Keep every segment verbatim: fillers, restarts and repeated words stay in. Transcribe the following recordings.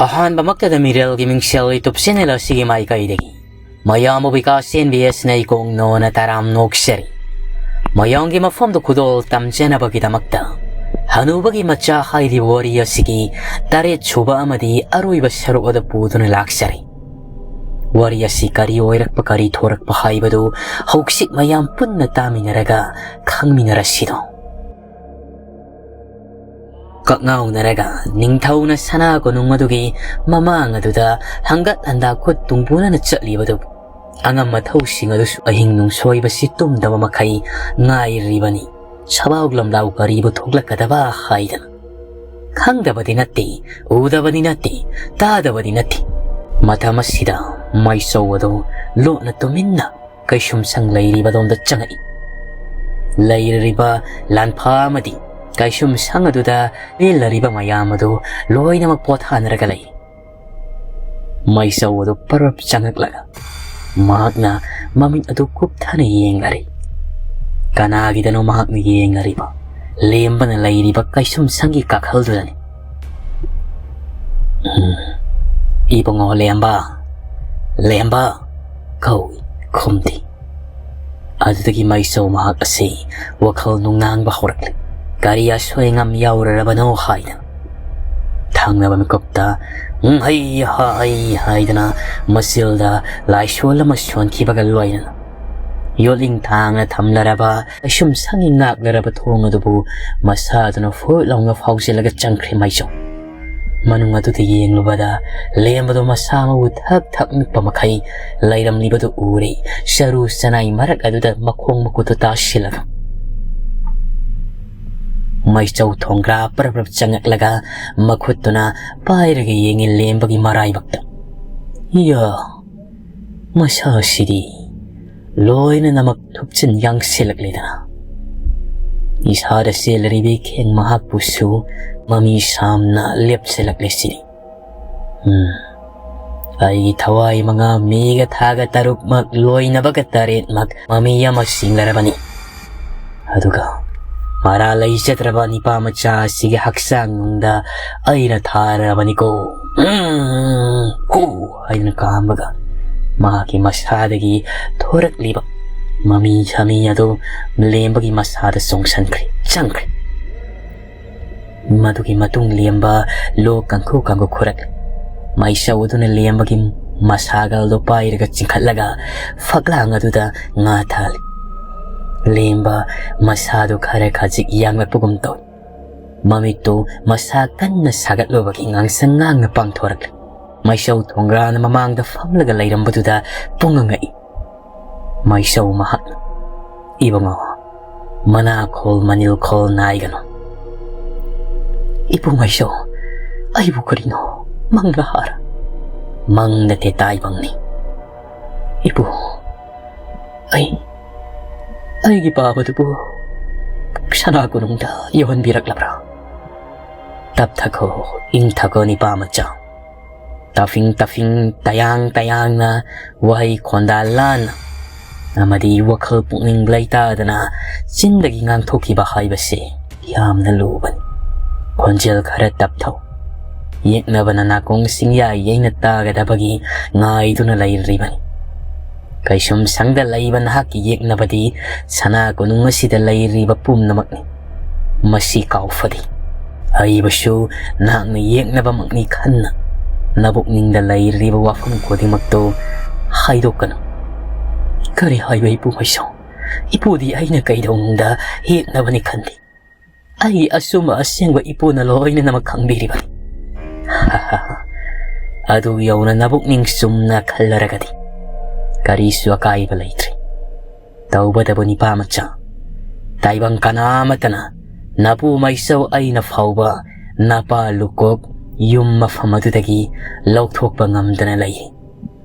ꯑꯍꯥꯟꯕꯃꯛꯇꯗ ꯃꯤꯔꯦꯜꯒꯤ ꯃꯤꯡꯁꯦꯜ YouTube channel ꯑꯁꯤꯒꯤ ꯃꯥꯏꯀꯩꯗꯒꯤ ꯃꯌꯥꯝꯕꯨ ꯕꯤꯀꯥꯁ ꯑꯦꯟ ꯕꯤ ꯑꯦꯁꯅ ꯏꯀꯣꯡ ꯅꯣꯅ ꯇꯔꯥꯝ ꯅꯣꯛꯆꯔꯤ꯫ ꯃꯌꯥꯝꯒꯤ ꯃꯐꯝꯗ ꯈꯨꯗꯣꯜ ꯇꯝꯖꯅꯕꯒꯤꯗꯃꯛꯇ ꯍꯅꯨꯕꯒꯤ ꯃꯆꯥ ꯍꯥꯏꯔꯤꯕ ꯋꯥꯔꯤ ꯑꯁꯤꯒꯤ ꯇꯔꯦꯠ ꯁꯨꯕ ꯑꯃꯗꯤ ꯑꯔꯣꯏꯕ ꯁꯔꯨꯛ ꯑꯗꯨ ꯄꯨꯗꯨꯅ ꯂꯥꯛꯆꯔꯤ꯫ ꯋꯥꯔꯤ ꯑꯁꯤ ꯀꯔꯤ ꯑꯣꯏꯔꯛꯄ, ꯀꯔꯤ ꯊꯣꯔꯛꯄ ꯍꯥꯏꯕꯗꯨ ꯍꯧꯖꯤꯛ ꯃꯌꯥꯝ ꯄꯨꯟꯅ ꯇꯥꯃꯤꯟꯅꯔꯒ ꯈꯪꯃꯤꯟꯅꯔꯁꯤꯗꯣ꯫ ꯀꯛꯉꯥꯎꯅꯔꯒ ꯅꯤꯡꯊꯧꯅ ꯁꯅꯥ ꯀꯣꯅꯨꯡ ꯑꯗꯨꯒꯤ ꯃꯃꯥꯡ ꯑꯗꯨꯗ ꯍꯪꯒꯠ ꯍꯟꯗꯥ ꯈꯨꯠ ꯇꯨꯡꯄꯨꯅꯅ ꯆꯠꯂꯤꯕꯗꯨ ꯑꯉꯝ ꯑꯊꯧꯁꯤꯡ ꯑꯗꯨꯁꯨ ꯑꯍꯤꯡ ꯅꯨꯡꯁꯣꯏꯕꯁꯤ ꯇꯨꯝꯗꯕ ꯃꯈꯩ ꯉꯥꯏꯔꯤꯕꯅꯤ꯫ ꯁꯕꯥꯎ ꯂꯝꯂꯥꯎ ꯀꯔꯤꯕꯨ ꯊꯣꯛꯂꯛꯀꯗꯕ ꯍꯥꯏꯗꯅ꯫ ꯈꯪꯗꯕꯗꯤ ꯅꯠꯇꯦ, ꯎꯗꯕꯗꯤ ꯅꯠꯇꯦ, ꯇꯥꯗꯕꯗꯤ ꯅꯠꯇꯦ꯫ ꯃꯇꯝ ꯑꯁꯤꯗ ꯃꯩꯆꯧ ꯑꯗꯨ ꯂꯣꯠꯅ ꯇꯨꯃꯤꯟꯅ ꯀꯩꯁꯨꯝꯁꯪ ꯂꯩꯔꯤꯕꯗꯣꯝꯗ ꯆꯪꯉꯛꯏ꯫ ꯂꯩꯔꯤꯕ ꯂꯥꯟꯐꯥ ꯑꯃꯗꯤ ꯀꯩꯁꯨꯝꯁꯪ ꯑꯗꯨꯗ ꯂꯦꯜꯂꯔꯤꯕ ꯃꯌꯥꯝ ꯑꯗꯨ ꯂꯣꯏꯅꯃꯛ ꯄꯣꯊꯥꯅꯔꯒ ꯂꯩꯔꯤ꯫ ꯃꯩꯆꯧ ꯑꯗꯨ ꯄꯔꯞ ꯆꯪꯉꯛꯂꯒ ꯃꯍꯥꯛꯅ ꯃꯃꯤꯠ ꯑꯗꯨ ꯀꯨꯞꯊꯅ ꯌꯦꯡꯂꯔꯤ꯫ ꯀꯅꯥꯒꯤꯗꯅꯣ ꯃꯍꯥꯛꯅ ꯌꯦꯡꯂꯔꯤꯕ? ꯂꯦꯝꯕꯅ ꯂꯩꯔꯤꯕ ꯀꯩꯁꯨꯝꯁꯪꯒꯤ ꯀꯥꯈꯜꯗꯨꯗꯅꯤ꯫ "ꯎꯝ, ꯏꯕꯨꯡꯉꯣ ꯂꯦꯝꯕ, ꯂꯦꯝꯕ" ꯀꯧꯏ, ꯈꯨꯝꯗꯦ꯫ ꯑꯗꯨꯗꯒꯤ ꯃꯩꯆꯧ ꯃꯍꯥꯛ ꯑꯁꯤ ꯋꯥꯈꯜ ꯅꯨꯡꯅꯥꯡꯕ ꯍꯧꯔꯛꯂꯦ꯫ ꯀꯔꯤ ꯑꯁꯣꯏ ꯑꯉꯥꯝ ꯌꯥꯎꯔꯔꯕꯅꯣ ꯍꯥꯏꯗꯅ꯫ ꯊꯪꯅꯕ ꯃꯤꯀꯨꯞꯇ "ꯎꯝ, ꯍꯩ ꯍꯥ ꯍꯩ" ꯍꯥꯏꯗꯅ ꯃꯆꯤꯜꯗ ꯂꯥꯏꯁꯣꯟ ꯑꯃ ꯁꯣꯟꯈꯤꯕꯒ ꯂꯣꯏꯅꯅ ꯌꯣꯠꯂꯤꯡ ꯊꯥꯡꯅ ꯊꯝꯂꯔꯕ ꯀꯩꯁꯨꯝꯁꯪꯒꯤ ꯉꯥꯛꯂꯔꯕ ꯊꯣꯡ ꯑꯗꯨꯕꯨ ꯃꯁꯥꯗꯨꯅ ꯐꯨꯠ ꯂꯥꯎꯅ ꯐꯥꯎꯖꯤꯜꯂꯒ ꯆꯪꯈ꯭ꯔꯦ ꯃꯩꯆꯧ꯫ ꯃꯅꯨꯡ ꯑꯗꯨꯗ ꯌꯦꯡꯂꯨꯕꯗ ꯂꯦꯝꯕꯗꯨ ꯃꯁꯥ ꯃꯎ ꯊꯛ ꯊꯛ ꯅꯤꯛꯄ ꯃꯈꯩ ꯂꯩꯔꯝꯂꯤꯕꯗꯨ ꯎꯔꯦ, ꯆꯔꯨ ꯆꯅꯥꯏ ꯃꯔꯛ ꯑꯗꯨꯗ ꯃꯈꯣꯡ ꯃꯈꯨꯠꯇꯨ ꯇꯥꯁꯤꯜꯂꯒ꯫ ꯃꯩꯆꯧ ꯊꯣꯡꯒ꯭ꯔꯥ ꯄꯔꯞ ꯄꯔꯞ ꯆꯪꯉꯛꯂꯒ ꯃꯈꯨꯠꯇꯨꯅ ꯄꯥꯏꯔꯒ ꯌꯦꯡꯉꯤ ꯂꯦꯝꯕꯒꯤ ꯃꯔꯥꯏꯕꯛꯇ꯫ ꯏꯌꯥ, ꯃꯁꯥꯁꯤꯗꯤ ꯂꯣꯏꯅ ꯅꯃꯛ ꯊꯨꯞꯆꯤꯟ ꯌꯥꯡꯁꯤꯜꯂꯛꯂꯦꯗꯅ꯫ ꯏꯁꯥꯗ ꯆꯦꯜꯂꯔꯤꯕꯤ ꯈꯦꯡ ꯃꯍꯥꯛꯄꯨꯁꯨ ꯃꯃꯤ ꯁꯥꯝꯅ ꯂꯦꯞꯁꯤꯜꯂꯛꯂꯦ ꯁꯤꯅꯤ꯫ ꯎꯝ, ꯑꯩꯒꯤ ꯊꯋꯥꯏ ꯃꯉꯥ ꯃꯤꯒ ꯊꯥꯒ ꯇꯔꯨꯛꯃꯛ ꯂꯣꯏꯅꯕꯒ ꯇꯔꯦꯠꯃꯛ ꯃꯃꯤ ꯑꯃ ꯆꯤꯡꯂꯔꯕꯅꯤ꯫ ꯑꯗꯨꯒ ꯃꯔꯥ ꯂꯩꯖꯗ꯭ꯔꯕ ꯅꯤꯄꯥ ꯃꯆꯥ ꯑꯁꯤꯒꯤ ꯍꯛꯆꯥꯡ ꯅꯨꯡꯗ ꯑꯩꯅ ꯊꯥꯔꯕꯅꯤꯀꯣ꯫ "ꯎꯝ, ꯍꯨ" ꯍꯥꯏꯗꯨꯅ ꯀꯥꯝꯕꯒ ꯃꯍꯥꯛꯀꯤ ꯃꯁꯥꯗꯒꯤ ꯊꯣꯔꯛꯂꯤꯕ ꯃꯃꯤ ꯁꯥꯃꯤ ꯑꯗꯨ ꯂꯦꯝꯕꯒꯤ ꯃꯁꯥꯗ ꯆꯣꯡꯁꯤꯟꯈ꯭ꯔꯦ, ꯆꯪꯈ꯭ꯔꯦ꯫ ꯃꯗꯨꯒꯤ ꯃꯇꯨꯡ ꯂꯦꯝꯕ ꯂꯣꯛ ꯀꯥꯡꯈꯨ ꯀꯥꯡꯈꯨ ꯈꯨꯔꯛꯂꯦ꯫ ꯃꯩꯁꯧ ꯑꯗꯨꯅ ꯂꯦꯝꯕꯒꯤ ꯃꯁꯥꯒꯜꯗꯨ ꯄꯥꯏꯔꯒ ꯆꯤꯡꯈꯠꯂꯒ ꯐꯛꯂꯥꯡ ꯑꯗꯨꯗ ꯉꯥ ꯊꯥꯜꯂꯤ꯫ ꯂꯦꯝꯕ ꯃꯁꯥꯗꯨ ꯈꯔ ꯈꯖꯤꯛ ꯌꯥꯡꯂꯛꯄꯒꯨꯝ ꯇꯧꯏ꯫ ꯃꯃꯤꯠꯇꯨ ꯃꯁꯥ ꯀꯟꯅ ꯁꯥꯒꯠꯂꯨꯕꯒꯤ ꯉꯥꯡꯁꯪ ꯉꯥꯡꯅ ꯄꯥꯡꯊꯣꯔꯛꯂꯦ꯫ ꯃꯩꯁꯧ ꯊꯣꯡꯒ꯭ꯔꯥꯅ ꯃꯃꯥꯡꯗ ꯐꯝꯂꯒ ꯂꯩꯔꯝꯕꯗꯨꯗ ꯄꯨꯡꯉ ꯉꯛꯏ꯫ ꯃꯩꯁꯧ ꯃꯍꯥꯛꯅ, "ꯏꯕꯨꯡꯉꯣ, ꯃꯅꯥꯈꯣꯜ ꯃꯅꯤꯜꯈꯣꯜ ꯅꯥꯏꯒꯅꯨ꯫" "ꯏꯄꯨ ꯃꯩꯁꯧ, ꯑꯩꯕꯨ ꯀꯔꯤꯅꯣ, ꯃꯪꯂꯥ ꯍꯥꯔ?" "ꯃꯪ ꯅꯠꯇꯦ, ꯇꯥꯏꯕꯪꯅꯤ꯫ ꯏꯄꯨ, ꯑꯩ, ꯑꯩꯒꯤ ꯄꯥꯕꯗꯨꯕꯨ ꯁꯅꯥ ꯀꯣꯅꯨꯡꯗ ꯌꯧꯍꯟꯕꯤꯔꯛꯂꯕ꯭ꯔꯥ?" "ꯇꯞꯊꯈꯣ, ꯏꯪꯊꯈꯣ, ꯅꯤꯄꯥ ꯃꯆꯥ꯫" ꯇꯐꯤꯡ ꯇꯐꯤꯡ, ꯇꯌꯥꯡ ꯇꯌꯥꯡꯅ ꯋꯥꯍꯩ ꯈꯣꯟꯗꯥ ꯂꯥꯟꯅ ꯑꯃꯗꯤ ꯋꯥꯈꯜ ꯄꯨꯛꯅꯤꯡ ꯂꯩꯇꯥꯗꯅ ꯆꯤꯟꯗꯒꯤ ꯉꯥꯡꯊꯣꯛꯈꯤꯕ ꯍꯥꯏꯕꯁꯤ ꯌꯥꯝꯅ ꯂꯨꯕꯅꯤ꯫ ꯈꯣꯟꯖꯦꯜ ꯈꯔ ꯇꯞꯊꯧ꯫ ꯌꯦꯛꯅꯕꯅ ꯅꯥꯀꯣꯡ ꯁꯤꯡꯌꯥ ꯌꯩꯅ ꯇꯥꯒꯗꯕꯒꯤ ꯉꯥꯏꯗꯨꯅ ꯂꯩꯔꯤꯕꯅꯤ꯫ ꯀꯩꯁꯨꯝ ꯁꯪꯗ ꯂꯩꯕ ꯅꯍꯥꯛꯀꯤ ꯌꯦꯛꯅꯕꯗꯤ ꯁꯅꯥ ꯀꯣꯅꯨꯡ ꯑꯁꯤꯗ ꯂꯩꯔꯤꯕ ꯄꯨꯝꯅꯃꯛꯅꯤ꯫ ꯃꯁꯤ ꯀꯥꯎꯐꯗꯦ꯫ ꯑꯏꯕꯁꯨ ꯅꯍꯥꯛꯅ ꯌꯦꯛꯅꯕꯃꯛꯅꯤ ꯈꯟꯅ ꯅꯕꯨꯛꯅꯤꯡꯗ ꯂꯩꯔꯤꯕ ꯋꯥꯐꯝ ꯈꯨꯗꯤꯡꯃꯛꯇꯨ ꯍꯥꯏꯗꯣꯛꯀꯅꯨ꯫ ꯀꯔꯤ ꯍꯥꯏꯕ, ꯏꯄꯨ ꯃꯩꯁꯧ? ꯏꯄꯨꯗꯤ ꯑꯩꯅ ꯀꯩꯗꯧꯅꯨꯡꯗ ꯌꯦꯛꯅꯕꯅꯤ ꯈꯟꯗꯦ꯫ ꯑꯩ ꯑꯆꯨꯝꯕ ꯑꯁꯦꯡꯕ ꯏꯄꯨꯅ ꯂꯣꯏꯅꯃꯛ ꯈꯪꯕꯤꯔꯤꯕꯅꯤ꯫ ꯑꯗꯨ ꯌꯧꯅ ꯅꯕꯨꯛꯅꯤꯡ ꯆꯨꯝꯅ ꯈꯜꯂꯔꯒꯗꯤ ꯀꯔꯤꯁꯨ ꯑꯀꯥꯏꯕ ꯂꯩꯇ꯭ꯔꯦ꯫ ꯇꯧꯕꯇꯕꯨ ꯅꯤꯄꯥ ꯃꯆꯥ, ꯇꯥꯏꯕꯪ ꯀꯅꯥ ꯑꯃꯠꯇꯅ ꯅꯄꯨ ꯃꯩꯁꯧ ꯑꯩꯅ ꯐꯥꯎꯕ ꯅꯄꯥ ꯂꯨꯀꯣꯛ ꯌꯨꯝ ꯃꯐꯝ ꯑꯗꯨꯗꯒꯤ ꯂꯧꯊꯣꯛꯄ ꯉꯝꯗꯅ ꯂꯩꯔꯤ꯫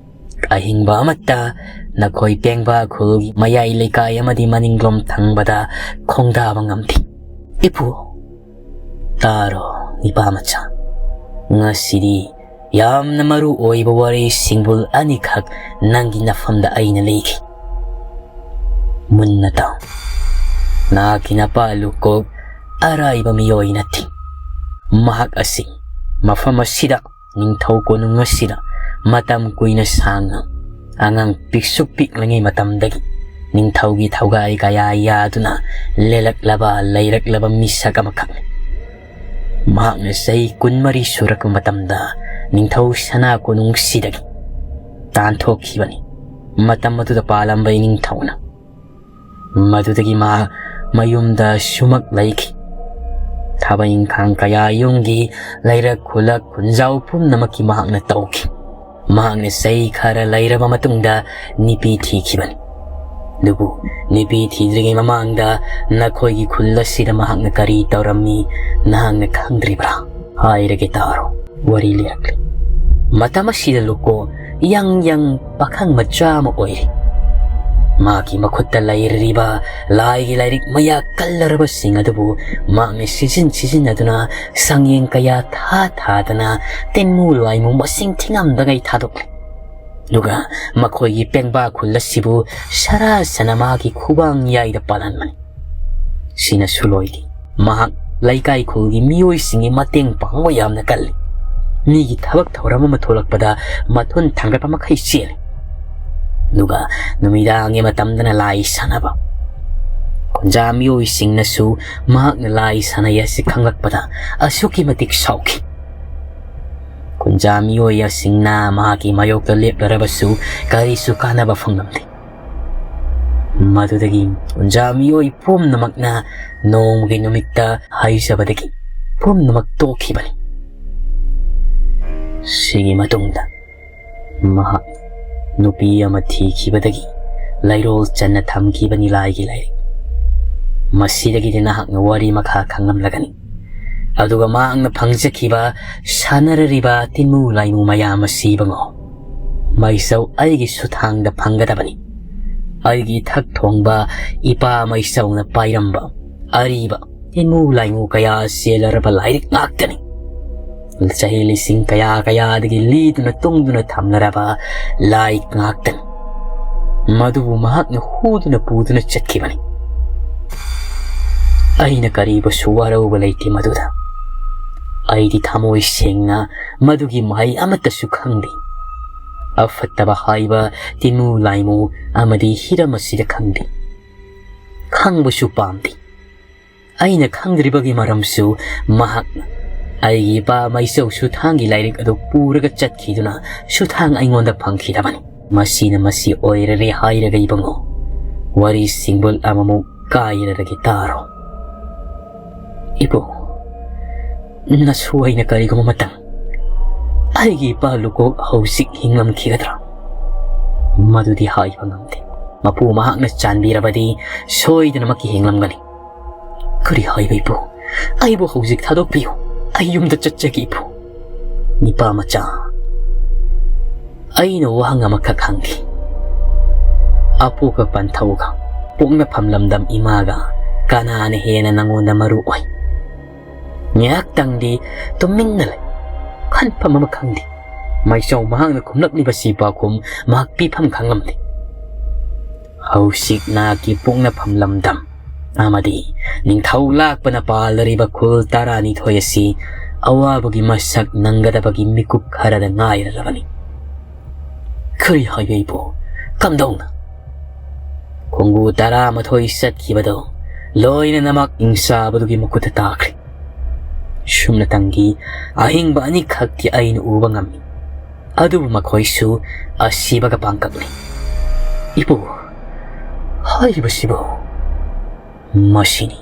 ꯑꯍꯤꯡꯕ ꯑꯃꯠꯇ ꯅꯈꯣꯏ ꯄꯦꯡꯕꯥ ꯈꯨꯜꯒꯤ ꯃꯌꯥꯏ ꯂꯩꯀꯥꯏ ꯑꯃꯗꯤ ꯃꯅꯤꯡꯂꯣꯝ ꯊꯪꯕꯗ ꯈꯣꯡꯗꯥꯕ ꯉꯝꯗꯦ꯫ ꯏꯄꯨ, ꯇꯥꯔꯣ, ꯅꯤꯄꯥ ꯃꯆꯥ, ꯉꯁꯤꯗꯤ ꯌꯥꯝꯅ ꯃꯔꯨ ꯑꯣꯏꯕ ꯋꯥꯔꯤ ꯁꯤꯡꯕꯨꯜ ꯑꯅꯤꯈꯛ ꯅꯪꯒꯤ ꯅꯐꯝꯗ ꯑꯩꯅ ꯂꯩꯈꯤ꯫ ꯃꯨꯟꯅ ꯇꯥꯎ꯫ ꯅꯍꯥꯛꯀꯤ ꯅꯄꯥ ꯂꯨꯀꯣꯛ ꯑꯔꯥꯏꯕ ꯃꯤꯑꯣꯏ ꯅꯠꯇꯦ꯫ ꯃꯍꯥꯛ ꯑꯁꯤ ꯃꯐꯝ ꯑꯁꯤꯗ ꯅꯤꯡꯊꯧ ꯀꯣꯅꯨꯡ ꯑꯁꯤꯗ ꯃꯇꯝ ꯀꯨꯏꯅ ꯁꯥꯡꯅ ꯑꯉꯥꯡ ꯄꯤꯛꯁꯨ ꯄꯤꯛꯂꯤꯉꯩ ꯃꯇꯝꯗꯒꯤ ꯅꯤꯡꯊꯧꯒꯤ ꯊꯧꯒꯥꯏ ꯀꯌꯥ ꯌꯥꯗꯨꯅ ꯂꯦꯜꯂꯛꯂꯕ, ꯂꯩꯔꯛꯂꯕ ꯃꯤꯁꯛ ꯑꯃꯈꯛꯅꯤ꯫ ꯃꯍꯥꯛꯅ ꯆꯍꯤ ꯀꯨꯟꯃꯔꯤ ꯁꯨꯔꯛꯄ ꯃꯇꯝꯗ ꯅꯤꯡꯊꯧ ꯁꯅꯥ ꯀꯣꯅꯨꯡꯁꯤꯗꯒꯤ ꯇꯥꯟꯊꯣꯛꯈꯤꯕꯅꯤ꯫ ꯃꯇꯝ ꯑꯗꯨꯗ ꯄꯥꯜꯂꯝꯕ ꯏꯅꯤꯡꯊꯧꯅ꯫ ꯃꯗꯨꯗꯒꯤ ꯃꯍꯥꯛ ꯃꯌꯨꯝꯗ ꯁꯨꯃꯛ ꯂꯩꯈꯤ꯫ ꯊꯕꯛ ꯏꯪꯈꯥꯡ ꯀꯌꯥ, ꯌꯨꯝꯒꯤ ꯂꯩꯔꯛ ꯈꯨꯜꯂꯛ ꯈꯨꯟꯖꯥꯎ ꯄꯨꯝꯅꯃꯛꯀꯤ ꯃꯍꯥꯛꯅ ꯇꯧꯈꯤ꯫ ꯃꯍꯥꯛꯅ ꯆꯍꯤ ꯈꯔ ꯂꯩꯔꯕ ꯃꯇꯨꯡꯗ ꯅꯨꯄꯤ ꯊꯤꯈꯤꯕꯅꯤ꯫ ꯑꯗꯨꯕꯨ ꯅꯨꯄꯤ ꯊꯤꯗ꯭ꯔꯤꯉꯩ ꯃꯃꯥꯡꯗ ꯅꯈꯣꯏꯒꯤ ꯈꯨꯜ ꯑꯁꯤꯗ ꯃꯍꯥꯛꯅ ꯀꯔꯤ ꯇꯧꯔꯝꯃꯤ, ꯅꯍꯥꯛꯅ ꯈꯪꯗ꯭ꯔꯤꯕ꯭ꯔꯥ? ꯍꯥꯏꯔꯒꯦ ꯇꯥꯔꯣ꯫ ꯋꯥꯔꯤ ꯂꯤꯔꯛꯂꯤ꯫ ꯃꯇꯝ ꯑꯁꯤꯗ ꯂꯨꯀꯣ ꯌꯪ ꯌꯪ ꯄꯥꯈꯪ ꯃꯆꯥ ꯑꯃ ꯑꯣꯏꯔꯤ꯫ ꯃꯍꯥꯛꯀꯤ ꯃꯈꯨꯠꯇ ꯂꯩꯔꯤꯕ ꯂꯥꯏꯒꯤ ꯂꯥꯏꯔꯤꯛ ꯃꯌꯥ ꯀꯜꯂꯔꯕꯁꯤꯡ ꯑꯗꯨꯕꯨ ꯃꯍꯥꯛꯅ ꯁꯤꯖꯤꯟ ꯁꯤꯖꯤꯟꯅꯗꯨꯅ ꯁꯪꯌꯦꯡ ꯀꯌꯥ ꯊꯥ ꯊꯥꯗꯅ ꯇꯤꯟꯃꯨ ꯂꯥꯏꯃꯨ ꯃꯁꯤꯡ ꯊꯤꯉꯝꯗꯉꯩ ꯊꯥꯗꯣꯛꯂꯤ꯫ ꯑꯗꯨꯒ ꯃꯈꯣꯏꯒꯤ ꯄꯦꯡꯕꯥ ꯈꯨꯜ ꯑꯁꯤꯕꯨ ꯁꯔꯥ ꯁꯅ ꯃꯍꯥꯛꯀꯤ ꯈꯨꯕꯥꯡ ꯌꯥꯏꯗ ꯄꯥꯜꯍꯟꯕꯅꯤ꯫ ꯁꯤꯅꯁꯨ ꯂꯣꯏꯗꯦ꯫ ꯃꯍꯥꯛ ꯂꯩꯀꯥꯏ ꯈꯨꯜꯒꯤ ꯃꯤꯑꯣꯏꯁꯤꯡꯒꯤ ꯃꯇꯦꯡ ꯄꯥꯡꯕ ꯌꯥꯝꯅ ꯀꯜꯂꯤ꯫ ꯃꯤꯒꯤ ꯊꯕꯛ ꯊꯧꯔꯝ ꯑꯃ ꯊꯣꯛꯂꯛꯄꯗ ꯃꯊꯨꯟ ꯊꯥꯡꯒꯠꯄ ꯃꯈꯩ ꯆꯦꯜꯂꯤ꯫ ꯑꯗꯨꯒ ꯅꯨꯃꯤꯗꯥꯡꯒꯤ ꯃꯇꯝꯗꯅ ꯂꯥꯏ ꯁꯥꯟꯅꯕ꯫ ꯈꯨꯟꯖꯥ ꯃꯤꯑꯣꯏꯁꯤꯡꯅꯁꯨ ꯃꯍꯥꯛꯅ ꯂꯥꯏ ꯁꯥꯟꯅꯩ ꯑꯁꯤ ꯈꯪꯂꯛꯄꯗ ꯑꯁꯨꯛꯀꯤ ꯃꯇꯤꯛ ꯁꯥꯎꯈꯤ꯫ ꯈꯨꯟꯖꯥ ꯃꯤꯑꯣꯏꯁꯤꯡꯅ ꯃꯍꯥꯛꯀꯤ ꯃꯥꯌꯣꯛꯇ ꯂꯦꯞꯂꯔꯕꯁꯨ ꯀꯔꯤꯁꯨ ꯀꯥꯟꯅꯕ ꯐꯪꯂꯝꯗꯦ꯫ ꯃꯗꯨꯗꯒꯤ ꯈꯨꯟꯖꯥ ꯃꯤꯑꯣꯏ ꯄꯨꯝꯅꯃꯛꯅ ꯅꯣꯡꯃꯒꯤ ꯅꯨꯃꯤꯠꯇ ꯍꯥꯏꯖꯕꯗꯒꯤ ꯄꯨꯝꯅꯃꯛ ꯇꯣꯛꯈꯤꯕꯅꯤ꯫ ꯁꯤꯒꯤ ꯃꯇꯨꯡꯗ ꯃꯍꯥꯛ ꯅꯨꯄꯤ ꯑꯃ ꯊꯤꯈꯤꯕꯗꯒꯤ ꯂꯩꯔꯣꯜ ꯆꯟꯅ ꯊꯝꯈꯤꯕꯅꯤ ꯂꯥꯏꯒꯤ ꯂꯥꯏꯔꯤꯛ꯫ ꯃꯁꯤꯗꯒꯤꯗꯤ ꯅꯍꯥꯛꯅ ꯋꯥꯔꯤ ꯃꯈꯥ ꯈꯪꯂꯝꯂꯒꯅꯤ꯫ ꯑꯗꯨꯒ ꯃꯍꯥꯛꯅ ꯐꯪꯖꯈꯤꯕ ꯁꯥꯟꯅꯔꯤꯕ ꯇꯤꯟꯃꯨ ꯂꯥꯏꯃꯨ ꯃꯌꯥꯝ ꯑꯁꯤ ꯏꯕꯨꯡꯉꯣ, ꯃꯩꯁꯧ ꯑꯩꯒꯤ ꯁꯨꯊꯥꯡꯗ ꯐꯪꯒꯗꯕꯅꯤ꯫ ꯑꯩꯒꯤ ꯏꯊꯛ ꯊꯣꯡꯕ ꯏꯄꯥ ꯃꯩꯁꯧꯅ ꯄꯥꯏꯔꯝꯕ ꯑꯔꯤꯕ ꯇꯤꯟꯃꯨ ꯂꯥꯏꯃꯨ ꯀꯌꯥ ꯆꯦꯜꯂꯔꯕ ꯂꯥꯏꯔꯤꯛ ꯉꯥꯛꯇꯅꯤ꯫ ꯆꯍꯤ ꯂꯤꯁꯤꯡ ꯀꯌꯥ ꯀꯌꯥꯗꯒꯤ ꯂꯤꯗꯨꯅ ꯇꯨꯡꯗꯨꯅ ꯊꯝꯅꯔꯕ ꯂꯥꯏ ꯉꯥꯛꯇꯅꯤ꯫ ꯃꯗꯨꯕꯨ ꯃꯍꯥꯛꯅ ꯍꯨꯗꯨꯅ ꯄꯨꯗꯨꯅ ꯆꯠꯈꯤꯕꯅꯤ꯫ ꯑꯩꯅ ꯀꯔꯤꯕꯨꯁꯨ ꯋꯥꯔꯧꯕ ꯂꯩꯇꯦ ꯃꯗꯨꯗ꯫ ꯑꯩꯗꯤ ꯊꯃꯣꯏ ꯁꯦꯡꯅ ꯃꯗꯨꯒꯤ ꯃꯍꯩ ꯑꯃꯠꯇꯁꯨ ꯈꯪꯗꯦ꯫ ꯑꯐꯠꯇꯕ ꯍꯥꯏꯕ ꯇꯤꯃꯨ ꯂꯥꯏꯃꯨ ꯑꯃꯗꯤ ꯍꯤꯔꯝ ꯑꯁꯤꯗ ꯈꯪꯗꯦ꯫ ꯈꯪꯕꯁꯨ ꯄꯥꯝꯗꯦ꯫ ꯑꯩꯅ ꯈꯪꯗ꯭ꯔꯤꯕꯒꯤ ꯃꯔꯝꯁꯨ ꯃꯍꯥꯛꯅ꯫ ꯑꯩꯒꯤ ꯏꯄꯥ ꯃꯩꯆꯧ ꯁꯨꯊꯥꯡꯒꯤ ꯂꯥꯏꯔꯤꯛ ꯑꯗꯨ ꯄꯨꯔꯒ ꯆꯠꯈꯤꯗꯨꯅ ꯁꯨꯊꯥꯡ ꯑꯩꯉꯣꯟꯗ ꯐꯪꯈꯤꯗꯕꯅꯤ꯫ ꯃꯁꯤꯅ ꯃꯁꯤ ꯑꯣꯏꯔꯔꯦ ꯍꯥꯏꯔꯒ ꯏꯕꯨꯡꯉꯣ, ꯋꯥꯔꯤ ꯁꯤꯡꯕꯨꯜ ꯑꯃꯃꯨꯛ ꯀꯥꯏꯔꯔꯒꯦ ꯇꯥꯔꯣ꯫ ꯏꯕꯨꯡ, ꯅꯁꯨ ꯑꯩꯅ ꯀꯔꯤꯒꯨꯝꯕ ꯃꯇꯝ ꯑꯩꯒꯤ ꯏꯄꯥ ꯂꯨꯀꯣꯛ ꯍꯧꯖꯤꯛ ꯍꯤꯡꯂꯝꯈꯤꯒꯗ꯭ꯔꯥ? ꯃꯗꯨꯗꯤ ꯍꯥꯏꯕ ꯉꯝꯗꯦ꯫ ꯃꯄꯨ ꯃꯍꯥꯛꯅ ꯆꯥꯟꯕꯤꯔꯕꯗꯤ ꯁꯣꯏꯗꯅꯃꯛꯀꯤ ꯍꯤꯡꯂꯝꯒꯅꯤ꯫ ꯀꯔꯤ ꯍꯥꯏꯕ ꯏꯄꯨ? ꯑꯩꯕꯨ ꯍꯧꯖꯤꯛ ꯊꯥꯗꯣꯛꯄꯤꯌꯨ꯫ ꯑꯩ ꯌꯨꯝꯗ ꯆꯠꯆꯒꯦ ꯏꯄꯨ꯫ ꯅꯤꯄꯥ ꯃꯆꯥ, ꯑꯩꯅ ꯋꯥꯍꯪ ꯑꯃꯈꯛ ꯍꯪꯈꯤ꯫ ꯑꯄꯣꯛꯄ ꯄꯟꯊꯧꯒ ꯄꯣꯛꯅꯐꯝ ꯂꯝꯗꯝ ꯏꯃꯥꯒ ꯀꯅꯥꯅ ꯍꯦꯟꯅ ꯅꯉꯣꯟꯗ ꯃꯔꯨ ꯑꯣꯏ? ꯉꯥꯏꯍꯥꯛꯇꯪꯗꯤ ꯇꯨꯃꯤꯟꯅ ꯂꯩ꯫ ꯈꯟꯐꯝ ꯑꯃ ꯈꯪꯗꯦ꯫ ꯃꯩꯆꯧ ꯃꯍꯥꯛꯅ ꯈꯨꯝꯂꯛꯂꯤꯕꯁꯤ ꯄꯥꯎꯈꯨꯝ ꯃꯍꯥꯛ ꯄꯤꯐꯝ ꯈꯪꯂꯝꯗꯦ꯫ ꯍꯧꯖꯤꯛ ꯅꯍꯥꯛꯀꯤ ꯄꯣꯛꯅꯐꯝ ꯂꯝꯗꯝ ꯑꯃꯗꯤ ꯅꯤꯡꯊꯧ ꯂꯥꯛꯄꯅ ꯄꯥꯜꯂꯔꯤꯕ ꯈꯨꯜ ꯇꯔꯥꯅꯤꯊꯣꯏ ꯑꯁꯤ ꯑꯋꯥꯕꯒꯤ ꯃꯁꯛ ꯅꯪꯒꯗꯕꯒꯤ ꯃꯤꯀꯨꯞ ꯈꯔꯗ ꯉꯥꯏꯔꯔꯕꯅꯤ꯫ ꯀꯔꯤ ꯍꯥꯏꯕ ꯏꯄꯨ? ꯀꯝꯗꯧꯅ? ꯈꯣꯡꯒꯨ ꯇꯔꯥꯃꯥꯊꯣꯏ ꯆꯠꯈꯤꯕꯗꯣ ꯂꯣꯏꯅꯅꯃꯛ ꯍꯤꯡꯆꯥꯕꯗꯨꯒꯤ ꯃꯈꯨꯠꯇ ꯇꯥꯈ꯭ꯔꯦ꯫ ꯁꯨꯞꯅꯇꯪꯒꯤ ꯑꯍꯤꯡꯕ ꯑꯅꯤꯈꯛꯇꯤ ꯑꯩꯅ ꯎꯕ ꯉꯝꯃꯤ꯫ ꯑꯗꯨꯕꯨ ꯃꯈꯣꯏꯁꯨ ꯑꯁꯤꯕꯒ ꯄꯥꯡꯀꯛꯅꯤ꯫ ꯏꯄꯨ, ꯍꯥꯏꯔꯤꯕꯁꯤꯕꯨ? ꯃꯁꯤꯅꯤ꯫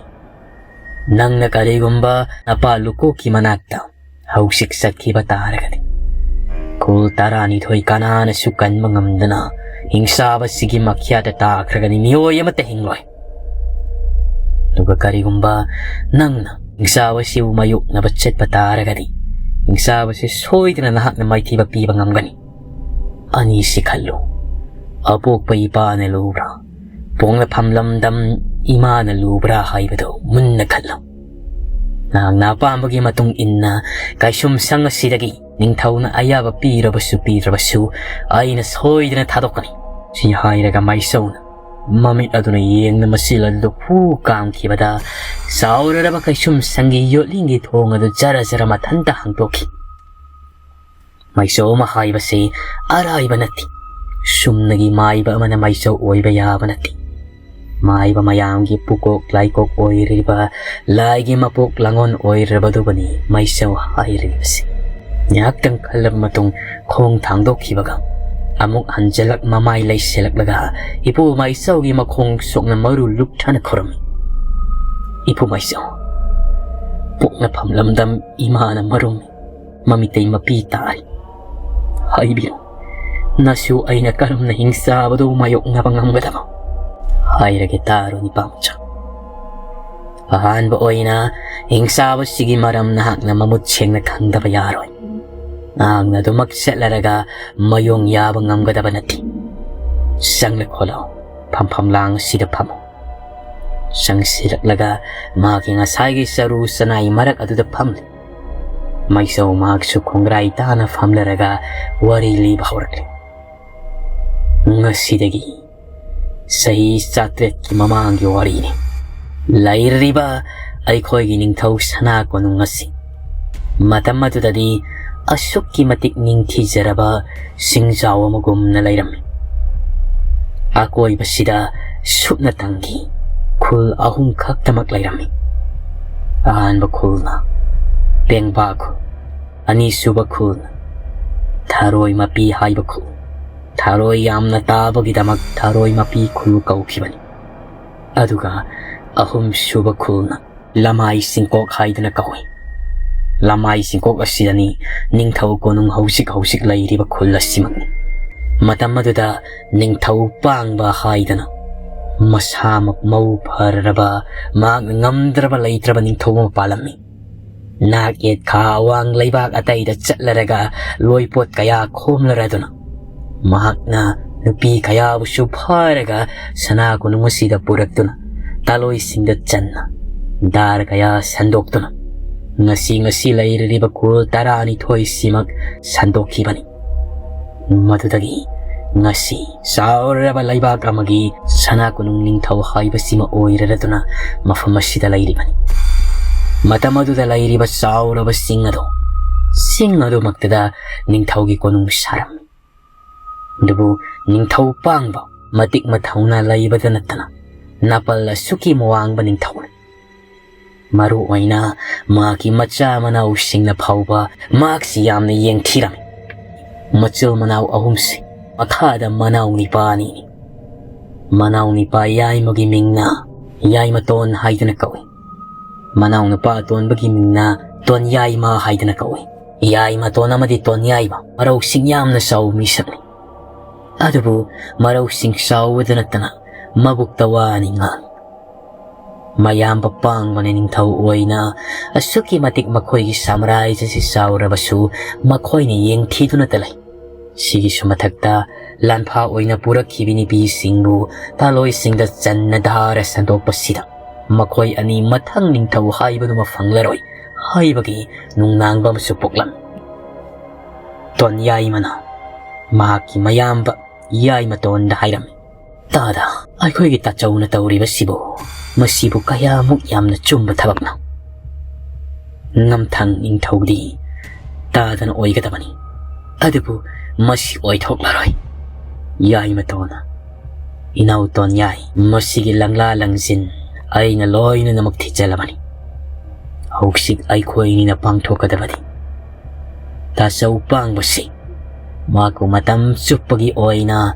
ꯅꯪꯅ ꯀꯔꯤꯒꯨꯝꯕ ꯅꯄꯥ ꯂꯨꯀꯣꯛꯀꯤ ꯃꯅꯥꯛꯇ ꯍꯧꯖꯤꯛ ꯆꯠꯈꯤꯕ ꯇꯥꯔꯒꯗꯤ, ꯈꯨꯜ ꯇꯔꯥꯅꯤꯊꯣꯏ ꯀꯅꯥꯅꯁꯨ ꯀꯟꯕ ꯉꯝꯗꯅ ꯍꯤꯡꯆꯥꯕꯁꯤꯒꯤ ꯃꯈ꯭ꯌꯥꯠꯇ ꯇꯥꯈ꯭ꯔꯒꯅꯤ꯫ ꯃꯤꯑꯣꯏ ꯑꯃꯠꯇ ꯍꯤꯡꯂꯣꯏ꯫ ꯑꯗꯨꯒ ꯀꯔꯤꯒꯨꯝꯕ ꯅꯪꯅ ꯍꯤꯡꯆꯥꯕꯁꯤꯕꯨ ꯃꯥꯌꯣꯛꯅꯕ ꯆꯠꯄ ꯇꯥꯔꯒꯗꯤ, ꯍꯤꯡꯆꯥꯕꯁꯤ ꯁꯣꯏꯗꯅ ꯅꯍꯥꯛꯅ ꯃꯥꯏꯊꯤꯕ ꯄꯤꯕ ꯉꯝꯒꯅꯤ꯫ ꯑꯅꯤꯁꯤ ꯈꯜꯂꯨ꯫ ꯑꯄꯣꯛꯄ ꯏꯄꯥꯅ ꯂꯨꯕ꯭ꯔꯥ, ꯄꯣꯛꯅꯐꯝ ꯂꯝꯗꯝ ꯏꯃꯥꯅ ꯂꯨꯕ꯭ꯔꯥ ꯍꯥꯏꯕꯗꯨ ꯃꯨꯟꯅ ꯈꯜꯂꯨ꯫ ꯅꯍꯥꯛꯅ ꯑꯄꯥꯝꯕꯒꯤ ꯃꯇꯨꯡ ꯏꯟꯅ ꯀꯩꯁꯨꯝꯁꯪ ꯑꯁꯤꯗꯒꯤ ꯅꯤꯡꯊꯧꯅ ꯑꯌꯥꯕ ꯄꯤꯔꯕꯁꯨ ꯄꯤꯗ꯭ꯔꯕꯁꯨ, ꯑꯩꯅ ꯁꯣꯏꯗꯅ ꯊꯥꯗꯣꯛꯀꯅꯤ꯫ ꯁꯤ ꯍꯥꯏꯔꯒ ꯃꯥꯏꯁꯧꯅ ꯃꯃꯤꯠ ꯑꯗꯨꯅ ꯌꯦꯡꯅ ꯃꯆꯤꯜ ꯑꯗꯨꯗ ꯍꯨ ꯀꯥꯝꯈꯤꯕꯗ ꯆꯥꯎꯔꯔꯕ ꯀꯩꯁꯨꯝꯁꯪꯒꯤ ꯌꯣꯠꯂꯤꯡꯒꯤ ꯊꯣꯡ ꯑꯗꯨ ꯖꯔ ꯖꯔ ꯃꯊꯟꯇ ꯍꯥꯡꯗꯣꯛꯈꯤ꯫ ꯃꯥꯏꯆꯧ ꯑꯃ ꯍꯥꯏꯕꯁꯤ ꯑꯔꯥꯏꯕ ꯅꯠꯇꯦ꯫ ꯁꯨꯝꯅꯒꯤ ꯃꯥꯏꯕ ꯑꯃꯅ ꯃꯥꯏꯆꯧ ꯑꯣꯏꯕ ꯌꯥꯕ ꯅꯠꯇꯦ꯫ ꯃꯥꯏꯕ ꯃꯌꯥꯝꯒꯤ ꯄꯨꯀꯣꯛ ꯂꯥꯏꯀꯣꯛ ꯑꯣꯏꯔꯤꯕ ꯂꯥꯏꯒꯤ ꯃꯄꯣꯛ ꯂꯥꯡꯒꯣꯟ ꯑꯣꯏꯔꯕꯗꯨꯕꯨꯅꯤ ꯃꯥꯏꯆꯧ ꯍꯥꯏꯔꯤꯕꯁꯤ꯫ ꯉꯥꯏꯍꯥꯛꯇꯪ ꯈꯜꯂꯕ ꯃꯇꯨꯡ ꯈꯣꯡ ꯊꯥꯡꯗꯣꯛꯈꯤꯕꯒ ꯑꯃꯨꯛ ꯍꯟꯖꯤꯜꯂꯛ ꯃꯃꯥꯏ ꯂꯩꯁꯤꯜꯂꯛꯂꯒ ꯏꯄꯨ ꯃꯥꯏꯆꯧꯒꯤ ꯃꯈꯣꯡ ꯁꯣꯛꯅ ꯃꯔꯨ ꯂꯨꯞꯊꯅ ꯈꯨꯔꯨꯝꯃꯤ꯫ "ꯏꯄꯨ ꯃꯥꯏꯆꯧ, ꯄꯣꯛꯅꯐꯝ ꯂꯝꯗꯝ ꯏꯃꯥꯅ ꯃꯔꯨꯝꯃꯤ, ꯃꯃꯤꯇꯩ ꯃꯄꯤ ꯇꯥꯔꯤ꯫ ꯍꯥꯏꯕꯤꯔꯣ, ꯅꯁꯨ ꯑꯩꯅ ꯀꯔꯝꯅ ꯍꯤꯡꯆꯥꯕꯗꯨ ꯃꯥꯌꯣꯛꯅꯕ ꯉꯝꯒꯗꯕ? ꯍꯥꯏꯔꯒꯦ ꯇꯥꯔꯣ, ꯅꯤꯄꯥꯃꯆꯥ꯫ ꯑꯍꯥꯟꯕ ꯑꯣꯏꯅ ꯍꯤꯡꯆꯥꯕꯁꯤꯒꯤ ꯃꯔꯝ ꯅꯍꯥꯛꯅ ꯃꯃꯨꯠ ꯁꯦꯡꯅ ꯈꯪꯗꯕ ꯌꯥꯔꯣꯏ꯫ ꯅꯍꯥꯛꯅ ꯑꯗꯨꯃꯛ ꯆꯠꯂꯔꯒ ꯃꯌꯣꯡ ꯌꯥꯕ ꯉꯝꯒꯗꯕ ꯅꯠꯇꯦ꯫ ꯆꯪꯂꯛ ꯈꯣꯠꯂꯣ, ꯐꯝꯐꯝ ꯂꯥꯡ ꯑꯁꯤꯗ ꯐꯝꯃꯨ"꯫ ꯆꯪꯁꯤꯜꯂꯛꯂꯒ ꯃꯍꯥꯛꯀꯤ ꯉꯁꯥꯏꯒꯤ ꯆꯔꯨ ꯆꯅꯥꯏ ꯃꯔꯛ ꯑꯗꯨꯗ ꯐꯝꯂꯤ꯫ ꯃꯥꯏꯆꯧ ꯃꯍꯥꯛꯁꯨ ꯈꯣꯡꯒ꯭ꯔꯥꯏ ꯇꯥꯅ ꯐꯝꯂꯔꯒ ꯋꯥꯔꯤ ꯂꯤꯕ ꯍꯧꯔꯛꯂꯤ꯫ ꯉꯁꯤꯗꯒꯤ ꯆꯍꯤ ꯆꯥꯇ꯭ꯔꯦꯠꯀꯤ ꯃꯃꯥꯡꯒꯤ ꯋꯥꯔꯤꯅꯤ꯫ ꯂꯩꯔꯤꯕ ꯑꯩꯈꯣꯏꯒꯤ ꯅꯤꯡꯊꯧ ꯁꯅꯥ ꯀꯣꯅꯨꯡ ꯑꯁꯤ ꯃꯇꯝ ꯑꯗꯨꯗꯗꯤ ꯑꯁꯨꯛꯀꯤ ꯃꯇꯤꯛ ꯅꯤꯡꯊꯤꯖꯔꯕ ꯁꯤꯡꯖꯥꯎ ꯑꯃꯒꯨꯝꯅ ꯂꯩꯔꯝꯃꯤ꯫ ꯑꯀꯣꯏꯕꯁꯤꯗ ꯁꯨꯞꯅꯇꯪꯒꯤ ꯈꯨꯜ ꯑꯍꯨꯝ ꯈꯛꯇꯃꯛ ꯂꯩꯔꯝꯃꯤ꯫ ꯑꯍꯥꯟꯕ ꯈꯨꯜꯅ ꯄꯦꯡꯕꯥ ꯈꯨꯜ, ꯑꯅꯤꯁꯨꯕ ꯈꯨꯜꯅ ꯊꯔꯣꯏ ꯃꯄꯤ ꯍꯥꯏꯕ ꯈꯨꯜ꯫ ꯊꯔꯣꯏ ꯌꯥꯝꯅ ꯇꯥꯕꯒꯤꯗꯃꯛ ꯊꯔꯣꯏ ꯃꯄꯤ ꯈꯨꯜ ꯀꯧꯈꯤꯕꯅꯤ꯫ ꯑꯗꯨꯒ ꯑꯍꯨꯝꯁꯨꯕ ꯈꯨꯜꯅ ꯂꯃꯥꯏ ꯆꯤꯡꯀꯣꯛ ꯍꯥꯏꯗꯨꯅ ꯀꯧꯏ꯫ ꯂꯃꯥꯏ ꯆꯤꯡꯀꯣꯛ ꯑꯁꯤꯗꯅꯤ ꯅꯤꯡꯊꯧ ꯀꯣꯅꯨꯡ ꯍꯧꯖꯤꯛ ꯍꯧꯖꯤꯛ ꯂꯩꯔꯤꯕ ꯈꯨꯜ ꯑꯁꯤꯃꯛꯅꯤ꯫ ꯃꯇꯝ ꯑꯗꯨꯗ ꯅꯤꯡꯊꯧ ꯄꯥꯡꯕ ꯍꯥꯏꯗꯅ ꯃꯁꯥꯃꯛ ꯃꯧ ꯐꯔꯔꯕ, ꯃꯍꯥꯛꯅ ꯉꯝꯗ꯭ꯔꯕ ꯂꯩꯇ꯭ꯔꯕ ꯅꯤꯡꯊꯧ ꯑꯃ ꯄꯥꯜꯂꯝꯃꯤ꯫ ꯅꯥꯛ ꯌꯦꯠ ꯈꯥ ꯑꯋꯥꯡ ꯂꯩꯕꯥꯛ ꯑꯇꯩꯗ ꯆꯠꯂꯔꯒ ꯂꯣꯏꯄꯣꯠ ꯀꯌꯥ ꯈꯣꯝꯂꯔꯗꯨꯅ ꯃꯍꯥꯛꯅ ꯅꯨꯄꯤ ꯀꯌꯥꯕꯨꯁꯨ ꯐꯥꯔꯒ ꯁꯅꯥ ꯀꯣꯅꯨꯡ ꯑꯁꯤꯗ ꯄꯨꯔꯛꯇꯨꯅ ꯇꯥꯂꯣꯏꯁꯤꯡꯗ ꯆꯟꯅ ꯗꯥꯔ ꯀꯌꯥ ꯁꯟꯗꯣꯛꯇꯨꯅ ꯉꯁꯤ ꯉꯁꯤ ꯂꯩꯔꯤꯕ ꯈꯨꯜ ꯇꯔꯥꯅꯤꯊꯣꯏꯁꯤꯃꯛ ꯁꯟꯗꯣꯛꯈꯤꯕꯅꯤ꯫ ꯃꯗꯨꯗꯒꯤ ꯉꯁꯤ ꯆꯥꯎꯔꯕ ꯂꯩꯕꯥꯛ ꯑꯃꯒꯤ ꯁꯅꯥ ꯀꯣꯅꯨꯡ ꯅꯤꯡꯊꯧ ꯍꯥꯏꯕꯁꯤꯃ ꯑꯣꯏꯔꯔꯗꯨꯅ ꯃꯐꯝ ꯑꯁꯤꯗ ꯂꯩꯔꯤꯕꯅꯤ꯫ ꯃꯇꯝ ꯑꯗꯨꯗ ꯂꯩꯔꯤꯕ ꯆꯥꯎꯔꯕ ꯆꯤꯡ ꯑꯗꯣ, ꯆꯤꯡ ꯑꯗꯨꯃꯛꯇꯗ ꯅꯤꯡꯊꯧꯒꯤ ꯀꯣꯅꯨꯡ ꯁꯥꯔꯝꯃꯤ꯫ ꯑꯗꯨꯕꯨ ꯅꯤꯡꯊꯧ ꯄꯥꯡꯕ ꯃꯇꯤꯛ ꯃꯊꯧꯅꯥ ꯂꯩꯕꯗ ꯅꯠꯇꯅ ꯅꯥꯄꯜ ꯑꯁꯨꯛꯀꯤ ꯋꯥꯡꯕ ꯅꯤꯡꯊꯧꯅꯤ꯫ ꯃꯔꯨ ꯑꯣꯏꯅ ꯃꯍꯥꯛꯀꯤ ꯃꯆꯥ ꯃꯅꯥꯎꯁꯤꯡꯅ ꯐꯥꯎꯕ ꯃꯍꯥꯛꯁꯤ ꯌꯥꯝꯅ ꯌꯦꯡꯊꯤꯔꯝꯃꯤ꯫ ꯃꯆꯤꯜ ꯃꯅꯥꯎ ꯑꯍꯨꯝꯁꯤ ꯃꯈꯥꯗ ꯃꯅꯥꯎ ꯅꯤꯄꯥ ꯑꯅꯤꯅꯤ꯫ ꯃꯅꯥꯎ ꯅꯤꯄꯥ ꯌꯥꯏꯃꯒꯤ ꯃꯤꯡꯅ ꯌꯥꯏꯃꯇꯣꯟ ꯍꯥꯏꯗꯨꯅ ꯀꯧꯏ꯫ ꯃꯅꯥꯎ ꯅꯨꯄꯥ ꯑꯇꯣꯟꯕꯒꯤ ꯃꯤꯡꯅ ꯇꯣꯟꯌꯥꯏꯃ ꯍꯥꯏꯗꯨꯅ ꯀꯧꯏ꯫ ꯌꯥꯏꯃꯇꯣꯟ ꯑꯃꯗꯤ ꯇꯣꯟꯌꯥꯏꯃ ꯃꯔꯧꯁꯤꯡ ꯌꯥꯝꯅ ꯆꯥꯎꯕ ꯃꯤꯁꯛꯅꯤ꯫ ꯑꯗꯨꯕꯨ ꯃꯔꯧꯁꯤꯡ ꯆꯥꯎꯕꯗ ꯅꯠꯇꯅ ꯃꯕꯨꯛꯇ ꯋꯥ ꯑꯅꯤ ꯉꯥꯡꯏ꯫ ꯃꯌꯥꯝꯕ ꯄꯥꯡꯕꯅ ꯅꯤꯡꯊꯧ ꯑꯣꯏꯅ ꯑꯁꯨꯛꯀꯤ ꯃꯇꯤꯛ ꯃꯈꯣꯏꯒꯤ ꯁꯥꯝꯔꯥꯖ꯭ꯌ ꯑꯁꯤ ꯆꯥꯎꯔꯕꯁꯨ ꯃꯈꯣꯏꯅ ꯌꯦꯡꯊꯤꯗꯨꯅꯇ ꯂꯩ꯫ ꯁꯤꯒꯤꯁꯨ ꯃꯊꯛꯇ ꯂꯥꯟꯐꯥ ꯑꯣꯏꯅ ꯄꯨꯔꯛꯈꯤꯕ ꯅꯨꯄꯤꯁꯤꯡꯕꯨ ꯇꯥꯂꯣꯏꯁꯤꯡꯗ ꯆꯟꯅ ꯙꯥꯔ ꯁꯟꯗꯣꯛꯄꯁꯤꯗ ꯃꯈꯣꯏ ꯑꯅꯤ ꯃꯊꯪ ꯅꯤꯡꯊꯧ ꯍꯥꯏꯕꯗꯨꯃ ꯐꯪꯂꯔꯣꯏ ꯍꯥꯏꯕꯒꯤ ꯅꯨꯡꯅꯥꯡꯕ ꯑꯃꯁꯨ ꯄꯣꯛꯂꯝꯃꯤ꯫ ꯇꯣꯟꯌꯥꯏꯃꯅ ꯃꯍꯥꯛꯀꯤ ꯃꯌꯥꯝꯕ ꯌꯥꯏꯃꯇꯣꯟꯗ ꯍꯥꯏꯔꯝꯃꯤ, "ꯇꯥꯗ, ꯑꯩꯈꯣꯏꯒꯤ ꯇꯥꯆꯧꯅ ꯇꯧꯔꯤꯕꯁꯤꯕꯨ ꯃꯁꯤꯕꯨ ꯀꯌꯥꯃꯨꯛ ꯌꯥꯝꯅ ꯆꯨꯝꯕ ꯊꯕꯛꯅꯣ? ꯉꯝꯊꯪ ꯅꯤꯡꯊꯧꯗꯤ ꯇꯥꯗꯅ ꯑꯣꯏꯒꯗꯕꯅꯤ, ꯑꯗꯨꯕꯨ ꯃꯁꯤ ꯑꯣꯏꯊꯣꯛꯂꯔꯣꯏ꯫" ꯌꯥꯏꯃꯇꯣꯟꯅ, "ꯏꯅꯥꯎ ꯇꯣꯟꯌꯥꯏ, ꯃꯁꯤꯒꯤ ꯂꯪꯂꯥ ꯂꯪꯖꯤꯟ ꯑꯩꯅ ꯂꯣꯏꯅꯅꯃꯛ ꯊꯤꯖꯜꯂꯕꯅꯤ꯫ ꯍꯧꯖꯤꯛ ꯑꯩꯈꯣꯏꯅꯤꯅ ꯄꯥꯡꯊꯣꯛꯀꯗꯕꯗꯤ ꯇꯥꯆꯧ ꯄꯥꯡꯕꯁꯤ ꯃꯍꯥꯛꯄꯨ ꯃꯇꯝ ꯆꯨꯞꯄꯒꯤ ꯑꯣꯏꯅ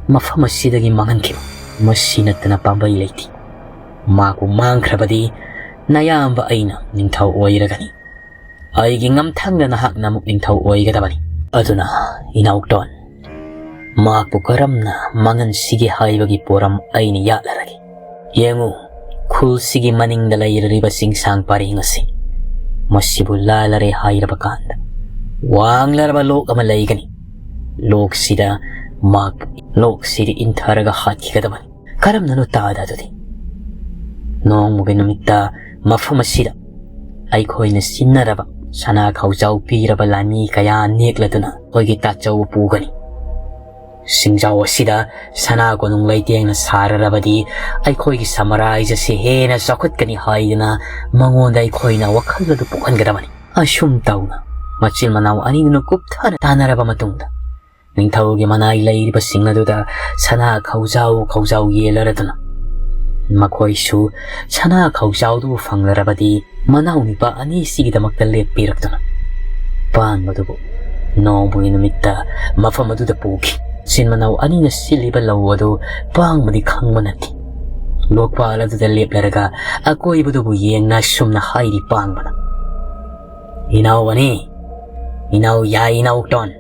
ꯃꯐꯝ ꯑꯁꯤꯗꯒꯤ ꯃꯥꯡꯍꯟꯈꯤꯕ, ꯃꯁꯤ ꯅꯠꯇꯅ ꯄꯥꯝꯕꯩ ꯂꯩꯇꯦ꯫ ꯃꯍꯥꯛꯄꯨ ꯃꯥꯡꯈ꯭ꯔꯕꯗꯤ ꯅꯌꯥꯝꯕ ꯑꯩꯅ ꯅꯤꯡꯊꯧ ꯑꯣꯏꯔꯒꯅꯤ꯫ ꯑꯩꯒꯤ ꯉꯝꯊꯪꯗ ꯅꯍꯥꯛꯅ ꯑꯃꯨꯛ ꯅꯤꯡꯊꯧ ꯑꯣꯏꯒꯗꯕꯅꯤ꯫ ꯑꯗꯨꯅ ꯏꯅꯥꯎꯇꯣꯟ, ꯃꯍꯥꯛꯄꯨ ꯀꯔꯝꯅ ꯃꯥꯡꯍꯟꯁꯤꯒꯦ ꯍꯥꯏꯕꯒꯤ ꯄꯣꯔꯝ ꯑꯩꯅ ꯌꯥꯠꯂꯔꯒꯦ꯫ ꯌꯦꯡꯉꯨ, ꯈꯨꯜꯁꯤꯒꯤ ꯃꯅꯤꯡꯗ ꯂꯩꯔꯤꯕ ꯆꯤꯡꯁꯥꯡ ꯄꯔꯦꯡ ꯑꯁꯤ, ꯃꯁꯤꯕꯨ ꯂꯥꯜꯂꯔꯦ ꯍꯥꯏꯔꯕ ꯀꯥꯟꯗ ꯋꯥꯡꯂꯔꯕ ꯂꯣꯛ ꯑꯃ ꯂꯩꯒꯅꯤ꯫ ꯂꯣꯛꯁꯤꯗ ꯃꯍꯥꯛꯄꯨ ꯂꯣꯛꯁꯤꯗ ꯏꯟꯊꯔꯒ ꯍꯥꯠꯈꯤꯒꯗꯕꯅꯤ꯫ ꯀꯔꯝꯅꯅꯣ ꯇꯥꯗ ꯑꯗꯨꯗꯤ? ꯅꯣꯡꯃꯒꯤ ꯅꯨꯃꯤꯠꯇ ꯃꯐꯝ ꯑꯁꯤꯗ ꯑꯩꯈꯣꯏꯅ ꯁꯤꯟꯅꯔꯕ ꯁꯅꯥ ꯈꯥꯎꯖꯥꯎ ꯄꯤꯔꯕ ꯂꯥꯟꯃꯤ ꯀꯌꯥ ꯅꯦꯛꯂꯗꯨꯅ ꯑꯩꯈꯣꯏꯒꯤ ꯇꯥꯆꯧꯕꯨ ꯄꯨꯒꯅꯤ꯫ ꯁꯤꯡꯖꯥꯎ ꯑꯁꯤꯗ ꯁꯅꯥ ꯀꯣꯅꯨꯡ ꯂꯩꯇꯦꯡꯅ ꯁꯥꯔꯔꯕꯗꯤ ꯑꯩꯈꯣꯏꯒꯤ ꯁꯃꯔꯥꯏꯖ ꯑꯁꯤ ꯍꯦꯟꯅ ꯆꯥꯎꯈꯠꯀꯅꯤ ꯍꯥꯏꯗꯨꯅ ꯃꯉꯣꯟꯗ ꯑꯩꯈꯣꯏꯅ ꯋꯥꯈꯜ ꯑꯗꯨ ꯄꯣꯛꯍꯟꯒꯗꯕꯅꯤ꯫ ꯑꯁꯨꯝ ꯇꯧꯅ ꯃꯆꯤꯟ ꯃꯅꯥꯎ ꯑꯅꯤꯗꯨꯅ ꯀꯨꯞꯊꯅ ꯇꯥꯟꯅꯔꯕ ꯃꯇꯨꯡꯗ ꯅꯤꯡꯊꯧꯒꯤ ꯃꯅꯥꯏ ꯂꯩꯔꯤꯕꯁꯤꯡ ꯑꯗꯨꯗ ꯁꯅꯥ ꯈꯧꯖꯥꯎ ꯈꯧꯖꯥꯎ ꯌꯦꯜꯂꯔꯗꯨꯅ ꯃꯈꯣꯏꯁꯨ ꯁꯅꯥ ꯈꯧꯖꯥꯎꯗꯨ ꯐꯪꯂꯔꯕꯗꯤ ꯃꯅꯥꯎ ꯅꯨꯄꯥ ꯑꯅꯤꯁꯤꯒꯤꯗꯃꯛꯇ ꯂꯦꯞꯄꯤꯔꯛꯇꯨꯅ ꯄꯥꯡꯕꯗꯨꯕꯨ ꯅꯣꯡꯃꯒꯤ ꯅꯨꯃꯤꯠꯇ ꯃꯐꯝ ꯑꯗꯨꯗ ꯄꯨꯈꯤ꯫ ꯃꯆꯤꯟ ꯃꯅꯥꯎ ꯑꯅꯤꯅ ꯁꯤꯜꯂꯤꯕ ꯂꯧ ꯑꯗꯨ ꯄꯥꯡꯕꯗꯤ ꯈꯪꯕ ꯅꯠꯇꯦ꯫ ꯂꯣꯛꯄꯥꯜ ꯑꯗꯨꯗ ꯂꯦꯞꯂꯔꯒ ꯑꯀꯣꯏꯕꯗꯨꯕꯨ ꯌꯦꯡꯅ ꯁꯨꯝꯅ ꯍꯥꯏꯔꯤ ꯄꯥꯡꯕꯅ, "ꯏꯅꯥꯎ ꯑꯅꯤ, ꯏꯅꯥꯎ ꯌꯥꯏ, ꯏꯅꯥꯎ ꯇꯣꯟ,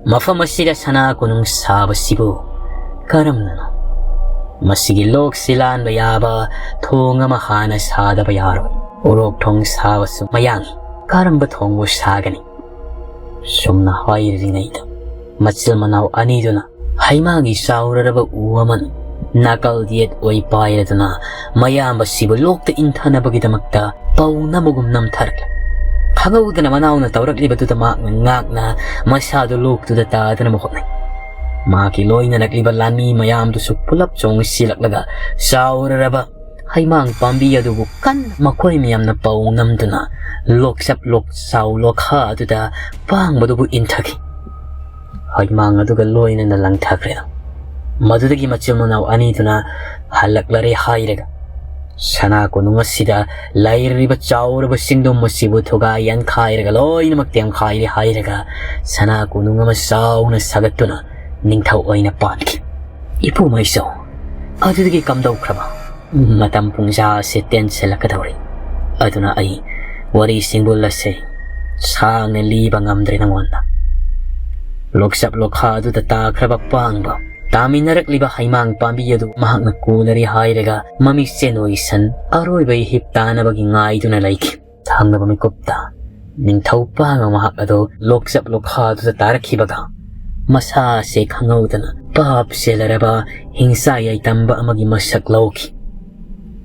ꯃꯐꯝ ꯑꯁꯤꯗ ꯁꯅꯥ ꯀꯣꯅꯨꯡ ꯁꯥꯕꯁꯤꯕꯨ ꯀꯔꯝꯅꯅꯣ? ꯃꯁꯤꯒꯤ ꯂꯣꯛꯁꯤ ꯂꯥꯟꯕ ꯌꯥꯕ ꯊꯣꯡ ꯑꯃ ꯍꯥꯟꯅ ꯁꯥꯗꯕ ꯌꯥꯔꯣꯏ꯫ ꯎꯔꯣꯛ ꯊꯣꯡ ꯁꯥꯕꯁꯨ ꯃꯌꯥꯡ ꯀꯔꯝꯕ ꯊꯣꯡꯕꯨ ꯁꯥꯒꯅꯤ?" ꯁꯨꯝꯅ ꯍꯥꯏꯔꯤꯉꯩꯗ ꯃꯆꯤꯜ ꯃꯅꯥꯎ ꯑꯅꯤꯗꯨꯅ ꯍꯩꯃꯥꯡꯒꯤ ꯆꯥꯎꯔꯔꯕ ꯎ ꯑꯃꯅ ꯅꯥꯀꯜ ꯌꯦꯠ ꯑꯣꯏ ꯄꯥꯏꯔꯗꯨꯅ ꯃꯌꯥꯝꯕꯁꯤꯕꯨ ꯂꯣꯛꯇ ꯏꯟꯊꯅꯕꯒꯤꯗꯃꯛꯇ ꯄꯧꯅꯕꯒꯨꯝ ꯅꯝꯊꯔꯛꯂꯦ꯫ ꯈꯪꯍꯧꯗꯅ ꯃꯅꯥꯎꯅ ꯇꯧꯔꯛꯂꯤꯕꯗꯨꯗ ꯃꯍꯥꯛꯅ ꯉꯥꯛꯅ ꯃꯁꯥꯗꯨ ꯂꯣꯛꯇꯨꯗ ꯇꯥꯗꯅꯕ ꯍꯣꯠꯅꯩ꯫ ꯃꯍꯥꯛꯀꯤ ꯂꯣꯏꯅꯔꯛꯂꯤꯕ ꯂꯥꯟꯃꯤ ꯃꯌꯥꯝꯗꯨꯁꯨ ꯄꯨꯂꯞ ꯆꯣꯡꯁꯤꯜꯂꯛꯂꯒ ꯆꯥꯎꯔꯔꯕ ꯍꯩꯃꯥꯡ ꯄꯥꯝꯕꯤ ꯑꯗꯨꯕꯨ ꯀꯟꯅ ꯃꯈꯣꯏ ꯃꯌꯥꯝꯅ ꯄꯧ ꯅꯝꯗꯨꯅ ꯂꯣꯛꯆꯞ ꯂꯣꯛꯆꯥꯎ ꯂꯣꯛꯈꯥ ꯑꯗꯨꯗ ꯄꯥꯡꯕꯗꯨꯕꯨ ꯏꯟꯊꯈꯤ꯫ ꯍꯩꯃꯥꯡ ꯑꯗꯨꯒ ꯂꯣꯏꯅꯅ ꯂꯪꯊꯈ꯭ꯔꯦ꯫ ꯃꯗꯨꯗꯒꯤ ꯃꯆꯤꯟ ꯃꯅꯥꯎ ꯑꯅꯤꯗꯨꯅ ꯍꯜꯂꯛꯂꯔꯦ ꯍꯥꯏꯔꯒ ꯁꯅꯥ ꯀꯣꯅꯨꯡ ꯑꯁꯤꯗ ꯂꯩꯔꯤꯕ ꯆꯥꯎꯔꯕ ꯆꯤꯡꯗꯣꯝ ꯑꯁꯤꯕꯨ ꯊꯨꯒꯥꯏ ꯌꯥꯟꯈꯥꯏꯔꯒ ꯂꯣꯏꯅꯃꯛ ꯇꯦꯝꯈꯥꯏꯔꯦ ꯍꯥꯏꯔꯒ ꯁꯅꯥ ꯀꯣꯅꯨꯡ ꯑꯃ ꯆꯥꯎꯅ ꯁꯥꯒꯠꯇꯨꯅ ꯅꯤꯡꯊꯧ ꯑꯣꯏꯅ ꯄꯥꯟꯈꯤ꯫ ꯏꯄꯨ ꯃꯩꯁꯧ ꯑꯗꯨꯗꯒꯤ ꯀꯝꯗꯧꯈ꯭ꯔꯕ? ꯃꯇꯝ ꯄꯨꯡꯖꯥ ꯑꯁꯤ ꯇꯦꯟꯁꯤꯜꯂꯛꯀꯗꯧꯔꯤ꯫ ꯑꯗꯨꯅ ꯑꯩ ꯋꯥꯔꯤ ꯁꯤꯡꯕꯨꯜ ꯑꯁꯤ ꯁꯥꯡꯅ ꯂꯤꯕ ꯉꯝꯗ꯭ꯔꯦ ꯅꯉꯣꯟꯗ꯫ ꯂꯣꯛꯆꯞ ꯂꯣꯛꯈꯥ ꯑꯗꯨꯗ ꯇꯥꯈ꯭ꯔꯕ ꯄꯥꯡꯕ ꯇꯥꯃꯤꯟꯅꯔꯛꯂꯤꯕ ꯍꯩꯃꯥꯡ ꯄꯥꯝꯕꯤ ꯑꯗꯨ ꯃꯍꯥꯛꯅ ꯀꯣꯜꯂꯔꯤ ꯍꯥꯏꯔꯒ ꯃꯃꯤꯠꯁꯦ ꯅꯣꯏꯁꯟ ꯑꯔꯣꯏꯕ ꯏꯍꯤꯞ ꯇꯥꯅꯕꯒꯤ ꯉꯥꯏꯗꯨꯅ ꯂꯩꯈꯤ꯫ ꯊꯪꯅꯕ ꯃꯤꯀꯨꯞꯇ ꯅꯤꯡꯊꯧ ꯄꯥꯡꯕ ꯃꯍꯥꯛ ꯑꯗꯨ ꯂꯣꯛꯆꯞ ꯂꯣꯛꯈꯥꯗꯨꯗ ꯇꯥꯔꯛꯈꯤꯕꯒ ꯃꯁꯥ ꯑꯁꯦ ꯈꯪꯍꯧꯗꯅ ꯄꯥꯞ ꯆꯦꯜꯂꯔꯕ ꯍꯤꯡꯁꯥ ꯌꯥꯏꯇꯝꯕ ꯑꯃꯒꯤ ꯃꯁꯛ ꯂꯧꯈꯤ꯫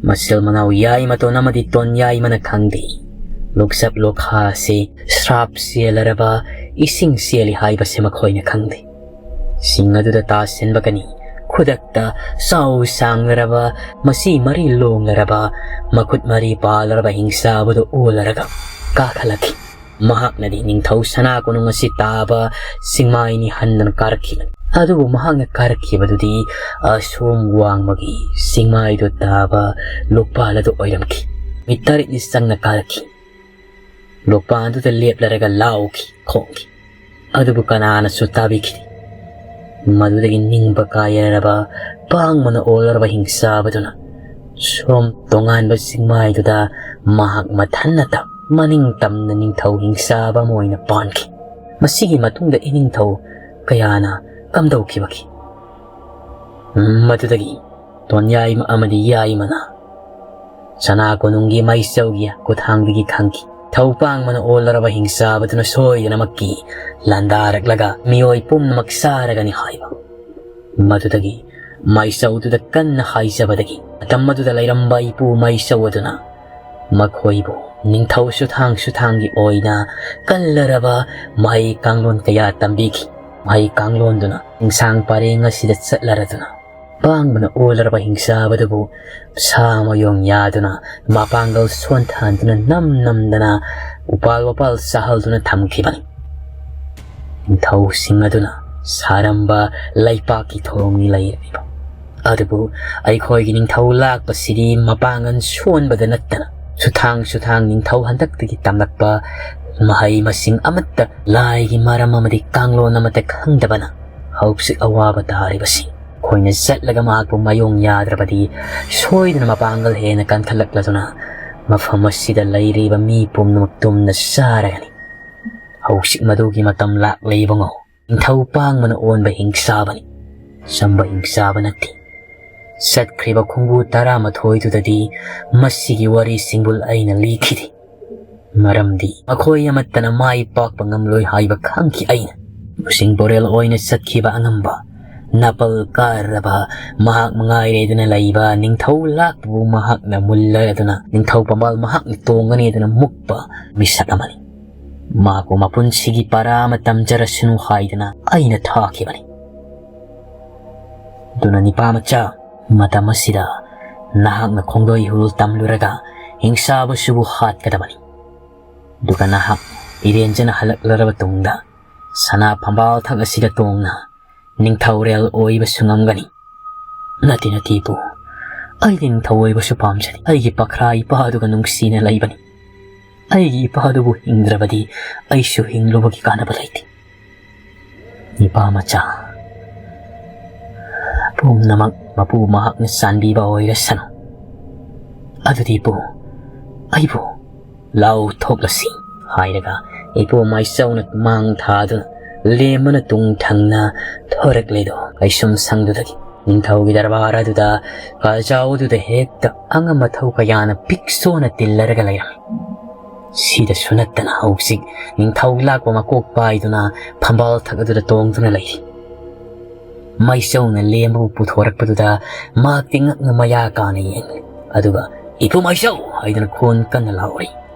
ꯃꯆꯤꯜ ꯃꯅꯥꯎ ꯌꯥꯏꯃꯇꯣꯟ ꯑꯃꯗꯤ ꯇꯣꯟ ꯌꯥꯏꯃꯅ ꯈꯪꯗꯦ꯫ ꯂꯣꯛꯆꯞ ꯂꯣꯛꯈꯥ ꯑꯁꯤ ꯁ꯭ꯔꯥꯞ ꯆꯦꯜꯂꯔꯕ ꯏꯁꯤꯡ ꯆꯦꯜꯂꯤ ꯍꯥꯏꯕꯁꯤ ꯃꯈꯣꯏꯅ ꯈꯪꯗꯦ꯫ ꯁꯤꯡ ꯑꯗꯨꯗ ꯇꯥꯁꯤꯟꯕꯒꯅꯤ ꯈꯨꯗꯛꯇ ꯆꯥꯎ ꯁꯥꯡꯂꯔꯕ, ꯃꯁꯤ ꯃꯔꯤ ꯂꯣꯡꯂꯔꯕ, ꯃꯈꯨꯠ ꯃꯔꯤ ꯄꯥꯜꯂꯔꯕ ꯍꯤꯡꯆꯥꯕꯗꯨ ꯑꯣꯜꯂꯔꯒ ꯀꯥꯈꯠꯂꯛꯈꯤ꯫ ꯃꯍꯥꯛꯅꯗꯤ ꯅꯤꯡꯊꯧ ꯁꯅꯥ ꯀꯣꯅꯨꯡ ꯑꯁꯤ ꯇꯥꯕ ꯆꯤꯡꯃꯥꯏꯅꯤ ꯍꯟꯗꯅ ꯀꯥꯔꯛꯈꯤꯕꯅꯤ꯫ ꯑꯗꯨꯕꯨ ꯃꯍꯥꯛꯅ ꯀꯥꯔꯛꯈꯤꯕꯗꯨꯗꯤ ꯑꯁꯣꯝ ꯋꯥꯡꯃꯒꯤ ꯆꯤꯡꯃꯥꯏꯗꯨ ꯇꯥꯕ ꯂꯣꯛꯄꯥꯜ ꯑꯗꯨ ꯑꯣꯏꯔꯝꯈꯤ꯫ ꯃꯤꯠ ꯇꯔꯦꯠꯅꯤ ꯆꯪꯅ ꯀꯥꯔꯛꯈꯤ꯫ ꯂꯣꯛꯄꯥꯟꯗꯨꯗ ꯂꯦꯞꯂꯔꯒ ꯂꯥꯎꯈꯤ, ꯈꯣꯡꯈꯤ꯫ ꯑꯗꯨꯕꯨ ꯀꯅꯥꯅꯁꯨ ꯇꯥꯕꯤꯈꯤꯗꯦ꯫ ꯃꯗꯨꯗꯒꯤ ꯅꯤꯡꯕ ꯀꯥꯏꯔꯔꯕ, ꯄꯥꯡꯕꯅ ꯑꯣꯜꯂꯔꯕ ꯍꯤꯡꯆꯥꯕꯗꯨꯅ ꯁꯣꯝ ꯇꯣꯉꯥꯟꯕ ꯆꯤꯡꯃꯥꯏꯗꯨꯗ ꯃꯍꯥꯛ ꯃꯊꯟꯅꯇ ꯃꯅꯤꯡ ꯇꯝꯅ ꯅꯤꯡꯊꯧ ꯍꯤꯡꯆꯥꯕ ꯑꯃ ꯑꯣꯏꯅ ꯄꯥꯟꯈꯤ꯫ ꯃꯁꯤꯒꯤ ꯃꯇꯨꯡꯗ ꯏꯅꯤꯡꯊꯧ ꯀꯌꯥꯅ ꯀꯝꯗꯧꯈꯤꯕꯒꯦ? ꯃꯗꯨꯗꯒꯤ ꯇꯣꯟꯌꯥꯏꯃ ꯑꯃꯗꯤ ꯌꯥꯏꯃꯅ ꯁꯅꯥ ꯀꯣꯅꯨꯡꯒꯤ ꯃꯩꯆꯧꯒꯤ ꯈꯨꯊꯥꯡꯗꯒꯤ ꯈꯪꯈꯤ꯫ ꯊꯧꯄꯥꯡꯕꯅ ꯑꯣꯜꯂꯔꯕ ꯍꯤꯡꯆꯥꯕꯗꯨꯅ ꯁꯣꯏꯗꯅꯃꯛꯀꯤ ꯂꯥꯟꯗꯥꯔꯛꯂꯒ ꯃꯤꯑꯣꯏ ꯄꯨꯝꯅꯃꯛ ꯆꯥꯔꯒꯅꯤ ꯍꯥꯏꯕ꯫ ꯃꯗꯨꯗꯒꯤ ꯃꯩꯆꯧꯗꯨꯗ ꯀꯟꯅ ꯍꯥꯏꯖꯕꯗꯒꯤ ꯃꯇꯝ ꯑꯗꯨꯗ ꯂꯩꯔꯝꯕ ꯏꯄꯨ ꯃꯩꯆꯧ ꯑꯗꯨꯅ ꯃꯈꯣꯏꯕꯨ ꯅꯤꯡꯊꯧ ꯁꯨꯊꯥꯡ ꯁꯨꯊꯥꯡꯒꯤ ꯑꯣꯏꯅ ꯀꯜꯂꯔꯕ ꯃꯍꯩ ꯀꯥꯡꯂꯣꯟ ꯀꯌꯥ ꯇꯝꯕꯤꯈꯤ꯫ ꯃꯍꯩ ꯀꯥꯡꯂꯣꯟꯗꯨꯅ ꯆꯤꯡꯁꯥꯡ ꯄꯔꯦꯡ ꯑꯁꯤꯗ ꯆꯠꯂꯔꯗꯨꯅ ꯄꯥꯡꯕꯅ ꯑꯣꯜꯂꯔꯕ ꯍꯤꯡꯆꯥꯕꯗꯨꯕꯨ ꯁꯥ ꯃꯌꯣꯡ ꯌꯥꯗꯨꯅ ꯃꯄꯥꯡꯒꯜ ꯁꯣꯟꯊꯍꯟꯗꯨꯅ ꯅꯝ ꯅꯝꯗꯅ ꯎꯄꯥꯜ ꯋꯥꯄꯥꯜ ꯆꯥꯍꯜꯗꯨꯅ ꯊꯝꯈꯤꯕꯅꯤ꯫ ꯅꯤꯡꯊꯧꯁꯤꯡ ꯑꯗꯨꯅ ꯁꯥꯔꯝꯕ ꯂꯩꯄꯥꯛꯀꯤ ꯊꯧꯔꯝꯒꯤ ꯂꯩꯔꯤꯕ ꯑꯗꯨꯕꯨ ꯑꯩꯈꯣꯏꯒꯤ ꯅꯤꯡꯊꯧ ꯂꯥꯛꯄꯁꯤꯗꯤ ꯃꯄꯥꯡꯒꯜ ꯁꯣꯟꯕꯗ ꯅꯠꯇꯅ ꯁꯨꯊꯥꯡ ꯁꯨꯊꯥꯡ ꯅꯤꯡꯊꯧ ꯍꯟꯗꯛꯇꯒꯤ ꯇꯝꯂꯛꯄ ꯃꯍꯩ ꯃꯁꯤꯡ ꯑꯃꯠꯇ, ꯂꯥꯏꯒꯤ ꯃꯔꯝ ꯑꯃꯗꯤ ꯀꯥꯡꯂꯣꯟ ꯑꯃꯠꯇ ꯈꯪꯗꯕꯅ ꯍꯧꯖꯤꯛ ꯑꯋꯥꯕ ꯇꯥꯔꯤꯕꯁꯤ꯫ ꯑꯩꯈꯣꯏꯅ ꯆꯠꯂꯒ ꯃꯍꯥꯛꯄꯨ ꯃꯌꯣꯡ ꯌꯥꯗ꯭ꯔꯕꯗꯤ ꯁꯣꯏꯗꯅ ꯃꯄꯥꯡꯒꯜ ꯍꯦꯟꯅ ꯀꯟꯈꯠꯂꯛꯂꯗꯨꯅ ꯃꯐꯝ ꯑꯁꯤꯗ ꯂꯩꯔꯤꯕ ꯃꯤ ꯄꯨꯝꯅꯃꯛ ꯇꯨꯝꯅ ꯆꯥꯔꯒꯅꯤ꯫ ꯍꯧꯖꯤꯛ ꯃꯗꯨꯒꯤ ꯃꯇꯝ ꯂꯥꯛꯂꯦ ꯏꯕꯨꯡꯉꯣ꯫ ꯅꯤꯡꯊꯧ ꯄꯥꯡꯕꯅ ꯑꯣꯟꯕ ꯍꯤꯡꯆꯥꯕꯅꯤ, ꯆꯝꯕ ꯍꯤꯡꯆꯥꯕ ꯅꯠꯇꯦ꯫ ꯆꯠꯈ꯭ꯔꯤꯕ ꯈꯣꯡꯕꯨ ꯇꯔꯥꯃꯥꯊꯣꯏꯗꯨꯗꯗꯤ ꯃꯁꯤꯒꯤ ꯋꯥꯔꯤꯁꯤꯡꯕꯨ ꯑꯩꯅ ꯂꯤꯈꯤꯗꯦ꯫ ꯃꯔꯝꯗꯤ ꯃꯈꯣꯏ ꯑꯃꯠꯇꯅ ꯃꯥꯏ ꯄꯥꯛꯄ ꯉꯝꯂꯣꯏ ꯍꯥꯏꯕ ꯈꯪꯈꯤ ꯑꯩꯅ꯫ ꯂꯨꯆꯤꯡ ꯄꯣꯔꯦꯜ ꯑꯣꯏꯅ ꯆꯠꯈꯤꯕ ꯑꯉꯝꯕ, ꯅꯥꯄꯜ ꯀꯥꯔꯔꯕ, ꯃꯍꯥꯛ ꯃꯉꯥꯏꯔꯦꯗꯅ ꯂꯩꯕ ꯅꯤꯡꯊꯧ ꯂꯥꯛꯄꯕꯨ ꯃꯍꯥꯛꯅ ꯃꯨꯜꯂꯗꯨꯅ ꯅꯤꯡꯊꯧ ꯄꯝꯕꯥꯜ ꯃꯍꯥꯛꯅ ꯇꯣꯡꯒꯅꯤꯗꯅ ꯃꯨꯛꯄ ꯃꯤꯁꯛ ꯑꯃꯅꯤ꯫ ꯃꯍꯥꯛꯄꯨ ꯃꯄꯨꯟꯁꯤꯒꯤ ꯄꯔꯥ ꯑꯃ ꯇꯝꯖꯔꯁꯅꯨ ꯍꯥꯏꯗꯅ ꯑꯩꯅ ꯊꯥꯈꯤꯕꯅꯤ꯫ ꯑꯗꯨꯅ ꯅꯤꯄꯥ ꯃꯆꯥ, ꯃꯇꯝ ꯑꯁꯤꯗ ꯅꯍꯥꯛꯅ ꯈꯣꯡꯗꯣꯏ ꯍꯨꯜ ꯇꯝꯂꯨꯔꯒ ꯍꯤꯡꯁꯥꯕꯁꯤꯕꯨ ꯍꯥꯠꯀꯗꯕꯅꯤ꯫ ꯑꯗꯨꯒ ꯅꯍꯥꯛ ꯏꯔꯦꯟꯖꯅ ꯍꯜꯂꯛꯂꯔꯕ ꯇꯨꯡꯗ ꯁꯅꯥ ꯐꯝꯕꯥꯜ ꯊꯛ ꯑꯁꯤꯗ ꯇꯣꯡꯅ ꯅꯤꯡꯊꯧꯔꯦꯜ ꯑꯣꯏꯕꯁꯨ ꯉꯝꯒꯅꯤ꯫ ꯅꯠꯇꯦ, ꯅꯠꯇꯦ ꯏꯄꯨ, ꯑꯩꯗꯤ ꯅꯤꯡꯊꯧ ꯑꯣꯏꯕꯁꯨ ꯄꯥꯝꯖꯗꯦ꯫ ꯑꯩꯒꯤ ꯄꯈ꯭ꯔꯥ ꯏꯄꯥ ꯑꯗꯨꯒ ꯅꯨꯡꯁꯤꯅ ꯂꯩꯕꯅꯤ꯫ ꯑꯩꯒꯤ ꯏꯄꯥ ꯑꯗꯨꯕꯨ ꯍꯤꯡꯗ꯭ꯔꯕꯗꯤ ꯑꯩꯁꯨ ꯍꯤꯡꯂꯨꯕꯒꯤ ꯀꯥꯟꯅꯕ ꯂꯩꯇꯦ꯫ ꯅꯤꯄꯥ ꯃꯆꯥ, ꯄꯨꯝꯅꯃꯛ ꯃꯄꯨ ꯃꯍꯥꯛꯅ ꯆꯥꯟꯕꯤꯕ ꯑꯣꯏꯔꯁꯅꯨ꯫ ꯑꯗꯨꯗꯤ ꯏꯄꯨ, ꯑꯩꯕꯨ ꯂꯥꯎ ꯊꯣꯛꯂꯁꯤ ꯍꯥꯏꯔꯒ ꯏꯄꯨ ꯃꯥꯏꯆꯧꯅ ꯃꯥꯡ ꯊꯥꯗꯨꯅ ꯂꯦꯝꯕꯅ ꯇꯨꯡ ꯊꯪꯅ ꯊꯣꯔꯛꯂꯦꯗꯣ꯫ ꯀꯩꯁꯨꯝ ꯁꯪꯗꯨꯗꯒꯤ ꯅꯤꯡꯊꯧꯒꯤ ꯗꯔꯕꯥꯔ ꯑꯗꯨꯗ ꯀꯥꯖꯥꯎꯗꯨꯗ ꯍꯦꯛꯇ ꯑꯉꯝ ꯑꯊꯧ ꯀꯌꯥꯅ ꯄꯤꯛꯁꯣꯅ ꯇꯤꯜꯂꯔꯒ ꯂꯩꯔꯝꯃꯤ꯫ ꯁꯤꯗꯁꯨ ꯅꯠꯇꯅ ꯍꯧꯖꯤꯛ ꯅꯤꯡꯊꯧ ꯂꯥꯛꯄ ꯃꯀꯣꯛ ꯄꯥꯏꯗꯨꯅ ꯐꯝꯕꯥꯜ ꯊꯛ ꯑꯗꯨꯗ ꯇꯣꯡꯗꯨꯅ ꯂꯩꯔꯤ꯫ ꯃꯥꯏꯆꯧꯅ ꯂꯦꯝꯕꯕꯨ ꯄꯨꯊꯣꯔꯛꯄꯗꯨꯗ ꯃꯍꯥꯛꯇꯤ ꯉꯛꯅ ꯃꯌꯥ ꯀꯥꯅ ꯌꯦꯡꯂꯤ꯫ ꯑꯗꯨꯒ "ꯏꯄꯨ ꯃꯥꯏꯆꯧ!" ꯍꯥꯏꯗꯨꯅ ꯈꯣꯟ ꯀꯟꯅ ꯂꯥꯎꯔꯤ꯫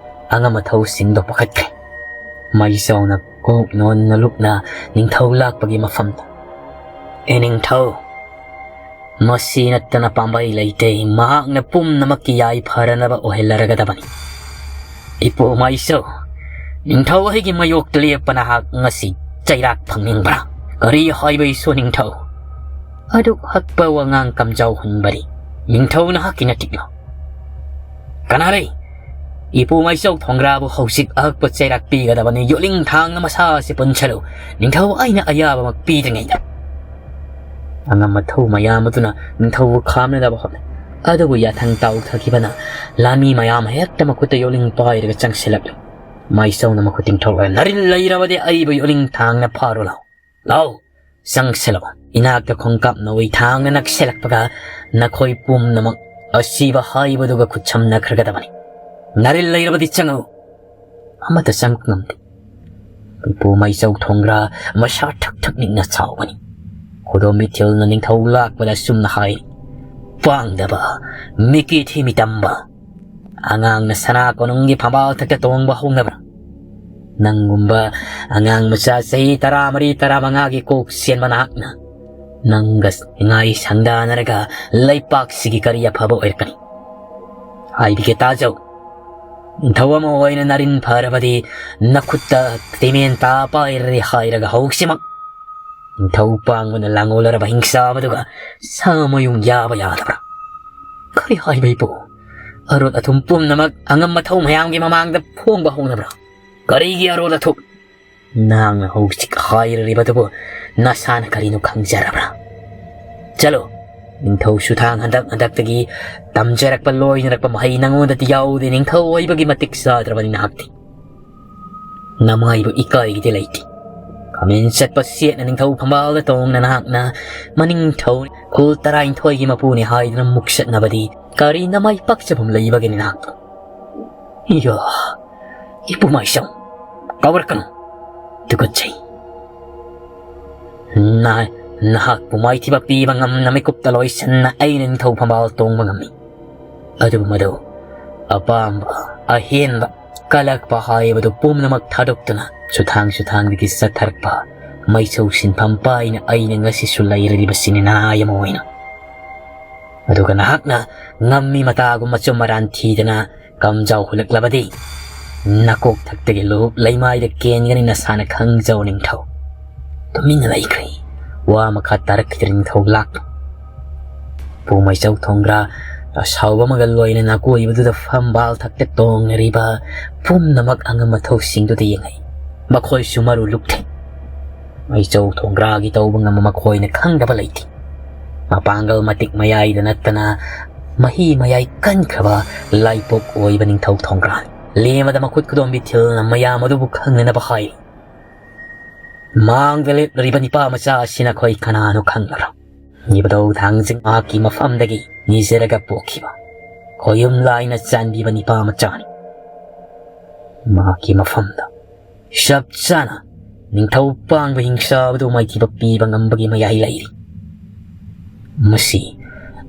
ꯑꯉꯝ ꯑꯊꯧꯁꯤꯡꯗꯣ ꯄꯥꯈꯠꯈ꯭ꯔꯦ꯫ ꯃꯥꯏꯆꯧꯅ ꯀꯣꯛ ꯅꯣꯟꯅ ꯂꯨꯞꯅ ꯅꯤꯡꯊꯧ ꯂꯥꯛꯄꯒꯤ ꯃꯐꯝꯗ, "ꯑꯦ ꯅꯤꯡꯊꯧ, ꯃꯁꯤ ꯅꯠꯇꯅ ꯄꯥꯝꯕꯩ ꯂꯩꯇꯦ꯫ ꯃꯍꯥꯛꯅ ꯄꯨꯝꯅꯃꯛꯀꯤ ꯌꯥꯏꯐꯅꯅꯕ ꯑꯣꯏꯍꯜꯂꯔꯒꯗꯕꯅꯤ꯫ ꯏꯄꯨ ꯃꯥꯏꯆꯧ, ꯅꯤꯡꯊꯧ ꯑꯩꯒꯤ ꯃꯥꯌꯣꯛꯇ ꯂꯦꯞꯄ ꯅꯍꯥꯛ ꯉꯁꯤ ꯆꯩꯔꯥꯛ ꯐꯪꯅꯤꯡꯕ꯭ꯔꯥ? ꯀꯔꯤ ꯍꯥꯏꯕ ꯏꯁꯣ ꯅꯤꯡꯊꯧ? ꯑꯗꯨꯛ ꯍꯛꯄ ꯋꯥꯉꯥꯡ ꯀꯝꯖꯥꯎ ꯍꯨꯟꯕꯗꯤ ꯅꯤꯡꯊꯧ ꯅꯍꯥꯛꯀꯤ ꯅꯠꯇꯤꯛꯂꯣ? ꯀꯅꯥ ꯂꯩ? ꯏꯄꯨ ꯃꯥꯏꯆꯧ ꯊꯣꯡꯒ꯭ꯔꯥꯕꯨ ꯍꯧꯖꯤꯛ ꯑꯍꯛꯄ ꯆꯩꯔꯥꯛ ꯄꯤꯒꯗꯕꯅꯤ, ꯌꯣꯠꯂꯤꯡ ꯊꯥꯡꯅ ꯃꯁꯥ ꯑꯁꯤ ꯄꯨꯟꯁꯤꯜꯂꯨ, ꯅꯤꯡꯊꯧ ꯑꯩꯅ ꯑꯌꯥꯕꯃꯛ ꯄꯤꯗ꯭ꯔꯤꯉꯩꯗ꯫" ꯑꯉꯝ ꯑꯊꯧ ꯃꯌꯥꯝ ꯑꯗꯨꯅ ꯅꯤꯡꯊꯧꯕꯨ ꯈꯥꯝꯅꯅꯕ ꯍꯣꯠꯅꯩ꯫ ꯑꯗꯨꯕꯨ ꯌꯥꯊꯪ ꯇꯥꯎꯊꯈꯤꯕꯅ ꯂꯥꯟꯃꯤ ꯃꯌꯥꯝ ꯍꯦꯛꯇ ꯃꯈꯨꯠꯇ ꯌꯣꯠꯂꯤꯡ ꯄꯥꯏꯔꯒ ꯆꯪꯁꯤꯜꯂꯛꯂꯤ꯫ ꯃꯥꯏꯆꯧꯅ ꯃꯈꯨꯠ ꯇꯤꯡꯊꯣꯛꯂꯒ, "ꯅꯔꯤꯜ ꯂꯩꯔꯕꯗꯤ ꯑꯩꯕꯨ ꯌꯣꯠꯂꯤꯡ ꯊꯥꯡꯅ ꯐꯥꯔꯨ ꯂꯥꯎ꯫ ꯂꯥꯎ, ꯆꯪꯁꯤꯜꯂꯣ꯫ ꯏꯅꯥꯛꯇ ꯈꯣꯡꯀꯥꯞ ꯅꯧꯏ ꯊꯥꯡꯅ ꯅꯛꯁꯤꯜꯂꯛꯄꯒ ꯅꯈꯣꯏ ꯄꯨꯝꯅꯃꯛ ꯑꯁꯤꯕ ꯍꯥꯏꯕꯗꯨꯒ ꯈꯨꯠꯁꯝꯅꯈ꯭ꯔꯒꯗꯕꯅꯤ꯫ ꯅꯔꯤꯜ ꯂꯩꯔꯕꯗꯤ ꯆꯪꯉꯨ꯫" ꯑꯃꯠꯇ ꯆꯪꯕ ꯉꯝꯗꯦ꯫ ꯏꯄꯨ ꯃꯥꯏꯆꯧ ꯊꯣꯡꯒ꯭ꯔꯥ ꯃꯁꯥ ꯊꯛ ꯊꯛ ꯅꯤꯛꯅ ꯁꯥꯎꯕꯅꯤ꯫ ꯈꯨꯗꯣꯝꯕꯤ ꯊꯤꯜꯅ ꯅꯤꯡꯊꯧ ꯂꯥꯛꯄꯗ ꯑꯆꯨꯝꯅ ꯍꯥꯏ, "ꯄꯥꯡꯗꯕ, ꯃꯤꯀꯤ ꯊꯤꯃꯤ ꯇꯝꯕ, ꯑꯉꯥꯡꯅ ꯁꯅꯥ ꯀꯣꯅꯨꯡꯒꯤ ꯐꯝꯕꯥꯜ ꯊꯛꯇ ꯇꯣꯡꯕ ꯍꯧꯅꯕ꯭ꯔꯥ? ꯅꯪꯒꯨꯝꯕ ꯑꯉꯥꯡ ꯃꯆꯥ ꯆꯍꯤ ꯇꯔꯥꯃꯔꯤ, ꯇꯔꯥꯃꯉꯥꯒꯤ ꯀꯣꯛ ꯆꯦꯟꯕ ꯅꯍꯥꯛꯅ ꯅꯪꯒ ꯅꯤꯡꯉꯥꯏ ꯁꯪꯗꯥꯅꯔꯒ ꯂꯩꯄꯥꯛꯁꯤꯒꯤ ꯀꯔꯤ ꯑꯐꯕ ꯑꯣꯏꯔꯛꯀꯅꯤ? ꯍꯥꯏꯕꯤꯒꯦ ꯇꯥꯖꯧ꯫ ꯅꯤꯡꯊꯧ ꯑꯃ ꯑꯣꯏꯅ ꯅꯔꯤꯟ ꯐꯔꯕꯗꯤ ꯅꯈꯨꯠꯇ ꯇꯦꯃꯦꯟ ꯇꯥ ꯄꯥꯏꯔꯦ ꯍꯥꯏꯔꯒ ꯍꯧꯖꯤꯛꯃꯛ ꯅꯤꯡꯊꯧ ꯄꯥꯡꯕꯅ ꯂꯥꯡꯑꯣꯜꯂꯔꯕ ꯍꯤꯡꯁꯥꯕꯗꯨꯒ ꯁꯥ ꯃꯌꯨꯡ ꯌꯥꯕ ꯌꯥꯗꯕ꯭ꯔꯥ? ꯀꯔꯤ ꯍꯥꯏꯕ ꯏꯄꯨ? ꯑꯔꯣꯠ ꯑꯊꯨꯝ ꯄꯨꯝꯅꯃꯛ ꯑꯉꯝ ꯑꯊꯧ ꯃꯌꯥꯝꯒꯤ ꯃꯃꯥꯡꯗ ꯐꯣꯡꯕ ꯍꯧꯅꯕ꯭ꯔꯥ? ꯀꯔꯤꯒꯤ ꯑꯔꯣꯠ ꯑꯊꯨꯝ? ꯅꯍꯥꯛꯅ ꯍꯧꯖꯤꯛ ꯍꯥꯏꯔꯤꯕꯗꯨꯕꯨ ꯅꯁꯥꯅ ꯀꯔꯤꯅꯣ ꯈꯪꯖꯔꯕ꯭ꯔꯥ? ꯆꯠꯂꯣ, ꯅꯤꯡꯊꯧ ꯁꯨꯊꯥꯡ ꯍꯟꯗꯛ ꯍꯟꯗꯛꯇꯒꯤ ꯇꯝꯖꯔꯛꯄ ꯂꯣꯏꯅꯔꯛꯄ ꯃꯍꯩ ꯅꯉꯣꯟꯗꯗꯤ ꯌꯥꯎꯗꯦ꯫ ꯅꯤꯡꯊꯧ ꯑꯣꯏꯕꯒꯤ ꯃꯇꯤꯛ ꯆꯥꯗ꯭ꯔꯕꯅꯤ ꯅꯍꯥꯛꯇꯤ꯫ ꯅꯃꯥꯏꯕꯨ ꯏꯀꯥꯏꯒꯤꯗꯤ ꯂꯩꯇꯦ꯫ ꯈꯥꯃꯦꯟ ꯆꯠꯄ ꯁꯦꯠꯅ ꯅꯤꯡꯊꯧ ꯐꯝꯕꯥꯜꯗ ꯇꯣꯡꯅ ꯅꯍꯥꯛꯅ ꯃꯅꯤꯡꯊꯧ ꯈꯨꯜ ꯇꯔꯥꯅꯤꯊꯣꯏꯒꯤ ꯃꯄꯨꯅꯤ ꯍꯥꯏꯗꯨꯅ ꯃꯨꯛꯁꯠꯅꯕꯗꯤ ꯀꯔꯤ ꯅꯃꯥꯏ ꯄꯛꯆꯐꯝ ꯂꯩꯕꯒꯦꯅꯦ ꯅꯍꯥꯛꯄꯨ? ꯏꯌꯣ, ꯏꯄꯨ ꯃꯥꯏꯁꯪ, ꯀꯥꯎꯔꯛꯀꯅꯨ꯫ ꯇꯨꯀꯠꯆꯩ꯫ ꯅ-, ꯅꯍꯥꯛꯄꯨ ꯃꯥꯏꯊꯤꯕ ꯄꯤꯕ ꯉꯝꯅ ꯃꯤꯀꯨꯞꯇ ꯂꯣꯏꯁꯟꯅ ꯑꯩꯅ ꯅꯤꯡꯊꯧ ꯐꯝꯕꯥꯜ ꯇꯣꯡꯕ ꯉꯝꯃꯤ꯫ ꯑꯗꯨꯕꯨ ꯃꯗꯨ ꯑꯄꯥꯝꯕ, ꯑꯍꯦꯟꯕ, ꯀꯜꯂꯛꯄ ꯍꯥꯏꯕꯗꯨ ꯄꯨꯝꯅꯃꯛ ꯊꯥꯗꯣꯛꯇꯨꯅ ꯁꯨꯊꯥꯡ ꯁꯨꯊꯥꯡꯗꯒꯤ ꯆꯠꯊꯔꯛꯄ ꯃꯩꯁꯧ ꯁꯤꯟꯐꯝ ꯄꯥꯏꯅ ꯑꯩꯅ ꯉꯁꯤꯁꯨ ꯂꯩꯔꯤꯕꯁꯤꯅꯤ ꯅꯍꯥ ꯑꯃ ꯑꯣꯏꯅ꯫ ꯑꯗꯨꯒ ꯅꯍꯥꯛꯅ ꯉꯝꯃꯤ ꯃꯇꯥꯒꯨꯝ ꯃꯆꯨꯝ ꯃꯔꯥꯟ ꯊꯤꯗꯅ ꯀꯝꯖꯥꯎ ꯍꯨꯜꯂꯛꯂꯕꯗꯤ ꯅꯀꯣꯛ ꯊꯛꯇꯒꯤ ꯂꯨꯍꯨꯞ ꯂꯩꯃꯥꯏꯗ ꯀꯦꯟꯒꯅꯤ ꯅꯁꯥꯅ ꯈꯪꯖꯧ ꯅꯤꯡꯊꯧ꯫ ꯇꯨꯃꯤꯟꯅ ꯂꯩꯈ꯭ꯔꯦ꯫ ꯋꯥ ꯃꯈꯥ ꯇꯥꯔꯛꯈꯤꯗ꯭ꯔꯦ ꯅꯤꯡꯊꯧ ꯂꯥꯛ꯫ ꯄꯨ ꯃꯩꯆꯧ ꯊꯣꯡꯒ꯭ꯔꯥ ꯑꯁꯥꯎꯕ ꯑꯃꯒ ꯂꯣꯏꯅꯅ ꯑꯀꯣꯏꯕꯗꯨꯗ ꯐꯝꯕꯥꯜ ꯊꯛꯇ ꯇꯣꯡꯅꯔꯤꯕ ꯄꯨꯝꯅꯃꯛ ꯑꯉꯝ ꯑꯊꯧꯁꯤꯡꯗꯨꯗ ꯌꯦꯡꯉꯩ꯫ ꯃꯈꯣꯏꯁꯨ ꯃꯔꯨ ꯂꯨꯛꯊꯩ꯫ ꯃꯩꯆꯧ ꯊꯣꯡꯒ꯭ꯔꯥꯒꯤ ꯇꯧꯕ ꯉꯝꯕ ꯃꯈꯣꯏꯅ ꯈꯪꯗꯕ ꯂꯩꯇꯦ꯫ ꯃꯄꯥꯡꯒꯜ ꯃꯇꯤꯛ ꯃꯌꯥꯏꯗ ꯅꯠꯇꯅ ꯃꯍꯤ ꯃꯌꯥꯏ ꯀꯟꯈ꯭ꯔꯕ ꯂꯥꯏꯄꯣꯛ ꯑꯣꯏꯕ ꯅꯤꯡꯊꯧ ꯊꯣꯡꯒ꯭ꯔꯥꯅꯤ꯫ ꯂꯦꯝꯕꯗ ꯃꯈꯨꯠ ꯈꯨꯗꯣꯝꯕꯤ ꯊꯤꯜꯅ ꯃꯌꯥꯝ ꯑꯗꯨꯕꯨ ꯈꯪꯅꯅꯕ ꯍꯥꯏ꯫ ꯃꯥꯡꯗ ꯂꯦꯞꯂꯤꯕ ꯅꯤꯄꯥ ꯃꯆꯥ ꯑꯁꯤ ꯅꯈꯣꯏ ꯀꯅꯥꯅꯣ ꯈꯪꯂꯔꯣꯏ꯫ ꯏꯕꯨꯙꯧ ꯊꯥꯡꯖꯤꯡ ꯃꯍꯥꯛꯀꯤ ꯃꯐꯝꯗꯒꯤ ꯅꯤꯖꯔꯒ ꯄꯣꯛꯈꯤꯕ ꯈꯣꯌꯨꯝ ꯂꯥꯏꯅ ꯆꯥꯟꯕꯤꯕ ꯅꯤꯄꯥ ꯃꯆꯥꯅꯤ꯫ ꯃꯍꯥꯛꯀꯤ ꯃꯐꯝꯗ ꯆꯞ ꯆꯥꯅ ꯅꯤꯡꯊꯧ ꯄꯥꯡꯕ ꯍꯤꯡꯁꯥꯕꯗꯨ ꯃꯥꯏꯊꯤꯕ ꯄꯤꯕ ꯉꯝꯕꯒꯤ ꯃꯌꯥꯏ ꯂꯩꯔꯤ꯫ ꯃꯁꯤ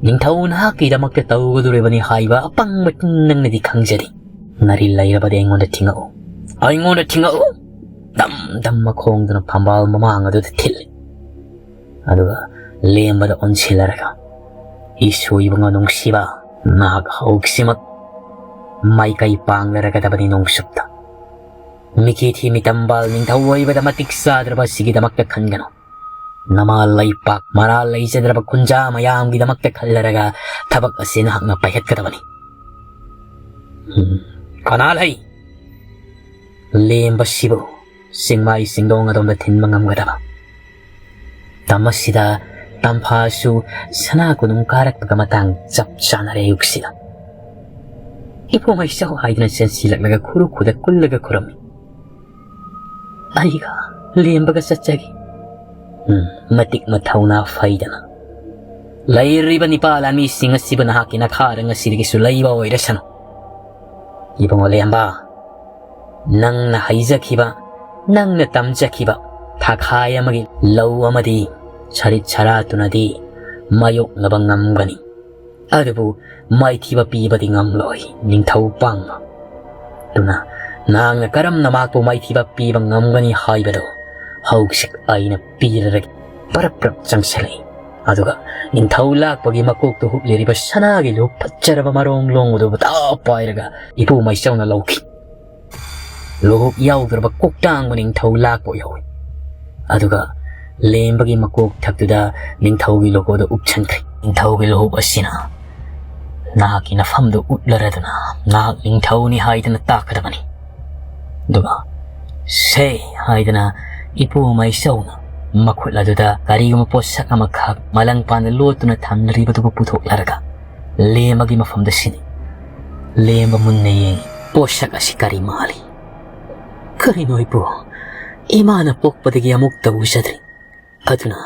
ꯅꯤꯡꯊꯧ ꯅꯍꯥꯛꯀꯤꯗꯃꯛꯇ ꯇꯧꯒꯗꯧꯔꯤꯕꯅꯤ ꯍꯥꯏꯕ ꯑꯄꯪꯕ ꯅꯪꯅꯗꯤ ꯈꯪꯖꯔꯤ꯫ ꯅꯔꯤ ꯂꯩꯔꯕꯗꯤ ꯑꯩꯉꯣꯟꯗ ꯊꯤꯡꯉꯛꯎ꯫ ꯑꯩꯉꯣꯟꯗ ꯊꯤꯡꯉꯛꯎ꯫ ꯗꯝ ꯗꯝ ꯃꯈꯣꯡꯗꯨꯅ ꯐꯝꯕꯥꯜ ꯃꯃꯥꯡ ꯑꯗꯨꯗ ꯊꯤꯜꯂꯤ꯫ ꯑꯗꯨꯒ ꯂꯦꯝꯕꯗ ꯑꯣꯟꯁꯤꯜꯂꯔꯒ, "ꯏꯁꯨ ꯏꯕꯨꯡꯉꯣ ꯅꯨꯡꯁꯤꯕ, ꯅꯍꯥꯛ ꯍꯧꯖꯤꯛꯃꯛ ꯃꯥꯏꯀꯩ ꯄꯥꯡꯂꯔꯒꯗꯕꯅꯤ ꯅꯣꯡꯆꯨꯞꯇ꯫ ꯃꯤꯀꯤ ꯊꯤ ꯃꯤꯇꯝꯕꯥꯜ ꯅꯤꯡꯊꯧ ꯑꯣꯏꯕꯗ ꯃꯇꯤꯛ ꯆꯥꯗ꯭ꯔꯕ ꯑꯁꯤꯒꯤꯗꯃꯛꯇ ꯈꯟꯒꯅꯨ꯫ ꯅꯃꯥ ꯂꯩꯄꯥꯛ ꯃꯔꯥꯜ ꯂꯩꯖꯗ꯭ꯔꯕ ꯈꯨꯟꯖꯥ ꯃꯌꯥꯝꯒꯤꯗꯃꯛꯇ ꯈꯜꯂꯔꯒ ꯊꯕꯛ ꯑꯁꯤ ꯅꯍꯥꯛꯅ ꯄꯥꯏꯈꯠꯀꯗꯕꯅꯤ"꯫ ꯎꯝ, ꯀꯅꯥ ꯂꯩ? ꯂꯦꯝꯕꯁꯤꯕꯨ ꯆꯤꯡꯃꯥꯏ ꯆꯤꯡꯗꯣꯡ ꯑꯗꯣꯝꯗ ꯊꯤꯟꯕ ꯉꯝꯒꯗꯕ? ꯇꯝ ꯑꯁꯤꯗ ꯇꯝꯐꯥꯁꯨ ꯁꯅꯥ ꯀꯣꯅꯨꯡ ꯀꯥꯔꯛꯄꯒ ꯃꯇꯥꯡ ꯆꯞ ꯆꯥꯅꯔꯦ ꯑꯌꯨꯛꯁꯤꯗ꯫ "ꯏꯕꯣ ꯃꯩꯁꯥꯎ" ꯍꯥꯏꯗꯨꯅ ꯆꯦꯟꯁꯤꯜꯂꯛꯂꯒ ꯈꯨꯔꯨ ꯈꯨꯗ ꯀꯨꯜꯂꯒ ꯈꯨꯔꯝꯃꯤ꯫ "ꯑꯩꯒ ꯂꯦꯝꯕꯒ ꯆꯠꯆꯒꯦ"꯫ ꯎꯝ, ꯃꯇꯤꯛ ꯃꯊꯧꯅꯥ ꯐꯩꯗꯅ꯫ "ꯂꯩꯔꯤꯕ ꯅꯤꯄꯥ ꯂꯥꯟꯃꯤꯁꯤꯡ ꯑꯁꯤꯕꯨ ꯅꯍꯥꯛꯀꯤ ꯅꯈꯥꯗ ꯉꯁꯤꯗꯒꯤꯁꯨ ꯂꯩꯕ ꯑꯣꯏꯔꯁꯅꯨ꯫ ꯏꯕꯨꯡꯉꯣ ꯂꯦꯝꯕ, ꯅꯪꯅ ꯍꯩꯖꯈꯤꯕ, ꯅꯪꯅ ꯇꯝꯖꯈꯤꯕ ꯊꯥꯈꯥꯏ ꯑꯃꯒꯤ ꯂꯧ ꯑꯃꯗꯤ ꯁꯔꯤꯠ ꯁꯔꯥꯠꯇꯨꯅꯗꯤ ꯃꯥꯌꯣꯛꯅꯕ ꯉꯝꯒꯅꯤ꯫ ꯑꯗꯨꯕꯨ ꯃꯥꯏꯊꯤꯕ ꯄꯤꯕꯗꯤ ꯉꯝꯂꯣꯏ, ꯅꯤꯡꯊꯧ ꯄꯥꯡꯕ꯫ ꯑꯗꯨꯅ ꯅꯍꯥꯛꯅ ꯀꯔꯝꯅ ꯃꯍꯥꯛꯄꯨ ꯃꯥꯏꯊꯤꯕ ꯄꯤꯕ ꯉꯝꯒꯅꯤ ꯍꯥꯏꯕꯗꯨ ꯍꯧꯖꯤꯛ ꯑꯩꯅ ꯄꯤꯔꯔꯒꯦ"꯫ ꯄꯔꯞ ꯄꯔꯞ ꯆꯪꯁꯤꯜꯂꯛꯏ꯫ ꯑꯗꯨꯒ ꯅꯤꯡꯊꯧ ꯂꯥꯛꯄꯒꯤ ꯃꯀꯣꯛꯇ ꯍꯨꯞꯂꯤꯔꯤꯕ ꯁꯅꯥꯒꯤ ꯂꯨ ꯐꯖꯔꯕ ꯃꯔꯣꯡ ꯂꯣꯡ ꯑꯗꯨ ꯇꯥ ꯄꯥꯏꯔꯒ ꯏꯄꯨ ꯃꯩꯆꯧꯅ ꯂꯧꯈꯤ꯫ ꯂꯨꯍꯨꯞ ꯌꯥꯎꯗ꯭ꯔꯕ ꯀꯣꯛꯇꯥꯡꯕ ꯅꯤꯡꯊꯧ ꯂꯥꯛꯄ ꯌꯥꯎꯏ꯫ ꯑꯗꯨꯒ ꯂꯦꯝꯕꯒꯤ ꯃꯀꯣꯛ ꯊꯛꯇꯨꯗ ꯅꯤꯡꯊꯧꯒꯤ ꯂꯣꯒꯣꯗ ꯎꯞꯁꯤꯟꯈ꯭ꯔꯦ꯫ ꯅꯤꯡꯊꯧꯒꯤ ꯂꯨꯍꯨꯞ ꯑꯁꯤꯅ ꯅꯍꯥꯛꯀꯤ ꯅꯐꯝꯗꯨ ꯎꯠꯂꯔꯗꯨꯅ ꯅꯍꯥꯛ ꯅꯤꯡꯊꯧꯅꯤ ꯍꯥꯏꯗꯨꯅ ꯇꯥꯛꯀꯗꯕꯅꯤ꯫ ꯑꯗꯨꯒ "ꯁꯦ" ꯍꯥꯏꯗꯅ ꯏꯄꯨ ꯃꯩꯆꯧꯅ ꯃꯈꯨꯠ ꯑꯗꯨꯗ ꯀꯔꯤꯒꯨꯝꯕ ꯄꯣꯠꯁꯛ ꯑꯃꯈꯛ ꯃꯂꯪ ꯄꯥꯟꯗ ꯂꯣꯠꯇꯨꯅ ꯊꯝꯂꯤꯕꯗꯨꯕꯨ ꯄꯨꯊꯣꯛꯂꯔꯒ ꯂꯦꯝꯕꯒꯤ ꯃꯐꯝꯗ ꯁꯤꯟꯅꯤ꯫ ꯂꯦꯝꯕ ꯃꯨꯟꯅ ꯌꯦꯡꯉꯤ꯫ "ꯄꯣꯠꯁꯛ ꯑꯁꯤ ꯀꯔꯤ ꯃꯥꯜꯂꯤ?" "ꯀꯔꯤꯅꯣ ꯏꯄꯨ? ꯏꯃꯥꯅ ꯄꯣꯛꯄꯗꯒꯤ ꯑꯃꯨꯛꯇ ꯎꯖꯗ꯭ꯔꯤ꯫ ꯑꯗꯨꯅ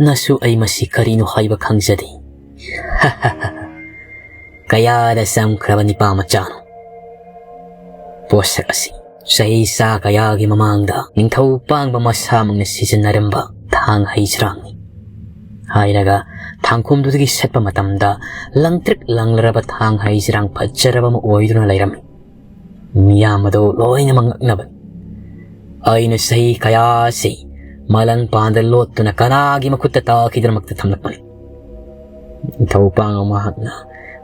ꯅꯁꯨ ꯑꯩ ꯃꯁꯤ ꯀꯔꯤꯅꯣ ꯍꯥꯏꯕ ꯈꯪꯖꯗꯦ"꯫ "ꯀꯌꯥꯗ ꯆꯝꯈ꯭ꯔꯕ ꯅꯤꯄꯥ ꯃꯆꯥꯅꯣ꯫ ꯄꯣꯠꯁꯛ ꯑꯁꯤ ꯆꯍꯤ ꯆꯥ ꯀꯌꯥꯒꯤ ꯃꯃꯥꯡꯗ ꯅꯤꯡꯊꯧ ꯄꯥꯡꯕ ꯃꯁꯥꯃꯛꯅ ꯁꯤꯖꯤꯟꯅꯔꯝꯕ ꯊꯥꯡ ꯍꯩꯖ꯭ꯔꯥꯡꯅꯤ" ꯍꯥꯏꯔꯒ ꯊꯥꯡꯈꯨꯝꯗꯨꯗꯒꯤ ꯁꯠꯄ ꯃꯇꯝꯗ ꯂꯪꯇ꯭ꯔꯤꯛ ꯂꯪꯂꯔꯕ ꯊꯥꯡ ꯍꯩꯖ꯭ꯔꯥꯡ ꯐꯖꯔꯕ ꯑꯃ ꯑꯣꯏꯗꯨꯅ ꯂꯩꯔꯝꯃꯤ꯫ ꯃꯤꯌꯥꯝ ꯑꯗꯨ ꯂꯣꯏꯅꯃꯛ ꯉꯛꯅꯕꯅꯤ꯫ "ꯑꯩꯅ ꯆꯍꯤ ꯀꯌꯥꯁꯤ ꯃꯥꯂꯪ ꯄꯥꯟꯗ ꯂꯣꯠꯇꯨꯅ ꯀꯅꯥꯒꯤ ꯃꯈꯨꯠꯇ ꯇꯥꯈꯤꯗ꯭ꯔꯃꯛꯇ ꯊꯝꯂꯛꯄꯅꯤ꯫ ꯅꯤꯡꯊꯧ ꯄꯥꯡꯕ ꯃꯍꯥꯛꯅ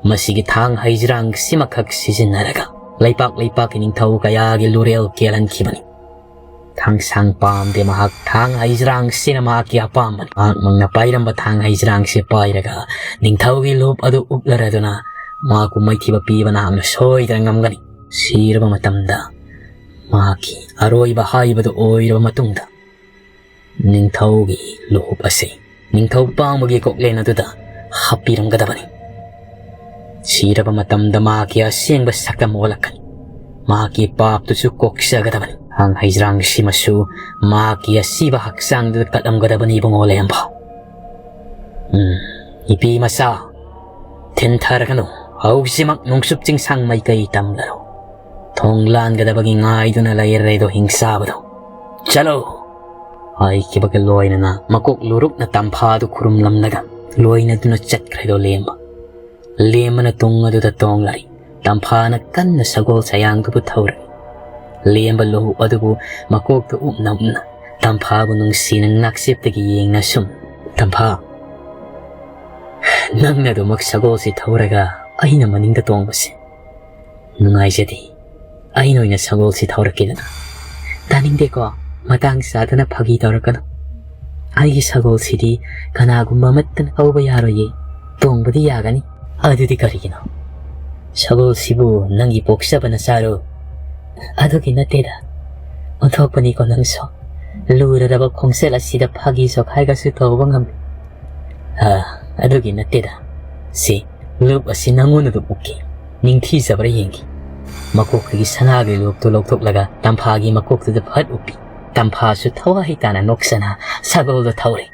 ꯃꯁꯤꯒꯤ ꯊꯥꯡ ꯍꯩꯖ꯭ꯔꯥꯡꯁꯤꯃꯈꯛ ꯁꯤꯖꯤꯟꯅꯔꯒ ꯂꯩꯄꯥꯛ ꯂꯩꯄꯥꯛꯀꯤ ꯅꯤꯡꯊꯧ ꯀꯌꯥꯒꯤ ꯂꯨꯔꯦꯜ ꯀꯦꯜꯍꯟꯈꯤꯕꯅꯤ꯫ ꯊꯥꯡꯁꯥꯡ ꯄꯥꯝꯗꯦ ꯃꯍꯥꯛ, ꯊꯥꯡ ꯍꯩꯖ꯭ꯔꯥꯡꯁꯤꯅ ꯃꯍꯥꯛꯀꯤ ꯑꯄꯥꯝꯕꯅꯤ꯫ ꯃꯍꯥꯛꯃꯛꯅ ꯄꯥꯏꯔꯝꯕ ꯊꯥꯡ ꯍꯩꯖ꯭ꯔꯥꯡꯁꯤ ꯄꯥꯏꯔꯒ ꯅꯤꯡꯊꯧꯒꯤ ꯂꯨꯞ ꯑꯗꯨ ꯎꯞꯂꯔꯗꯨꯅ ꯃꯍꯥꯛꯄꯨ ꯃꯥꯏꯊꯤꯕ ꯄꯤꯕ ꯅꯍꯥꯛꯅ ꯁꯣꯏꯗꯅ ꯉꯝꯒꯅꯤ꯫ ꯁꯤꯔꯕ ꯃꯇꯝꯗ ꯃꯍꯥꯛꯀꯤ ꯑꯔꯣꯏꯕ ꯍꯥꯏꯕꯗꯨ ꯑꯣꯏꯔꯕ ꯃꯇꯨꯡꯗ ꯅꯤꯡꯊꯧꯒꯤ ꯂꯨꯍꯨꯞ ꯑꯁꯤ ꯅꯤꯡꯊꯧ ꯄꯥꯡꯕꯒꯤ ꯀꯣꯛꯂꯦꯟ ꯑꯗꯨꯗ ꯍꯥꯞꯄꯤꯔꯝꯒꯗꯕꯅꯤ꯫ ꯁꯤꯔꯕ ꯃꯇꯝꯗ ꯃꯍꯥꯛꯀꯤ ꯑꯁꯦꯡꯕ ꯁꯛꯇꯝ ꯑꯣꯜꯂꯛꯀꯅꯤ꯫ ꯃꯍꯥꯛꯀꯤ ꯄꯥꯞꯇꯨꯁꯨ ꯀꯣꯛꯆꯒꯗꯕꯅꯤ꯫ ꯊꯥꯡ ꯍꯩꯖ꯭ꯔꯥꯡꯁꯤꯃꯁꯨ ꯃꯍꯥꯛꯀꯤ ꯑꯁꯤꯕ ꯍꯛꯆꯥꯡꯗꯨꯗ ꯀꯠꯂꯝꯒꯗꯕꯅꯤ, ꯏꯕꯨꯡꯉꯣ ꯂꯩꯔꯝꯕ꯫ ꯎꯝ, ꯏꯄꯤ ꯃꯆꯥ, ꯊꯤꯟꯊꯔꯒꯅꯨ꯫ ꯍꯧꯖꯤꯛꯃꯛ ꯅꯣꯡꯆꯨꯞ ꯆꯤꯡꯁꯥꯡ ꯃꯥꯏꯀꯩ ꯇꯝꯂꯔꯣ꯫ ꯊꯣꯡ ꯂꯥꯟꯒꯗꯕꯒꯤ ꯉꯥꯏꯗꯨꯅ ꯂꯩꯔꯦꯗꯣ ꯍꯤꯡꯆꯥꯕꯗꯣ꯫ ꯆꯠꯂꯣ! ꯍꯥꯏꯈꯤꯕꯒ ꯂꯣꯏꯅꯅ ꯃꯀꯣꯛ ꯂꯨꯔꯨꯛꯅ ꯇꯝꯐꯥꯗꯨ ꯈꯨꯔꯨꯝꯂꯝꯂꯒ ꯂꯣꯏꯅꯗꯨꯅ ꯆꯠꯈ꯭ꯔꯦꯗꯣ ꯂꯦꯝꯕ꯫ ꯂꯦꯝꯕꯅ ꯇꯨꯡ ꯑꯗꯨꯗ ꯇꯣꯡꯂꯔꯤ꯫ ꯇꯝꯐꯥꯅ ꯀꯟꯅ ꯁꯒꯣꯜ ꯁꯌꯥꯡꯗꯨꯕꯨ ꯊꯧꯔꯤ꯫ ꯂꯦꯝꯕ ꯂꯨꯍꯨꯞ ꯑꯗꯨꯕꯨ ꯃꯀꯣꯛꯇ ꯎꯞꯅ ꯎꯞꯅ ꯇꯝꯐꯥꯕꯨ ꯅꯨꯡꯁꯤꯅ ꯅꯥꯛꯆꯦꯞꯇꯒꯤ ꯌꯦꯡꯅ ꯁꯨꯝ, "ꯇꯝꯐꯥ, ꯅꯪꯅ ꯑꯗꯨꯃꯛ ꯁꯒꯣꯜꯁꯤ ꯊꯧꯔꯒ ꯑꯩꯅ ꯃꯅꯤꯡꯗ ꯇꯣꯡꯕꯁꯦ ꯅꯨꯡꯉꯥꯏꯖꯗꯦ꯫ ꯑꯩꯅ ꯑꯣꯏꯅ ꯁꯒꯣꯜꯁꯤ ꯊꯧꯔꯛꯀꯦꯗꯅ꯫" "ꯇꯥꯅꯤꯡꯗꯦꯀꯣ, ꯃꯇꯥꯡ ꯆꯥꯗꯅ ꯐꯥꯒꯤ ꯇꯧꯔꯛꯀꯅꯨ꯫ ꯑꯩꯒꯤ ꯁꯒꯣꯜꯁꯤꯗꯤ ꯀꯅꯥꯒꯨꯝꯕ ꯑꯃꯠꯇꯅ ꯊꯧꯕ ꯌꯥꯔꯣꯏꯌꯦ꯫ ꯇꯣꯡꯕꯗꯤ ꯌꯥꯒꯅꯤ꯫" "ꯑꯗꯨꯗꯤ ꯀꯔꯤꯒꯤꯅꯣ?" "ꯁꯒꯣꯜꯁꯤꯕꯨ ꯅꯪꯒꯤ ꯄꯣꯛꯆꯕ ꯅꯆꯥꯔꯣ?" "ꯑꯗꯨꯒꯤ ꯅꯠꯇꯦꯗ꯫ ꯑꯣꯟꯊꯣꯛꯄꯅꯤꯀꯣ ꯅꯪꯁꯨ꯫ ꯂꯨꯔꯔꯕ ꯈꯣꯡꯆꯠ ꯑꯁꯤꯗ ꯐꯥꯒꯤ ꯖꯣꯈꯥꯏꯒꯁꯨ ꯇꯧꯕ ꯉꯝꯃꯤ꯫" "ꯑ, ꯑꯗꯨꯒꯤ ꯅꯠꯇꯦꯗ꯫ ꯁꯤ, ꯂꯨꯞ ꯑꯁꯤ ꯅꯪꯉꯣꯟꯗ ꯑꯗꯨꯝ ꯎꯞꯀꯦ꯫ ꯅꯤꯡꯊꯤꯖꯕ꯭ꯔꯥ ꯌꯦꯡꯒꯦ꯫" ꯃꯀꯣꯛꯇꯒꯤ ꯁꯅꯥꯒꯤ ꯂꯨꯞꯇꯨ ꯂꯧꯊꯣꯛꯂꯒ ꯇꯝꯐꯥꯒꯤ ꯃꯀꯣꯛꯇꯨꯗ ꯐꯠ ꯎꯞꯄꯤ꯫ ꯇꯝꯐꯥꯁꯨ ꯊꯋꯥꯏ ꯇꯥꯅ ꯅꯣꯛꯆꯅ ꯁꯒꯣꯜꯗ ꯊꯧꯔꯦ꯫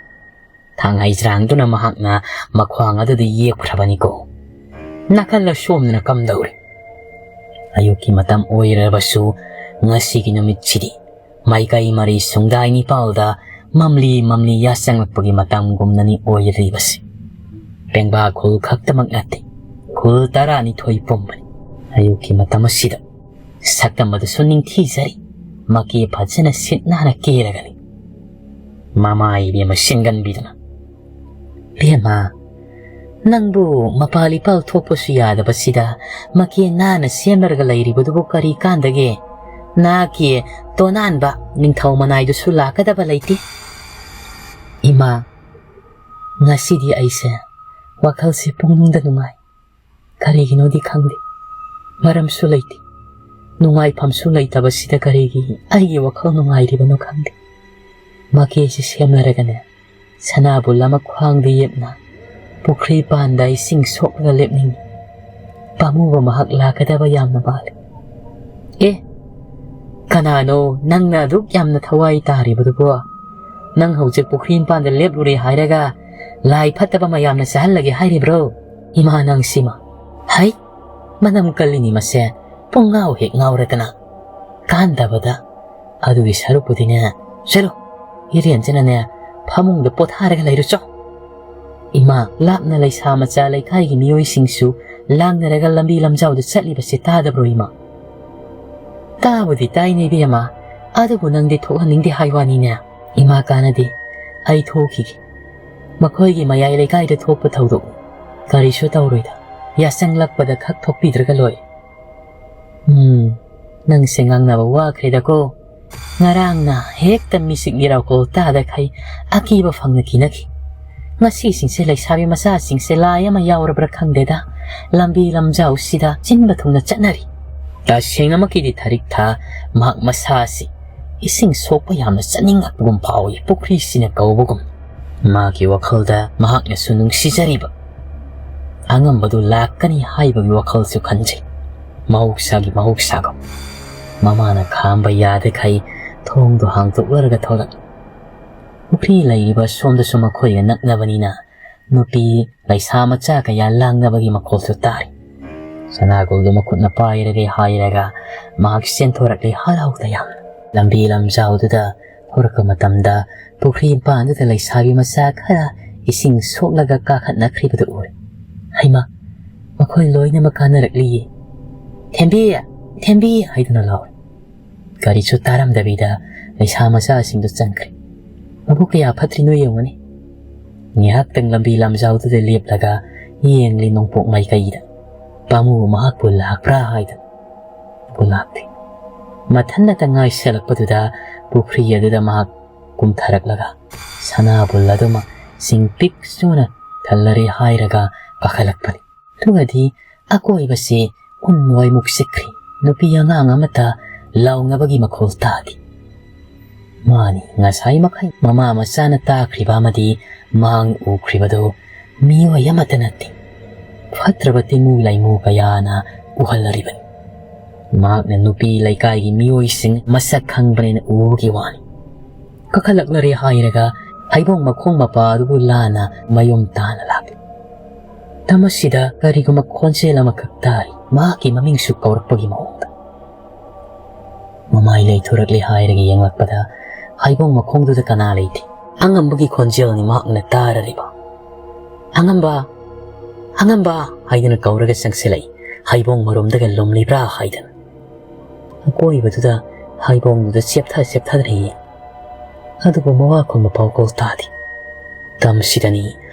ꯊꯥꯡ ꯍꯩꯖ꯭ꯔꯥꯡꯗꯨꯅ ꯃꯍꯥꯛꯅ ꯃꯈ꯭ꯋꯥꯡ ꯑꯗꯨꯗ ꯌꯦꯞꯈ꯭ꯔꯕꯅꯤꯀꯣ꯫ ꯅꯥꯀꯜ ꯑꯁꯣꯝꯗꯅ ꯀꯝꯗꯧꯔꯤ? ꯑꯌꯨꯛꯀꯤ ꯃꯇꯝ ꯑꯣꯏꯔꯕꯁꯨ ꯉꯁꯤꯒꯤ ꯅꯨꯃꯤꯠꯁꯤꯗꯤ ꯃꯥꯏꯀꯩ ꯃꯔꯤ ꯁꯨꯡꯗꯥꯏ ꯅꯤꯄꯥꯜꯗ ꯃꯝꯂꯤ ꯃꯝꯂꯤ ꯌꯥꯆꯪꯂꯛꯄꯒꯤ ꯃꯇꯝꯒꯨꯝꯅꯅꯤ ꯑꯣꯏꯔꯤꯕꯁꯤ꯫ ꯄꯦꯡꯕꯥ ꯈꯨꯜ ꯈꯛꯇꯃꯛ ꯅꯠꯇꯦ, ꯈꯨꯜ ꯇꯔꯥꯅꯤꯊꯣꯏ ꯄꯨꯝꯕꯅꯤ꯫ ꯑꯌꯨꯛꯀꯤ ꯃꯇꯝ ꯑꯁꯤꯗ ꯁꯛꯇꯝ ꯑꯗꯨꯁꯨ ꯅꯤꯡꯊꯤꯖꯔꯤ꯫ ꯃꯀꯦ ꯐꯖꯅ ꯁꯤꯠ ꯅꯥꯟꯅ ꯀꯦꯔꯒꯅꯤ꯫ ꯃꯃꯥ ꯏꯕꯦꯝꯃ ꯁꯤꯟꯒꯟꯕꯤꯗꯨꯅ, "ꯏꯕꯦꯝꯃ, ꯅꯪꯕꯨ ꯃꯄꯥꯜ ꯏꯄꯥꯜ ꯊꯣꯛꯄꯁꯨ ꯌꯥꯗꯕꯁꯤꯗ ꯃꯀꯦ ꯅꯥꯟꯅ ꯁꯦꯝꯅꯔꯒ ꯂꯩꯔꯤꯕꯗꯨꯕꯨ ꯀꯔꯤ ꯀꯥꯟꯗꯒꯦ? ꯅꯍꯥꯛꯀꯤ ꯇꯣꯅꯥꯟꯕ ꯅꯤꯡꯊꯧ ꯃꯅꯥꯏꯗꯨꯁꯨ ꯂꯥꯛꯀꯗꯕ ꯂꯩꯇꯦ꯫" ꯏꯃꯥ, ꯉꯁꯤꯗꯤ ꯑꯩꯁꯦ ꯋꯥꯈꯜꯁꯦ ꯄꯨꯛꯅꯤꯡꯗ ꯅꯨꯡꯉꯥꯏ꯫ ꯀꯔꯤꯒꯤꯅꯣꯗꯤ ꯈꯪꯗꯦ꯫ ꯃꯔꯝꯁꯨ ꯂꯩꯇꯦ꯫ ꯅꯨꯡꯉꯥꯏꯐꯝꯁꯨ ꯂꯩꯇꯕꯁꯤꯗ ꯀꯔꯤꯒꯤ ꯑꯩꯒꯤ ꯋꯥꯈꯜ ꯅꯨꯡꯉꯥꯏꯔꯤꯕꯅꯣ ꯈꯪꯗꯦ꯫ ꯃꯀꯦꯁꯤ ꯁꯦꯝꯅꯔꯒꯅꯦ, ꯁꯅꯥꯕꯨꯜ ꯑꯃ ꯈ꯭ꯋꯥꯡꯗ ꯌꯦꯞꯅ ꯄꯨꯈ꯭ꯔꯤ ꯄꯥꯟꯗ ꯏꯁꯤꯡ ꯁꯣꯛꯂꯒ ꯂꯦꯞꯅꯤꯡꯏ꯫ ꯄꯥꯝꯃꯨꯕ ꯃꯍꯥꯛ ꯂꯥꯛꯀꯗꯕ ꯌꯥꯝꯅ ꯃꯥꯜꯂꯤ꯫ "ꯑꯦ, ꯀꯅꯥꯅꯣ ꯅꯪꯅ ꯑꯗꯨꯛ ꯌꯥꯝꯅ ꯊꯋꯥꯏ ꯇꯥꯔꯤꯕꯗꯨꯕꯣ? ꯅꯪ ꯍꯧꯖꯤꯛ ꯄꯨꯈ꯭ꯔꯤ ꯃꯄꯥꯟꯗ ꯂꯦꯞꯂꯨꯔꯦ ꯍꯥꯏꯔꯒ ꯂꯥꯏ ꯐꯠꯇꯕ ꯃꯌꯥꯝꯅ ꯆꯥꯍꯜꯂꯒꯦ ꯍꯥꯏꯔꯤꯕ꯭ꯔꯣ?" "ꯏꯃꯥ, ꯅꯪ ꯁꯤꯃ!" "ꯍꯩ, ꯃꯅꯝ ꯀꯜꯂꯤꯅꯤ ꯃꯁꯦ, ꯄꯨꯡ ꯉꯥꯎ ꯍꯦꯛ ꯉꯥꯎꯔꯗꯅ꯫ ꯀꯥꯟꯗꯕꯗ꯫ ꯑꯗꯨꯒꯤ ꯁꯔꯨꯛꯄꯨꯗꯤꯅꯦ, ꯆꯠꯂꯣ, ꯏꯔꯦꯟꯖꯅꯅꯦ, ꯐꯃꯨꯡꯗ ꯄꯣꯊꯥꯔꯒ ꯂꯩꯔꯨꯆꯣ꯫" "ꯏꯃꯥ, ꯂꯥꯞꯅ ꯂꯩꯁꯥ ꯃꯆꯥ ꯂꯩꯀꯥꯏꯒꯤ ꯃꯤꯑꯣꯏꯁꯤꯡꯁꯨ ꯂꯥꯡꯅꯔꯒ ꯂꯝꯕꯤ ꯂꯝꯖꯥꯎꯗ ꯆꯠꯂꯤꯕꯁꯦ ꯇꯥꯗꯕ꯭ꯔꯣ, ꯏꯃꯥ?" "ꯇꯥꯕꯨꯗꯤ ꯇꯥꯏꯅꯦ ꯏꯕꯦꯝꯃ, ꯑꯗꯨꯕꯨ ꯅꯪꯗꯤ ꯊꯣꯛꯍꯟꯅꯤꯡꯗꯦ ꯍꯥꯏ ꯋꯥꯅꯤꯅꯦ꯫" "ꯏꯃꯥ, ꯀꯥꯟꯅꯗꯦ, ꯑꯩ ꯊꯣꯛꯈꯤꯒꯦ꯫ ꯃꯈꯣꯏꯒꯤ ꯃꯌꯥꯏ ꯂꯩꯀꯥꯏꯗ ꯊꯣꯛꯄ ꯊꯧꯗꯣꯛ ꯀꯔꯤꯁꯨ ꯇꯧꯔꯣꯏꯗ, ꯌꯥꯆꯪꯂꯛꯄꯗ ꯈꯛ ꯊꯣꯛꯄꯤꯗ꯭ꯔꯒ ꯂꯣꯏꯔꯦ꯫" "ꯎꯝ, ꯅꯪꯁꯦ ꯉꯥꯡꯅꯕ ꯋꯥꯈ꯭ꯔꯦꯗꯀꯣ꯫ ꯉꯔꯥꯡꯅ ꯍꯦꯛꯇ ꯃꯤꯆꯤꯛ ꯃꯤꯔꯥꯎꯈꯣꯜ ꯇꯥꯗꯈꯩ ꯑꯀꯤꯕ ꯐꯪꯅ ꯀꯤꯅꯈꯤ꯫ ꯉꯁꯤꯁꯤꯡꯁꯦ ꯂꯩꯁꯥꯕꯤ ꯃꯆꯥꯁꯤꯡꯁꯦ ꯂꯥꯏ ꯑꯃ ꯌꯥꯎꯔꯕ꯭ꯔꯥ ꯈꯪꯗꯦꯗ, ꯂꯝꯕꯤ ꯂꯝꯖꯥꯎꯁꯤꯗ ꯆꯤꯟꯕ ꯊꯨꯡꯅ ꯆꯠꯅꯔꯤ꯫" ꯇꯁꯦꯡꯅꯃꯛꯀꯤꯗꯤ ꯊꯥꯔꯤꯛ ꯊꯥ ꯃꯍꯥꯛ ꯃꯁꯥꯁꯤ ꯏꯁꯤꯡ ꯁꯣꯛꯄ ꯌꯥꯝꯅ ꯆꯠꯅꯤꯡꯉꯛꯄꯒꯨꯝ ꯐꯥꯎꯏ, ꯄꯨꯈ꯭ꯔꯤꯁꯤꯅ ꯀꯧꯕꯒꯨꯝ꯫ ꯃꯥꯒꯤ ꯋꯥꯈꯜꯗ ꯃꯍꯥꯛꯅꯁꯨ ꯅꯨꯡꯁꯤꯖꯔꯤꯕ ꯑꯉꯝꯕꯗꯨ ꯂꯥꯛꯀꯅꯤ ꯍꯥꯏꯕꯒꯤ ꯋꯥꯈꯜꯁꯨ ꯈꯟꯖꯩ꯫ ꯃꯍꯧꯁꯥꯒꯤ ꯃꯍꯧꯁꯥꯒꯨꯝ ꯃꯃꯥꯅ ꯈꯥꯝꯕ ꯌꯥꯗꯈꯩ ꯊꯣꯡꯗꯨ ꯍꯥꯡꯗꯣꯛꯂꯔꯒ ꯊꯣꯛꯂꯛꯏ꯫ ꯄꯨꯈ꯭ꯔꯤ ꯂꯩꯔꯤꯕ ꯁꯣꯝꯗꯁꯨ ꯃꯈꯣꯏꯒ ꯅꯛꯅꯕꯅꯤꯅ ꯅꯨꯄꯤ ꯂꯩꯁꯥ ꯃꯆꯥ ꯀꯌꯥ ꯂꯥꯡꯅꯕꯒꯤ ꯃꯈꯣꯜꯁꯨ ꯇꯥꯔꯤ꯫ ꯁꯅꯥꯒꯨꯜꯗꯨ ꯃꯈꯨꯠꯅ ꯄꯥꯏꯔꯒꯦ ꯍꯥꯏꯔꯒ ꯃꯍꯥꯛ ꯆꯦꯟꯊꯣꯔꯛꯂꯤ ꯍꯔꯥꯎ ꯇꯌꯥꯝꯅ꯫ ꯂꯝꯕꯤ ꯂꯝꯖꯥꯎꯗꯨꯗ ꯊꯣꯔꯛꯄ ꯃꯇꯝꯗ ꯄꯨꯈ꯭ꯔꯤ ꯃꯄꯥꯟꯗꯨꯗ ꯂꯩꯁꯥꯕꯤ ꯃꯆꯥ ꯈꯔ ꯏꯁꯤꯡ ꯁꯣꯛꯂꯒ ꯀꯥꯈꯠꯅꯈ꯭ꯔꯤꯕꯗꯨ ꯎꯔꯦ꯫ "ꯍꯩꯃꯥ, ꯃꯈꯣꯏ ꯂꯣꯏꯅꯃꯛ ꯀꯥꯅꯔꯛꯂꯤꯌꯦ꯫ ꯊꯦꯝꯕꯤ, ꯊꯦꯝꯕꯤ!" ꯍꯥꯏꯗꯨꯅ ꯂꯥꯎꯔꯦ꯫ ꯀꯔꯤꯁꯨ ꯇꯥꯔꯝꯗꯕꯤꯗ ꯂꯩꯁꯥ ꯃꯆꯥꯁꯤꯡꯗꯨ ꯆꯪꯈ꯭ꯔꯦ꯫ ꯃꯕꯨꯛ ꯀꯌꯥ ꯐꯠꯇ꯭ꯔꯤꯅꯣ ꯌꯦꯡꯉꯨꯅꯦ꯫ ꯉꯥꯏꯍꯥꯛꯇꯪ ꯂꯝꯕꯤ ꯂꯝꯖꯥꯎꯗꯨꯗ ꯂꯦꯞꯂꯒ ꯌꯦꯡꯂꯤ ꯅꯣꯡꯄꯣꯛ ꯃꯥꯏꯀꯩꯗ꯫ ꯄꯥꯃꯨ ꯃꯍꯥꯛꯄꯨ ꯂꯥꯛꯄ꯭ꯔꯥ ꯍꯥꯏꯗꯅ꯫ ꯃꯕꯨ ꯂꯥꯛꯇꯦ꯫ ꯃꯊꯟꯅꯇ ꯉꯥꯏꯁꯜꯂꯛꯄꯗꯨꯗ ꯄꯨꯈ꯭ꯔꯤ ꯑꯗꯨꯗ ꯃꯍꯥꯛ ꯀꯨꯝꯊꯔꯛꯂꯒ ꯁꯅꯥꯕꯨꯜ ꯑꯗꯨꯃꯛ ꯁꯤꯡ ꯄꯤꯛ ꯆꯨꯅ ꯊꯜꯂꯔꯦ ꯍꯥꯏꯔꯒ ꯀꯥꯈꯠꯂꯛꯄꯅꯤ꯫ ꯑꯗꯨꯒꯗꯤ ꯑꯀꯣꯏꯕꯁꯦ ꯎꯟ ꯋꯥꯏꯃꯨꯛ ꯆꯤꯛꯈ꯭ꯔꯦ꯫ ꯅꯨꯄꯤ ꯑꯉꯥꯡ ꯑꯃꯠꯇ ꯂꯥꯎꯅꯕꯒꯤ ꯃꯈꯣꯜ ꯇꯥꯗꯦ꯫ ꯃꯥꯅꯤ ꯉꯁꯥꯏ ꯃꯈꯩ ꯃꯃꯥ ꯃꯆꯥꯅ ꯇꯥꯈ꯭ꯔꯤꯕ ꯑꯃꯗꯤ ꯃꯥꯡ ꯎꯈ꯭ꯔꯤꯕꯗꯨ ꯃꯤꯑꯣꯏ ꯑꯃꯠꯇ ꯅꯠꯇꯦ꯫ ꯐꯠꯇ꯭ꯔꯕ ꯇꯤꯃꯨ ꯂꯩꯃꯨ ꯀꯌꯥꯅ ꯎꯍꯜꯂꯔꯤꯕꯅꯤ꯫ ꯃꯍꯥꯛꯅ ꯅꯨꯄꯤ ꯂꯩꯀꯥꯏꯒꯤ ꯃꯤꯑꯣꯏꯁꯤꯡ ꯃꯁꯛ ꯈꯪꯕꯅꯤꯅ ꯎꯕꯒꯤ ꯋꯥꯅꯤ꯫ ꯀꯥꯈꯠꯂꯛꯂꯔꯦ ꯍꯥꯏꯔꯒ ꯍꯩꯕꯣꯡ ꯃꯈꯣꯡ ꯃꯄꯥ ꯑꯗꯨꯕꯨ ꯂꯥꯟꯅ ꯃꯌꯨꯝ ꯇꯥꯅ ꯂꯥꯛꯂꯤ꯫ ꯃꯇꯝ ꯑꯁꯤꯗ ꯀꯔꯤꯒꯨꯝꯕ ꯈꯣꯟꯖꯦꯜ ꯑꯃꯈꯛ ꯇꯥꯔꯤ, ꯃꯍꯥꯛꯀꯤ ꯃꯃꯤꯡꯁꯨ ꯀꯧꯔꯛꯄꯒꯤ ꯃꯑꯣꯡꯗ꯫ ꯃꯃꯥꯏ ꯂꯩꯊꯣꯔꯛꯂꯦ ꯍꯥꯏꯔꯒ ꯌꯦꯡꯂꯛꯄꯗ ꯍꯩꯕꯣꯡ ꯃꯈꯣꯡꯗꯨꯗ ꯀꯅꯥ ꯂꯩꯇꯦ꯫ ꯑꯉꯝꯕꯒꯤ ꯈꯣꯟꯖꯦꯜꯅꯤ ꯃꯍꯥꯛꯅ ꯇꯥꯔꯔꯤꯕ꯫ "ꯑꯉꯝꯕ! ꯑꯉꯝꯕ!" ꯍꯥꯏꯗꯨꯅ ꯀꯧꯔꯒ ꯆꯪꯁꯤꯜꯂꯛꯏ꯫ ꯍꯩꯕꯣꯡ ꯃꯔꯨꯝꯗꯒ ꯂꯨꯝꯂꯤꯕ꯭ꯔꯥ ꯍꯥꯏꯗꯅ꯫ ꯑꯀꯣꯏꯕꯗꯨꯗ ꯍꯩꯕꯣꯡꯗꯨꯗ ꯆꯦꯞꯊ ꯆꯦꯞꯊꯗꯅ ꯌꯦꯡ꯫ ꯑꯗꯨꯕꯨ ꯃꯋꯥ ꯈꯨꯝꯕ ꯄꯥꯎꯈꯣꯜ ꯇꯥꯗꯦ꯫ ꯃꯇꯝꯁꯤꯗꯅꯤ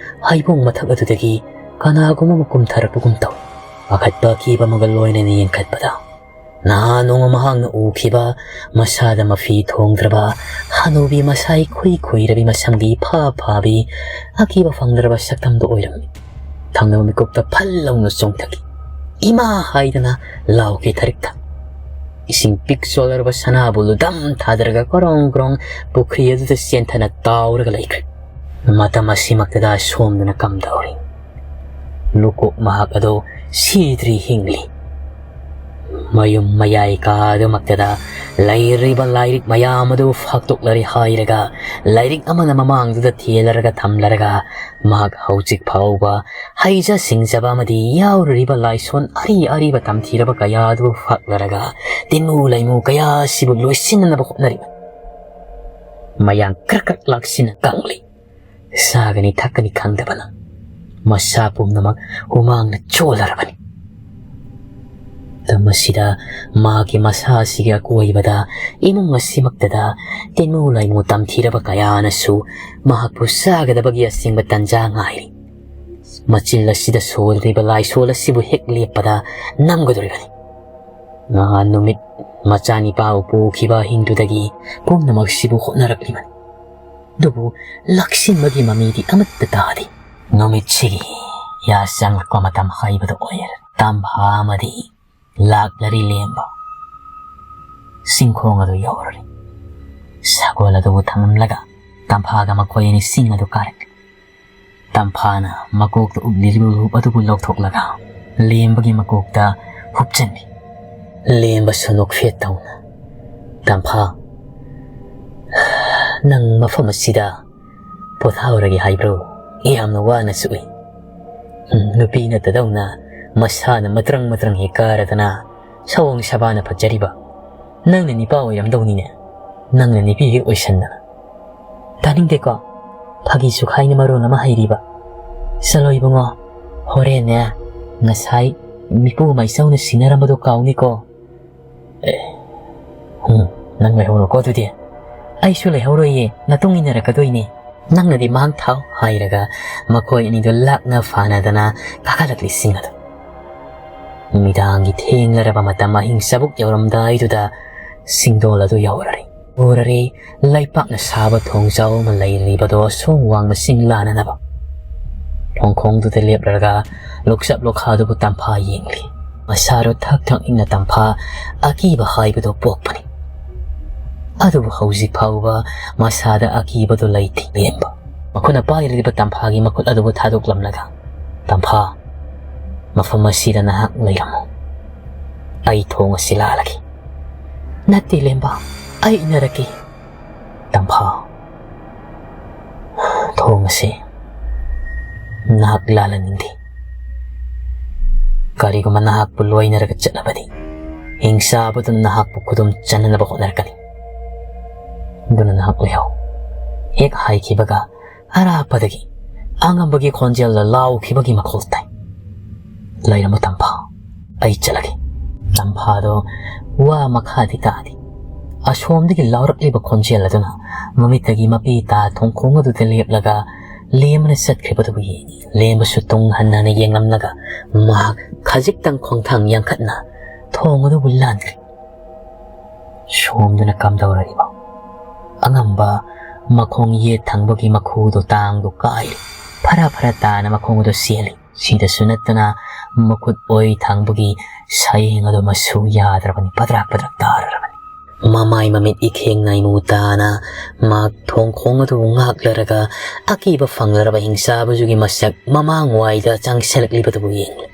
ꯍꯩꯕꯣꯡ ꯃꯊꯛ ꯑꯗꯨꯗꯒꯤ ꯀꯅꯥꯒꯨꯝꯕ ꯑꯃ ꯀꯨꯝꯊꯔꯛꯄꯒꯨꯝ ꯇꯧꯏ꯫ ꯄꯥꯈꯠꯄ ꯑꯀꯤꯕ ꯑꯃꯒ ꯂꯣꯏꯅꯅ ꯌꯦꯡꯈꯠꯄꯗ ꯅꯍꯥꯟ ꯅꯣꯡꯃ ꯃꯍꯥꯛꯅ ꯎꯈꯤꯕ ꯃꯁꯥꯗ ꯃꯐꯤ ꯊꯣꯡꯗ꯭ꯔꯕ ꯍꯅꯨꯕꯤ ꯃꯁꯥ ꯏꯈꯨꯏ ꯈꯨꯏꯔꯕꯤ ꯃꯁꯝꯒꯤ ꯏꯐꯥ ꯐꯥꯕꯤ ꯑꯀꯤꯕ ꯐꯪꯗ꯭ꯔꯕ ꯁꯛꯇꯝꯗꯨ ꯑꯣꯏꯔꯝꯃꯤ꯫ ꯊꯪꯅꯕ ꯃꯤꯀꯨꯞꯇ ꯐꯜ ꯂꯥꯎꯅ ꯆꯣꯡꯊꯈꯤ꯫ "ꯏꯃꯥ!" ꯍꯥꯏꯗꯅ ꯂꯥꯎꯈꯤ ꯊꯔꯤꯛꯊ꯫ ꯏꯁꯤꯡ ꯄꯤꯛ ꯆꯣꯜꯂꯔꯕ ꯁꯅꯥꯕꯨꯜꯗꯨ ꯗꯝ ꯊꯥꯗꯔꯒ ꯀ꯭ꯔꯣꯡ ꯀ꯭ꯔꯣꯡ ꯄꯨꯈ꯭ꯔꯤ ꯑꯗꯨꯗ ꯆꯦꯟꯊꯅ ꯇꯥꯎꯔꯒ ꯂꯩꯈ꯭ꯔꯦ꯫ ꯃꯇꯝ ꯑꯁꯤꯃꯛꯇꯗ ꯁꯣꯝꯗꯅ ꯀꯝꯗꯧꯔꯤ꯫ ꯂꯨꯀꯣꯛ ꯃꯍꯥꯛ ꯑꯗꯨ ꯁꯤꯗ꯭ꯔꯤ, ꯍꯤꯡꯂꯤ꯫ ꯃꯌꯨꯝ ꯃꯌꯥꯏ ꯀꯥ ꯑꯗꯨꯃꯛꯇꯗ ꯂꯩꯔꯤꯕ ꯂꯥꯏꯔꯤꯛ ꯃꯌꯥꯝ ꯑꯗꯨ ꯐꯥꯛꯇꯣꯛꯂꯔꯦ ꯍꯥꯏꯔꯒ ꯂꯥꯏꯔꯤꯛ ꯑꯃꯅ ꯃꯃꯥꯡꯗꯨꯗ ꯊꯦꯜꯂꯔꯒ ꯊꯝꯂꯔꯒ ꯃꯍꯥꯛ ꯍꯧꯖꯤꯛ ꯐꯥꯎꯕ ꯍꯩꯖ ꯁꯤꯡꯖꯕ ꯑꯃꯗꯤ ꯌꯥꯎꯔꯤꯕ ꯂꯥꯏꯁꯣꯟ ꯑꯔꯤ ꯑꯔꯤꯕ ꯇꯝꯊꯤꯔꯕ ꯀꯌꯥ ꯑꯗꯨ ꯐꯥꯛꯂꯔꯒ ꯇꯤꯟꯃꯨ ꯂꯩꯃꯨ ꯀꯌꯥ ꯑꯁꯤꯕꯨ ꯂꯣꯏꯁꯤꯟꯅꯅꯕ ꯍꯣꯠꯅꯔꯤꯕꯅꯤ꯫ ꯃꯌꯥꯡ ꯀ꯭ꯔꯛ ꯀ꯭ꯔꯛ ꯂꯥꯛꯁꯤꯟꯅ ꯀꯪꯂꯤ꯫ ꯆꯥꯒꯅꯤ ꯊꯛꯀꯅꯤ ꯈꯪꯗꯕꯅ ꯃꯁꯥ ꯄꯨꯝꯅꯃꯛ ꯍꯨꯃꯥꯡꯅ ꯆꯣꯜꯂꯔꯕꯅꯤ꯫ ꯃꯇꯝ ꯑꯁꯤꯗ ꯃꯍꯥꯛꯀꯤ ꯃꯁꯥ ꯑꯁꯤꯒꯤ ꯑꯀꯣꯏꯕꯗ, ꯏꯃꯨꯡ ꯑꯁꯤꯃꯛꯇꯗ ꯇꯤꯟꯃꯨ ꯂꯥꯏꯃꯨ ꯇꯝꯊꯤꯔꯕ ꯀꯌꯥꯅꯁꯨ ꯃꯍꯥꯛꯄꯨ ꯆꯥꯒꯗꯕꯒꯤ ꯑꯁꯦꯡꯕ ꯇꯟꯖꯥ ꯉꯥꯏꯔꯤ꯫ ꯃꯆꯤꯜ ꯑꯁꯤꯗ ꯁꯣꯜꯂꯤꯕ ꯂꯥꯏꯁꯣꯜ ꯑꯁꯤꯕꯨ ꯍꯦꯛ ꯂꯦꯞꯄꯗ ꯅꯝꯒꯗꯧꯔꯤꯕꯅꯤ꯫ ꯅꯍꯥꯟ ꯅꯨꯃꯤꯠ ꯃꯆꯥꯅꯤꯄꯥꯕꯨ ꯄꯨꯈꯤꯕ ꯑꯍꯤꯡꯗꯨꯗꯒꯤ ꯄꯨꯝꯅꯃꯛꯁꯤꯕꯨ ꯍꯣꯠꯅꯔꯛꯂꯤꯕꯅꯤ꯫ ꯑꯗꯨꯕꯨ ꯂꯥꯛꯁꯤꯟꯕꯒꯤ ꯃꯃꯤꯗꯤ ꯑꯃꯠꯇ ꯇꯥꯗꯦ꯫ ꯅꯨꯃꯤꯠꯁꯤꯒꯤ ꯌꯥ ꯆꯪꯂꯛꯄ ꯃꯇꯝ ꯍꯥꯏꯕꯗꯨ ꯑꯣꯏꯔꯦ꯫ ꯇꯝꯐꯥ ꯑꯃꯗꯤ ꯂꯥꯛꯂꯔꯤ ꯂꯦꯝꯕ꯫ ꯆꯤꯡꯈꯣꯡ ꯑꯗꯨ ꯌꯧꯔꯔꯤ꯫ ꯁꯒꯣꯜ ꯑꯗꯨꯕꯨ ꯊꯝꯂꯝꯂꯒ ꯇꯝꯐꯥꯒ ꯃꯈꯣꯏ ꯑꯅꯤ ꯆꯤꯡ ꯑꯗꯨ ꯀꯥꯔꯛꯂꯤ꯫ ꯇꯝꯐꯥꯅ ꯃꯀꯣꯛꯇ ꯎꯞꯂꯤꯕ ꯂꯨꯞ ꯑꯗꯨꯕꯨ ꯂꯧꯊꯣꯛꯂꯒ ꯂꯦꯝꯕꯒꯤ ꯃꯀꯣꯛꯇ ꯍꯨꯞꯆꯤꯟꯂꯤ꯫ ꯂꯦꯝꯕꯁꯨ ꯅꯣꯛꯐꯦꯠ ꯇꯧꯅ, "ꯇꯝꯐꯥ, ꯅꯪ ꯃꯐꯝ ꯑꯁꯤꯗ ꯄꯣꯊꯥꯍꯧꯔꯒꯦ ꯍꯥꯏꯕ꯭ꯔꯣ? ꯌꯥꯝꯅ ꯋꯥꯅ ꯁꯨꯏ꯫ ꯎꯝ, ꯅꯨꯄꯤ ꯅꯠꯇꯗꯧꯅ ꯃꯁꯥꯅ ꯃꯇ꯭ꯔꯪ ꯃꯇ꯭ꯔꯪ ꯍꯦꯛ ꯀꯥꯔꯗꯅ ꯁꯑꯣꯡ ꯁꯕꯥꯅ ꯐꯖꯔꯤꯕ꯫ ꯅꯪꯅ ꯅꯤꯄꯥ ꯑꯣꯏꯔꯝꯗꯧꯅꯤꯅꯦ꯫ ꯅꯪꯅ ꯅꯨꯄꯤ ꯍꯦꯛ ꯑꯣꯏꯁꯟꯗꯅ꯫ ꯇꯥꯅꯤꯡꯗꯦꯀꯣ? ꯐꯥꯒꯤ ꯁꯨꯈꯥꯏꯅ ꯃꯔꯣꯟ ꯑꯃ ꯍꯩꯔꯤꯕ꯫ ꯆꯠꯂꯣ ꯏꯕꯨꯡꯉꯣ, ꯍꯣꯔꯦꯟꯅꯦ ꯉꯁꯥꯏ ꯃꯤꯄꯨ ꯃꯥꯏꯆꯧꯅ ꯁꯤꯟꯅꯔꯝꯕꯗꯣ ꯀꯥꯎꯅꯤꯀꯣ꯫ ꯑꯦ, ꯎꯝ, ꯅꯪ ꯂꯩꯍꯧꯔꯣꯀꯣ ꯑꯗꯨꯗꯤ꯫ ꯑꯩꯁꯨ ꯂꯩꯍꯧꯔꯣꯏꯌꯦ, ꯅꯇꯨꯡ ꯏꯟꯅꯔꯛꯀꯗꯣꯏꯅꯦ꯫ ꯅꯪꯅꯗꯤ ꯃꯥꯡ ꯊꯥꯎ ꯍꯥꯏꯔꯒ ꯃꯈꯣꯏ ꯑꯅꯤꯗꯨ ꯂꯥꯛꯅ ꯐꯥꯅꯗꯅ ꯀꯥꯈꯠꯂꯛꯂꯤ ꯆꯤꯡ ꯑꯗꯨ꯫ ꯅꯨꯃꯤꯗꯥꯡꯒꯤ ꯊꯦꯡꯂꯔꯕ ꯃꯇꯝ ꯑꯍꯤꯡ ꯆꯕꯨꯛ ꯌꯧꯔꯝꯗꯥꯏꯗꯨꯗ ꯆꯤꯡꯗꯣꯜ ꯑꯗꯨ ꯌꯧꯔꯔꯦ꯫ ꯎꯔꯔꯦ, ꯂꯩꯄꯥꯛꯅ ꯁꯥꯕ ꯊꯣꯡꯖꯥꯎ ꯑꯃ ꯂꯩꯔꯤꯕꯗꯣ ꯑꯁꯣꯝ ꯋꯥꯡꯃ ꯆꯤꯡ ꯂꯥꯟꯅꯅꯕ꯫ ꯊꯣꯡꯈꯣꯡꯗꯨꯗ ꯂꯦꯞꯂꯔꯒ ꯂꯣꯛꯆꯞ ꯂꯣꯈꯥꯗꯨꯕꯨ ꯇꯝꯐꯥ ꯌꯦꯡꯂꯤ꯫ ꯃꯁꯥꯗꯣ ꯊꯛ ꯊꯛ ꯅꯤꯛꯅ ꯇꯝꯐꯥ ꯑꯀꯤꯕ ꯍꯥꯏꯕꯗꯣ ꯄꯣꯛꯄꯅꯤ꯫ ꯑꯗꯨꯕꯨ ꯍꯧꯖꯤꯛ ꯐꯥꯎꯕ ꯃꯁꯥꯗ ꯑꯀꯤꯕꯗꯨ ꯂꯩꯇꯦ꯫ ꯂꯦꯝꯕ ꯃꯈꯨꯠꯅ ꯄꯥꯏꯔꯤꯕ ꯇꯝꯐꯥꯒꯤ ꯃꯈꯨꯠ ꯑꯗꯨꯕꯨ ꯊꯥꯗꯣꯛꯂꯝꯂꯒ, "ꯇꯝꯐꯥ, ꯃꯐꯝ ꯑꯁꯤꯗ ꯅꯍꯥꯛ ꯂꯩꯔꯝꯃꯨ꯫ ꯑꯩ ꯊꯣꯡ ꯑꯁꯤ ꯂꯥꯜꯂꯒꯦ꯫" "ꯅꯠꯇꯦ ꯂꯦꯝꯕ, ꯑꯩ ꯏꯟꯅꯔꯛꯀꯦ꯫" "ꯇꯝꯐꯥ, ꯊꯣꯡ ꯑꯁꯤ ꯅꯍꯥꯛ ꯂꯥꯜꯍꯟꯅꯤꯡꯗꯦ꯫ ꯀꯔꯤꯒꯨꯝꯕ ꯅꯍꯥꯛꯄꯨ ꯂꯣꯏꯅꯔꯒ ꯆꯠꯂꯕꯗꯤ, ꯍꯤꯡꯆꯥꯕꯗꯨꯅ ꯅꯍꯥꯛꯄꯨ ꯈꯨꯗꯨꯝ ꯆꯟꯅꯅꯕ ꯍꯣꯠꯅꯔꯛꯀꯅꯤ꯫ ꯑꯗꯨꯅ ꯅꯍꯥꯛ ꯂꯩꯍꯧ꯫" ꯍꯦꯛ ꯍꯥꯏꯈꯤꯕꯒ ꯑꯔꯥꯞꯄꯗꯒꯤ ꯑꯉꯝꯕꯒꯤ ꯈꯣꯟꯖꯦꯜꯗ ꯂꯥꯎꯈꯤꯕꯒꯤ ꯃꯈꯣꯜ ꯇꯥꯏ꯫ "ꯂꯩꯔꯝꯃꯨ ꯇꯝꯐꯥ, ꯑꯩ ꯆꯠꯂꯒꯦ꯫" ꯇꯝꯐꯥꯗꯣ ꯋꯥ ꯃꯈꯥꯗꯤ ꯇꯥꯗꯦ꯫ ꯑꯁꯣꯝꯗꯒꯤ ꯂꯥꯎꯔꯛꯂꯤꯕ ꯈꯣꯟꯖꯦꯜ ꯑꯗꯨꯅ ꯃꯃꯤꯠꯇꯒꯤ ꯃꯄꯤ ꯇꯥ ꯊꯣꯡꯈꯣꯡ ꯑꯗꯨꯗ ꯂꯦꯞꯂꯒ ꯂꯦꯝꯕꯅ ꯆꯠꯈ꯭ꯔꯤꯕꯗꯨꯕꯨ ꯌꯦꯡꯏ꯫ ꯂꯦꯝꯕꯁꯨ ꯇꯨꯡ ꯍꯟꯅ ꯍꯟꯅ ꯌꯦꯡꯂꯝꯂꯒ ꯃꯍꯥꯛ ꯈꯖꯤꯛꯇꯪ ꯈꯣꯡꯊꯥꯡ ꯌꯥꯡꯈꯠꯅ ꯊꯣꯡ ꯑꯗꯨꯕꯨ ꯂꯥꯟꯈ꯭ꯔꯦ꯫ ꯁꯣꯝꯗꯅ ꯀꯝꯗꯧꯔꯤꯕ? ꯑꯉꯝꯕ ꯃꯈꯣꯡ ꯌꯦꯠ ꯊꯪꯕꯒꯤ ꯃꯈꯨꯗꯨ ꯇꯥꯡꯗꯨ ꯀꯥꯏꯔꯤ꯫ ꯐꯔꯥ ꯐꯔꯥ ꯇꯥꯅ ꯃꯈꯣꯡ ꯑꯗꯨ ꯆꯦꯜꯂꯤ꯫ ꯁꯤꯗꯁꯨ ꯅꯠꯇꯅ ꯃꯈꯨꯠ ꯑꯣꯏ ꯊꯪꯕꯒꯤ ꯁꯌꯦꯡ ꯑꯗꯨꯃꯁꯨ ꯌꯥꯗ꯭ꯔꯕꯅꯤ, ꯄꯗ꯭ꯔꯥꯛ ꯄꯗ꯭ꯔꯥꯛ ꯇꯥꯔꯔꯕꯅꯤ꯫ ꯃꯃꯥꯏ ꯃꯃꯤꯠ ꯏꯈꯦꯡ ꯅꯥꯏꯃꯨ ꯇꯥꯅ ꯃꯍꯥꯛ ꯊꯣꯡꯈꯣꯡ ꯑꯗꯨꯕꯨ ꯉꯥꯛꯂꯔꯒ ꯑꯀꯤꯕ ꯐꯪꯂꯔꯕ ꯍꯤꯡꯆꯥꯕꯗꯨꯒꯤ ꯃꯁꯛ ꯃꯃꯥꯡꯋꯥꯏꯗ ꯆꯪꯁꯤꯜꯂꯛꯂꯤꯕꯗꯨꯕꯨ ꯌꯦꯡꯂꯤ꯫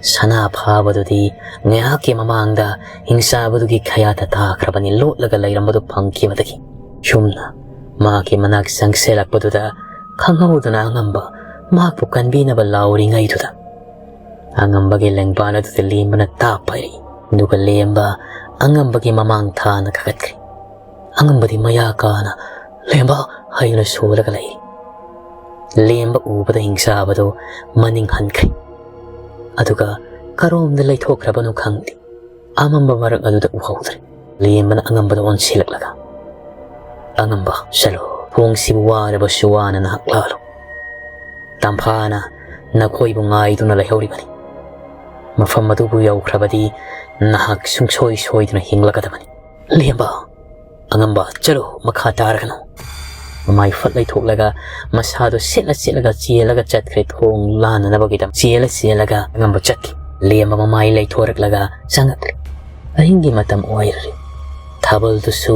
ꯁꯅꯥ ꯐꯥꯕꯗꯨꯗꯤ ꯉꯥꯏꯍꯥꯛꯀꯤ ꯃꯃꯥꯡꯗ ꯍꯤꯡꯆꯥꯕꯗꯨꯒꯤ ꯈꯌꯥꯠꯇ ꯇꯥꯈ꯭ꯔꯕꯅꯤ꯫ ꯂꯣꯠꯂꯒ ꯂꯩꯔꯝꯕꯗꯨ ꯐꯪꯈꯤꯕꯗꯒꯤ ꯆꯨꯝꯅ ꯃꯍꯥꯛꯀꯤ ꯃꯅꯥꯛ ꯆꯪꯁꯤꯜꯂꯛꯄꯗꯨꯗ ꯈꯪꯍꯧꯗꯅ ꯑꯉꯝꯕ ꯃꯍꯥꯛꯄꯨ ꯀꯟꯕꯤꯅꯕ ꯂꯥꯎꯔꯤꯉꯩꯗꯨꯗ ꯑꯉꯝꯕꯒꯤ ꯂꯦꯡꯕꯥꯟ ꯑꯗꯨꯗ ꯂꯦꯝꯕꯅ ꯇꯥꯞ ꯄꯥꯏꯔꯛꯏ꯫ ꯑꯗꯨꯒ ꯂꯦꯝꯕ ꯑꯉꯝꯕꯒꯤ ꯃꯃꯥꯡ ꯊꯥꯅ ꯀꯥꯈꯠꯈ꯭ꯔꯦ꯫ ꯑꯉꯝꯕꯗꯤ ꯃꯌꯥ ꯀꯥꯅ "ꯂꯦꯝꯕ" ꯍꯥꯏꯗꯨꯅ ꯁꯣꯜꯂꯒ ꯂꯩꯔꯤ꯫ ꯂꯦꯝꯕ ꯎꯕꯗ ꯍꯤꯡꯆꯥꯕꯗꯨ ꯃꯅꯤꯡ ꯍꯟꯈ꯭ꯔꯦ꯫ ꯑꯗꯨꯒ ꯀꯔꯣꯝꯗ ꯂꯩꯊꯣꯛꯈ꯭ꯔꯕꯅꯣ ꯈꯪꯗꯦ꯫ ꯑꯃꯝꯕ ꯃꯔꯛ ꯑꯗꯨꯗ ꯎꯍꯧꯗ꯭ꯔꯦ꯫ ꯂꯦꯝꯕꯅ ꯑꯉꯝꯕꯗ ꯑꯣꯟꯁꯤꯜꯂꯛꯂꯒ, "ꯑꯉꯝꯕ, ꯆꯠꯂꯣ꯫ ꯊꯣꯡꯁꯤꯕꯨ ꯋꯥꯔꯕꯁꯨ ꯋꯥꯅ ꯅꯍꯥꯛ ꯂꯥꯜꯂꯨ꯫ ꯇꯝꯐꯥꯅ ꯅꯈꯣꯏꯕꯨ ꯉꯥꯏꯗꯨꯅ ꯂꯩꯍꯧꯔꯤꯕꯅꯤ꯫ ꯃꯐꯝ ꯑꯗꯨꯕꯨ ꯌꯧꯈ꯭ꯔꯕꯗꯤ ꯅꯍꯥꯛ ꯁꯨꯡꯁꯣꯏ ꯁꯣꯏꯗꯅ ꯍꯤꯡꯂꯛꯀꯗꯕꯅꯤ꯫ ꯂꯦꯝꯕ, ꯑꯉꯝꯕ, ꯆꯠꯂꯨ, ꯃꯈꯥ ꯇꯥꯔꯒꯅꯨ꯫" ꯃꯃꯥꯏ ꯐꯠ ꯂꯩꯊꯣꯛꯂꯒ ꯃꯁꯥꯗꯨ ꯁꯤꯠꯂ ꯁꯤꯠꯂꯒ ꯆꯦꯜꯂꯒ ꯆꯠꯈ꯭ꯔꯦ꯫ ꯊꯣꯡ ꯂꯥꯟꯅꯅꯕꯒꯤꯗꯃꯛ ꯆꯦꯜꯂ ꯆꯦꯜꯂꯒ ꯑꯉꯝꯕ ꯆꯠꯈꯤ꯫ ꯂꯦꯝꯕ ꯃꯃꯥꯏ ꯂꯩꯊꯣꯔꯛꯂꯒ ꯆꯪꯉꯛꯂꯦ꯫ ꯑꯍꯤꯡꯒꯤ ꯃꯇꯝ ꯑꯣꯏꯔꯔꯦ꯫ ꯊꯥꯕꯜꯗꯨꯁꯨ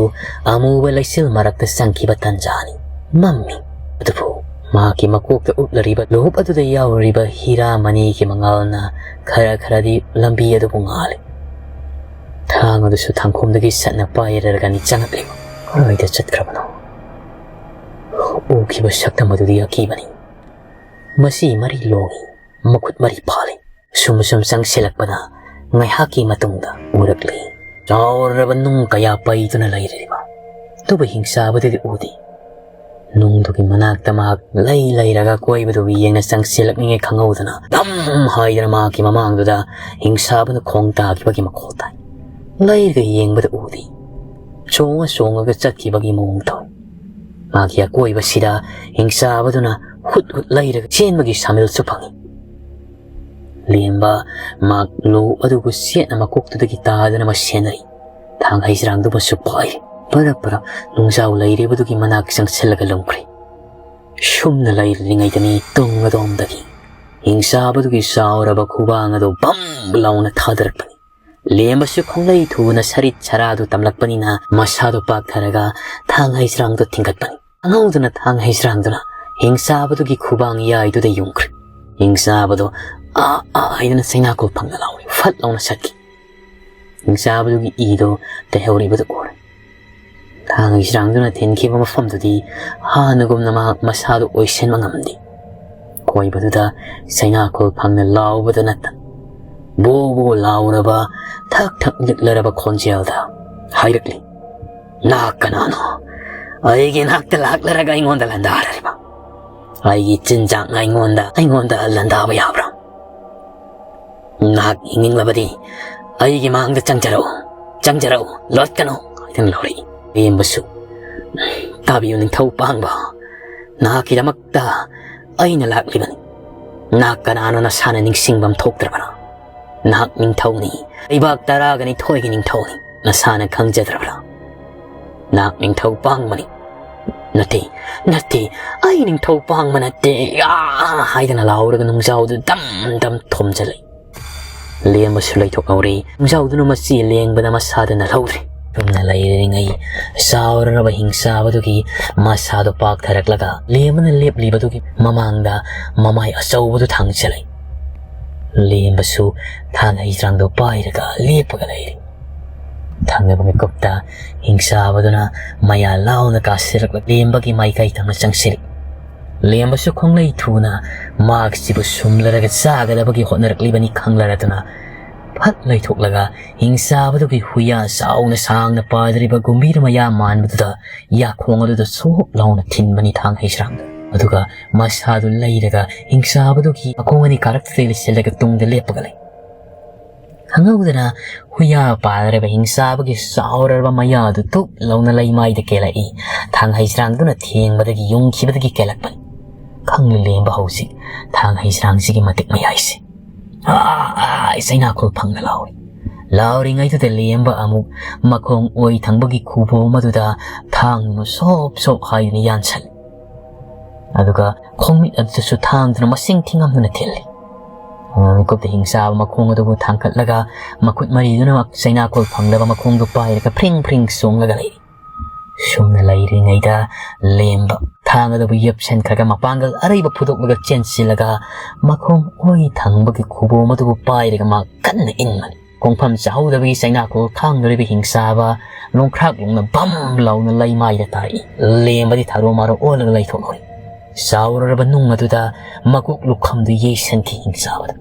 ꯑꯃꯨꯕ ꯂꯩꯆꯤꯜ ꯃꯔꯛꯇ ꯆꯪꯈꯤꯕ ꯇꯟꯖꯥꯅꯤ꯫ ꯃꯝꯃꯤ꯫ ꯑꯗꯨꯕꯨ ꯃꯍꯥꯛꯀꯤ ꯃꯀꯣꯛꯇ ꯎꯞꯂꯔꯤꯕ ꯂꯨꯍꯨꯞ ꯑꯗꯨꯗ ꯌꯥꯎꯔꯤꯕ ꯍꯤꯔꯥ ꯃꯅꯤꯒꯤ ꯃꯉꯥꯜꯅ ꯈꯔ ꯈꯔꯗꯤ ꯂꯝꯕꯤ ꯑꯗꯨꯕꯨ ꯉꯥꯜꯂꯤ꯫ ꯊꯥꯡ ꯑꯗꯨꯁꯨ ꯊꯥꯡꯈꯣꯡꯗꯒꯤ ꯁꯠꯅ ꯄꯥꯏꯔꯔꯒꯅꯤ ꯆꯪꯉꯛꯂꯤꯕ꯫ ꯀꯔꯥꯏꯗ ꯆꯠꯈ꯭ꯔꯕꯅꯣ? ꯎꯈꯤꯕ ꯁꯛꯇꯝ ꯑꯗꯨꯗꯤ ꯑꯀꯤꯕꯅꯤ꯫ ꯃꯁꯤ ꯃꯔꯤ ꯂꯣꯡꯉꯤ, ꯃꯈꯨꯠ ꯃꯔꯤ ꯄꯥꯜꯂꯤ꯫ ꯁꯨꯝ ꯁꯨꯝ ꯆꯪꯁꯤꯜꯂꯛꯄꯗ ꯉꯥꯏꯍꯥꯛꯀꯤ ꯃꯇꯨꯡꯗ ꯎꯔꯛꯂꯤ꯫ ꯆꯥꯎꯔꯕ ꯅꯨꯡ ꯀꯌꯥ ꯄꯩꯗꯨꯅ ꯂꯩꯔꯤꯕ꯫ ꯑꯗꯨꯕꯨ ꯍꯤꯡꯆꯥꯕꯗꯨꯗꯤ ꯎꯗꯦ꯫ ꯅꯨꯡꯗꯨꯒꯤ ꯃꯅꯥꯛꯇ ꯃꯍꯥꯛ ꯂꯩ ꯂꯩꯔꯒ ꯑꯀꯣꯏꯕꯗꯨ ꯌꯦꯡꯅ ꯆꯪꯁꯤꯜꯂꯛꯂꯤꯉꯩ ꯈꯪꯍꯧꯗꯅ ꯗꯝ ꯍꯥꯏꯗꯅ ꯃꯍꯥꯛꯀꯤ ꯃꯃꯥꯡꯗꯨꯗ ꯍꯤꯡꯁꯥꯕꯅ ꯈꯣꯡ ꯇꯥꯈꯤꯕꯒꯤ ꯃꯈꯣꯜ ꯇꯥꯏ꯫ ꯂꯩꯔꯒ ꯌꯦꯡꯕꯗ ꯎꯗꯦ꯫ ꯆꯣꯡꯉ ꯆꯣꯡꯉꯒ ꯆꯠꯈꯤꯕꯒꯤ ꯃꯑꯣꯡ ꯇꯧꯏ꯫ ꯃꯥꯒꯤ ꯑꯀꯣꯏꯕꯁꯤꯗ ꯍꯤꯡꯁꯥꯕꯗꯨꯅ ꯍꯨꯠ ꯍꯨꯠ ꯂꯩꯔꯒ ꯆꯦꯟꯕꯒꯤ ꯁꯥꯃꯤꯜꯁꯨ ꯐꯪꯏ꯫ ꯂꯦꯝꯕ ꯃꯍꯥꯛ ꯂꯨ ꯑꯗꯨꯕꯨ ꯆꯦꯠꯅ ꯃꯀꯣꯛꯇꯨꯗꯒꯤ ꯇꯥꯗꯅꯕ ꯁꯦꯟꯅꯔꯤ꯫ ꯊꯥꯡ ꯍꯩꯖ꯭ꯔꯥꯡꯗꯨꯃꯁꯨ ꯄꯥꯏꯔꯤ꯫ ꯄꯔꯞ ꯄꯔꯞ ꯅꯨꯡꯖꯥꯎ ꯂꯩꯔꯤꯕꯗꯨꯒꯤ ꯃꯅꯥꯛ ꯆꯪꯁꯤꯜꯂꯒ ꯂꯨꯝꯈ꯭ꯔꯦ꯫ ꯁꯨꯝꯅ ꯂꯩꯔꯤꯉꯩꯗꯅꯤ ꯇꯨꯡ ꯑꯗꯣꯝꯗꯒꯤ ꯍꯤꯡꯁꯥꯕꯗꯨꯒꯤ ꯆꯥꯎꯔꯕ ꯈꯨꯕꯥꯡ ꯑꯗꯨ ꯕꯝ ꯂꯥꯎꯅ ꯊꯥꯗꯔꯛꯄꯅꯤ꯫ ꯂꯦꯝꯕꯁꯨ ꯈꯣꯡꯂꯩ ꯊꯨꯅ ꯁꯔꯤꯠ ꯁꯔꯥꯗꯨ ꯇꯝꯂꯛꯄꯅꯤꯅ ꯃꯁꯥꯗꯨ ꯄꯥꯛꯊꯔꯒ ꯊꯥꯡ ꯍꯩꯁ꯭ꯔꯥꯡꯗꯨ ꯊꯤꯡꯒꯠꯄꯅꯤ꯫ ꯈꯪꯍꯧꯗꯅ ꯊꯥꯡ ꯍꯩꯁ꯭ꯔꯥꯡꯗꯨꯅ ꯍꯤꯡꯆꯥꯕꯗꯨꯒꯤ ꯈꯨꯕꯥꯡ ꯌꯥꯏꯗꯨꯗ ꯌꯨꯡꯈ꯭ꯔꯦ꯫ ꯍꯤꯡꯆꯥꯕꯗꯨ "ꯑꯥ, ꯑꯥ" ꯍꯥꯏꯗꯨꯅ ꯆꯩꯅꯥꯀꯣꯜ ꯐꯪꯅ ꯂꯥꯎꯔꯦ꯫ ꯐꯠ ꯂꯥꯎꯅ ꯁꯠꯈꯤ꯫ ꯍꯤꯡꯆꯥꯕꯗꯨꯒꯤ ꯏꯗꯨ ꯇꯩꯍꯧꯔꯤꯕꯗꯨ ꯎꯔꯦ꯫ ꯊꯥꯡ ꯍꯩꯁ꯭ꯔꯥꯡꯗꯨꯅ ꯊꯤꯟꯈꯤꯕ ꯃꯐꯝꯗꯨꯗꯤ ꯍꯥꯟꯅꯒꯨꯝꯅ ꯃꯍꯥꯛ ꯃꯁꯥꯗꯨ ꯑꯣꯏꯁꯤꯟꯕ ꯉꯝꯗꯦ꯫ ꯀꯣꯏꯕꯗꯨꯗ ꯆꯩꯅꯥꯀꯣꯜ ꯐꯪꯅ ꯂꯥꯎꯕꯗ ꯅꯠꯇꯅ ꯕꯣ ꯕꯣ ꯂꯥꯎꯔꯕ, ꯊꯛ ꯊꯛ ꯅꯤꯛꯂꯔꯕ ꯈꯣꯟꯖꯦꯜꯗ ꯍꯥꯏꯔꯛꯂꯤ, "ꯅꯍꯥꯛ ꯀꯅꯥꯅꯣ? ꯑꯩꯒꯤ ꯅꯥꯛꯇ ꯂꯥꯛꯂꯔꯒ ꯑꯩꯉꯣꯟꯗ ꯂꯥꯟꯗꯥꯔꯤꯕ? ꯑꯩꯒꯤ ꯆꯤꯟꯖꯥꯛꯅ ꯑꯩꯉꯣꯟꯗ, ꯑꯩꯉꯣꯟꯗ ꯂꯥꯟꯗꯥꯕ ꯌꯥꯕ꯭ꯔꯥ? ꯅꯍꯥꯛ ꯌꯦꯡꯅꯤꯡꯂꯕꯗꯤ ꯑꯩꯒꯤ ꯃꯥꯡꯗ ꯆꯪꯖꯔꯛꯎ, ꯆꯪꯖꯔꯛꯎ, ꯂꯣꯠꯀꯅꯨ" ꯍꯥꯏꯗꯨꯅ ꯂꯧꯔꯛꯏ꯫ ꯂꯦꯝꯕꯁꯨ, "ꯇꯥꯕꯤꯌꯨ ꯅꯤꯡꯊꯧ ꯄꯥꯡꯕ, ꯅꯍꯥꯛꯀꯤꯗꯃꯛꯇ ꯑꯩꯅ ꯂꯥꯛꯂꯤꯕꯅꯤ꯫ ꯅꯍꯥꯛ ꯀꯅꯥꯅꯣ ꯅꯁꯥꯅ ꯅꯤꯡꯁꯤꯡꯕ ꯑꯃ ꯊꯣꯛꯇ꯭ꯔꯕ꯭ꯔꯥ? ꯅꯍꯥꯛ ꯅꯤꯡꯊꯧꯅꯤ, ꯂꯩꯕꯥꯛ ꯇꯔꯥꯒ ꯅꯤꯊꯣꯏꯒꯤ ꯅꯤꯡꯊꯧꯅꯤ, ꯅꯁꯥꯅ ꯈꯪꯖꯗ꯭ꯔꯕ꯭ꯔꯥ? ꯅꯍꯥꯛ ꯅꯤꯡꯊꯧ ꯄꯥꯡꯕꯅꯤ꯫" "ꯅꯠꯇꯦ, ꯅꯠꯇꯦ, ꯑꯩ ꯅꯤꯡꯊꯧ ꯄꯥꯡꯕ ꯅꯠꯇꯦ, ꯑꯥ!" ꯍꯥꯏꯗꯅ ꯂꯥꯎꯔꯒ ꯅꯨꯡꯖꯥꯎꯗꯨ ꯗꯝ ꯗꯝ ꯊꯣꯝꯖꯤꯜꯂꯛꯏ꯫ ꯂꯦꯝꯕꯁꯨ ꯂꯩꯊꯣꯛꯍꯧꯔꯦ꯫ ꯅꯨꯡꯖꯥꯎꯗꯨꯅ ꯃꯆꯤ ꯂꯦꯡꯕꯗ ꯃꯁꯥꯗ ꯅꯜꯍꯧꯗ꯭ꯔꯦ꯫ ꯆꯨꯝꯅ ꯂꯩꯔꯤꯉꯩ ꯆꯥꯎꯔꯔꯕ ꯍꯤꯡꯆꯥꯕꯗꯨꯒꯤ ꯃꯁꯥꯗꯣ ꯄꯥꯛꯊꯔꯛꯂꯒ ꯂꯦꯝꯕꯅ ꯂꯦꯞꯂꯤꯕꯗꯨꯒꯤ ꯃꯃꯥꯡꯗ ꯃꯃꯥꯏ ꯑꯆꯧꯕꯗꯨ ꯊꯥꯡꯖꯜꯂꯛꯏ꯫ ꯂꯦꯝꯕꯁꯨ ꯊꯥꯡ ꯍꯩꯁ꯭ꯔꯥꯡꯗꯣ ꯄꯥꯏꯔꯒ ꯂꯦꯞꯄꯒ ꯂꯩꯔꯤ꯫ ꯊꯪꯅꯕ ꯃꯤꯀꯨꯞꯇ ꯍꯤꯡꯆꯥꯕꯗꯨꯅ ꯃꯌꯥ ꯂꯥꯎꯅ ꯀꯥꯁꯤꯜꯂꯛꯂꯒ ꯂꯦꯝꯕꯒꯤ ꯃꯥꯏꯀꯩ ꯊꯪꯅ ꯆꯪꯁꯤꯜꯂꯤ꯫ ꯂꯦꯝꯕꯁꯨ ꯈꯣꯡꯂꯩ ꯊꯨꯅ ꯃꯍꯥꯛꯁꯤꯕꯨ ꯁꯨꯝꯂꯔꯒ ꯆꯥꯒꯗꯕꯒꯤ ꯍꯣꯠꯅꯔꯛꯂꯤꯕꯅꯤ ꯈꯪꯂꯔꯗꯨꯅ ꯐꯠ ꯂꯩꯊꯣꯛꯂꯒ ꯍꯤꯡꯆꯥꯕꯗꯨꯒꯤ ꯍꯨꯏꯌꯥ ꯆꯥꯎꯅ ꯁꯥꯡꯅ ꯄꯥꯗ꯭ꯔꯤꯕ ꯒꯨꯝꯕꯤꯔ ꯃꯌꯥ ꯃꯥꯟꯕꯗꯨꯗ ꯌꯥꯈꯣꯡ ꯑꯗꯨꯗ ꯁꯣꯞ ꯂꯥꯎꯅ ꯊꯤꯟꯕꯅꯤ ꯊꯥꯡ ꯍꯩꯁ꯭ꯔꯥꯡꯗ꯫ ꯑꯗꯨꯒ ꯃꯁꯥꯗꯨ ꯂꯩꯔꯒ ꯍꯤꯡꯆꯥꯕꯗꯨꯒꯤ ꯃꯈꯣꯡ ꯑꯅꯤ ꯀꯥꯔꯛꯇꯨꯗ ꯂꯩꯁꯤꯜꯂꯒ ꯇꯨꯡꯗ ꯂꯦꯞꯄꯒ ꯂꯩ꯫ ꯈꯪꯍꯧꯗꯅ ꯍꯨꯏꯌꯥ ꯄꯥꯗ꯭ꯔꯕ ꯍꯤꯡꯆꯥꯕꯒꯤ ꯆꯥꯎꯔꯕ ꯃꯌꯥꯗꯨ ꯇꯨꯞ ꯂꯥꯎꯅ ꯂꯩꯃꯥꯏꯗ ꯀꯦꯜꯂꯛꯏ꯫ ꯊꯥꯡ ꯍꯩꯁ꯭ꯔꯥꯡꯗꯨꯅ ꯊꯦꯡꯕꯗꯒꯤ ꯌꯨꯡꯈꯤꯕꯗꯒꯤ ꯀꯦꯜꯂꯛꯄꯅꯤ꯫ ꯈꯪꯂꯦ ꯂꯦꯝꯕ ꯍꯧꯖꯤꯛ ꯊꯥꯡ ꯍꯩꯁ꯭ꯔꯥꯡꯁꯤꯒꯤ ꯃꯇꯤꯛ ꯃꯌꯥꯏꯁꯦ꯫ "ꯑꯥ, ꯑꯥ, ꯑꯥ," ꯆꯩꯅꯥꯈꯣꯜ ꯐꯪꯅ ꯂꯥꯎꯔꯤ꯫ ꯂꯥꯎꯔꯤꯉꯩꯗꯨꯗ ꯂꯦꯝꯕ ꯑꯃꯨꯛ ꯃꯈꯣꯡ ꯑꯣꯏ ꯊꯪꯕꯒꯤ ꯈꯨꯕꯣꯝ ꯑꯗꯨꯗ ꯊꯥꯡꯗꯨꯅ ꯁꯣꯞ ꯁꯣꯞ ꯍꯥꯏꯗꯨꯅ ꯌꯥꯟꯁꯜꯂꯤ꯫ ꯑꯗꯨꯒ ꯈꯣꯡꯃꯤꯠ ꯑꯗꯨꯗꯁꯨ ꯊꯥꯡꯗꯨꯅ ꯃꯁꯤꯡ ꯊꯤꯉꯝꯗꯨꯅ ꯊꯤꯜꯂꯤ꯫ ꯃꯤꯀꯨꯞꯇ ꯍꯤꯡꯆꯥꯕ ꯃꯈꯣꯡ ꯑꯗꯨꯕꯨ ꯊꯥꯡꯒꯠꯂꯒ ꯃꯈꯨꯠ ꯃꯔꯤꯗꯨꯅ ꯆꯩꯅꯥꯈꯣꯜ ꯐꯪꯂꯕ ꯃꯈꯣꯡꯗꯨ ꯄꯥꯏꯔꯒ ꯐ꯭ꯔꯤꯡ ꯐ꯭ꯔꯤꯡ ꯆꯣꯡꯂꯒ ꯂꯩꯔꯤ꯫ ꯁꯨꯝꯅ ꯂꯩꯔꯤꯉꯩꯗ ꯂꯦꯝꯕ ꯊꯥꯡ ꯑꯗꯨꯕꯨ ꯌꯦꯞꯁꯟꯈ꯭ꯔꯒ ꯃꯄꯥꯡꯒꯜ ꯑꯔꯩꯕ ꯐꯨꯗꯣꯛꯂꯒ ꯆꯦꯟꯁꯤꯜꯂꯒ ꯃꯈꯣꯡ ꯑꯣꯏ ꯊꯪꯕꯒꯤ ꯈꯨꯕꯣꯝ ꯑꯗꯨꯕꯨ ꯄꯥꯏꯔꯒ ꯃꯥ ꯀꯟꯅ ꯏꯟꯕꯅꯤ꯫ ꯈꯣꯡꯐꯝ ꯆꯥꯍꯧꯗꯕꯒꯤ ꯆꯩꯅꯥꯈꯣꯜ ꯈꯥꯡꯗꯧꯔꯤꯕ ꯍꯤꯡꯆꯥꯕ ꯂꯣꯡꯈ꯭ꯔꯥꯛ ꯂꯣꯡꯅ ꯕꯝ ꯂꯥꯎꯅ ꯂꯩꯃꯥꯏꯗ ꯇꯥꯔꯛꯏ꯫ ꯂꯦꯝꯕꯗꯤ ꯊꯥꯔꯣ ꯃꯥꯔꯣ ꯑꯣꯜꯂꯒ ꯂꯩꯊꯣꯛꯍꯧꯔꯤ꯫ ꯆꯥꯎꯔꯔꯕ ꯅꯨꯡ ꯑꯗꯨꯗ ꯃꯀꯣꯛ ꯂꯨꯈꯝꯗꯨ ꯌꯩꯁꯟꯈꯤ ꯍꯤꯡꯆꯥꯕꯗ꯫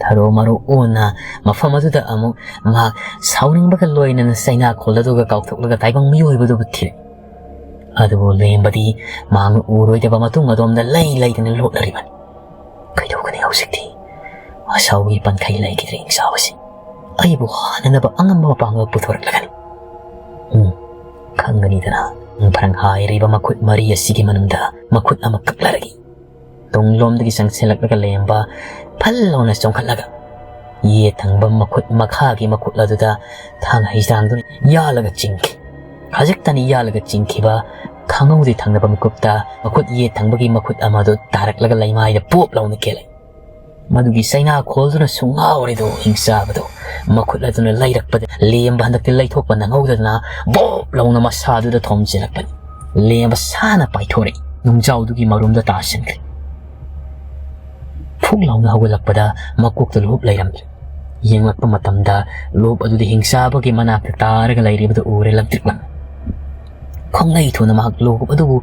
ꯊꯥꯔꯣ ꯃꯥꯔꯣ ꯑꯣꯟꯅ ꯃꯐꯝ ꯑꯗꯨꯗ ꯑꯃꯨꯛ ꯃꯍꯥꯛ ꯁꯥꯎꯅꯤꯡꯕꯒ ꯂꯣꯏꯅꯅ ꯆꯩꯅꯥꯈꯣꯜ ꯑꯗꯨꯒ ꯀꯥꯎꯊꯣꯛꯂꯒ ꯇꯥꯏꯕꯪ ꯃꯤꯑꯣꯏꯕꯗꯨꯕꯨ ꯊꯤꯔꯦ꯫ ꯑꯗꯨꯕꯨ ꯂꯦꯝꯕꯗꯤ ꯃꯍꯥꯛꯅ ꯎꯔꯣꯏꯗꯕ ꯃꯇꯨꯡ ꯑꯗꯣꯝꯗ ꯂꯩ ꯂꯩꯗꯅ ꯂꯣꯠꯂꯔꯤꯕꯅꯤ꯫ ꯀꯩꯗꯧꯒꯅꯤ ꯍꯧꯖꯤꯛꯇꯤ? ꯑꯁꯥꯎꯕꯒꯤ ꯄꯟꯈꯩ ꯂꯩꯈꯤꯗ꯭ꯔꯦ ꯍꯤꯡꯆꯥꯕꯁꯤ꯫ ꯑꯩꯕꯨ ꯍꯥꯟꯅꯅꯕ ꯑꯉꯝꯕ ꯃꯄꯥꯡꯒꯜ ꯄꯨꯊꯣꯔꯛꯂꯒꯅꯤ꯫ ꯎꯝ, ꯈꯪꯒꯅꯤꯗꯅ꯫ ꯐꯔꯪ ꯍꯥꯏꯔꯤꯕ ꯃꯈꯨꯠ ꯃꯔꯤ ꯑꯁꯤꯒꯤ ꯃꯅꯨꯡꯗ ꯃꯈꯨꯠ ꯑꯃ ꯀꯛꯂꯔꯒꯦ꯫ ꯇꯨꯡꯂꯣꯝꯗꯒꯤ ꯆꯪꯁꯤꯜꯂꯛꯂꯒ ꯂꯩꯔꯝꯕ ꯐꯜ ꯂꯥꯎꯅ ꯆꯣꯡꯈꯠꯂꯒ ꯌꯦꯠ ꯊꯪꯕ ꯃꯈꯨꯠ ꯃꯈꯥꯒꯤ ꯃꯈꯨꯠ ꯑꯗꯨꯗ ꯊꯥꯡ ꯍꯩꯁ꯭ꯔꯥꯡꯗꯨꯅ ꯌꯥꯜꯂꯒ ꯆꯤꯡꯈꯤ꯫ ꯈꯖꯤꯛꯇꯅꯤ ꯌꯥꯜꯂꯒ ꯆꯤꯡꯈꯤꯕ, ꯈꯪꯍꯧꯗꯦ ꯊꯪꯅꯕ ꯃꯤꯀꯨꯞꯇ ꯃꯈꯨꯠ ꯌꯦꯠ ꯊꯪꯕꯒꯤ ꯃꯈꯨꯠ ꯑꯃꯗꯨ ꯇꯥꯔꯛꯂꯒ ꯂꯩꯃꯥꯏꯗ ꯄꯣꯞ ꯂꯥꯎꯅ ꯀꯦꯜꯂꯦ꯫ ꯃꯗꯨꯒꯤ ꯆꯩꯅꯥꯈꯣꯜꯗꯨꯅꯁꯨ ꯉꯥꯎꯔꯦꯗꯣ ꯍꯤꯡꯆꯥꯕꯗꯣ꯫ ꯃꯈꯨꯠ ꯑꯗꯨꯅ ꯂꯩꯔꯛꯄꯗ ꯂꯦꯝꯕ ꯍꯟꯗꯛꯇꯤ ꯂꯩꯊꯣꯛꯄ ꯅꯪꯍꯧꯗꯗꯅ ꯕꯣꯞ ꯂꯥꯎꯅ ꯃꯁꯥꯗꯨꯗ ꯊꯣꯝꯖꯤꯜꯂꯛꯄꯅꯤ꯫ ꯂꯦꯝꯕ ꯁꯥꯅ ꯄꯥꯏꯊꯣꯔꯛꯏ꯫ ꯅꯨꯡꯖꯥꯎꯗꯨꯒꯤ ꯃꯔꯨꯝꯗ ꯇꯥꯁꯤꯟꯈ꯭ꯔꯦ꯫ ꯐꯨꯛ ꯂꯥꯎꯅ ꯍꯧꯒꯠꯂꯛꯄꯗ ꯃꯀꯣꯛꯇ ꯂꯨꯞ ꯂꯩꯔꯝꯗ꯭ꯔꯦ꯫ ꯌꯦꯡꯂꯛꯄ ꯃꯇꯝꯗ ꯂꯨꯞ ꯑꯗꯨꯗꯤ ꯍꯤꯡꯆꯥꯕꯒꯤ ꯃꯅꯥꯛꯇ ꯇꯥꯔꯒ ꯂꯩꯔꯤꯕꯗꯨ ꯎꯔꯦ ꯂꯪꯇ꯭ꯔꯤꯛ ꯂꯪꯅ꯫ ꯈꯣꯡꯂꯩ ꯊꯨꯅ ꯃꯍꯥꯛ ꯂꯨꯞ ꯑꯗꯨꯕꯨ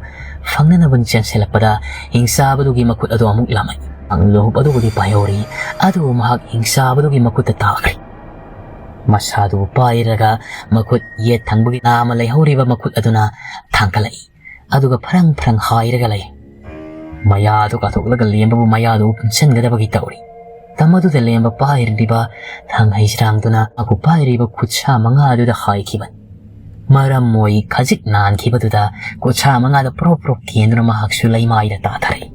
ꯐꯪꯅꯅꯕ ꯆꯦꯟꯁꯤꯜꯂꯛꯄꯗ ꯍꯤꯡꯆꯥꯕꯗꯨꯒꯤ ꯃꯈꯨꯠ ꯑꯗꯨ ꯑꯃꯨꯛ ꯂꯥꯝꯃꯛꯏ꯫ ꯂꯨꯍꯨꯞ ꯑꯗꯨꯕꯨꯗꯤ ꯄꯥꯏꯍꯧꯔꯤ, ꯑꯗꯨꯕꯨ ꯃꯍꯥꯛ ꯍꯤꯡꯆꯥꯕꯗꯨꯒꯤ ꯃꯈꯨꯠꯇ ꯇꯥꯈ꯭ꯔꯦ꯫ ꯃꯁꯥꯗꯨ ꯄꯥꯏꯔꯒ ꯃꯈꯨꯠ ꯌꯦꯠ ꯊꯪꯕꯒꯤ ꯅꯥꯝꯃ ꯂꯩꯍꯧꯔꯤꯕ ꯃꯈꯨꯠ ꯑꯗꯨꯅ ꯊꯥꯡꯒꯠꯂꯛꯏ, ꯑꯗꯨꯒ ꯐ꯭ꯔꯪ ꯐ꯭ꯔꯪ ꯍꯥꯏꯔꯒ ꯂꯩ꯫ ꯃꯌꯥꯗꯨ ꯀꯥꯊꯣꯛꯂꯒ ꯂꯦꯝꯕꯕꯨ ꯃꯌꯥꯗꯨ ꯎꯞꯁꯤꯟꯒꯗꯕꯒꯤ ꯇꯧꯔꯤ꯫ ꯃꯇꯝ ꯑꯗꯨꯗ ꯂꯦꯝꯕ ꯄꯥꯏꯔꯤꯕ ꯊꯥꯡ ꯍꯩꯖ꯭ꯔꯥꯡꯗꯨꯅ ꯃꯍꯥꯛꯄꯨ ꯄꯥꯏꯔꯤꯕ ꯈꯨꯠꯁꯥ ꯃꯉꯥ ꯑꯗꯨꯗ ꯍꯥꯏꯈꯤꯕꯅꯤ꯫ ꯃꯔꯝ ꯑꯣꯏ ꯈꯖꯤꯛ ꯅꯥꯟꯈꯤꯕꯗꯨꯗ ꯈꯨꯠꯁꯥ ꯃꯉꯥꯗ ꯄ꯭ꯔꯣꯞ ꯄ꯭ꯔꯣꯞ ꯀꯦꯟꯗꯨꯅ ꯃꯍꯥꯛꯁꯨ ꯂꯩꯃꯥꯏꯗ ꯇꯥꯊꯔꯛꯏ꯫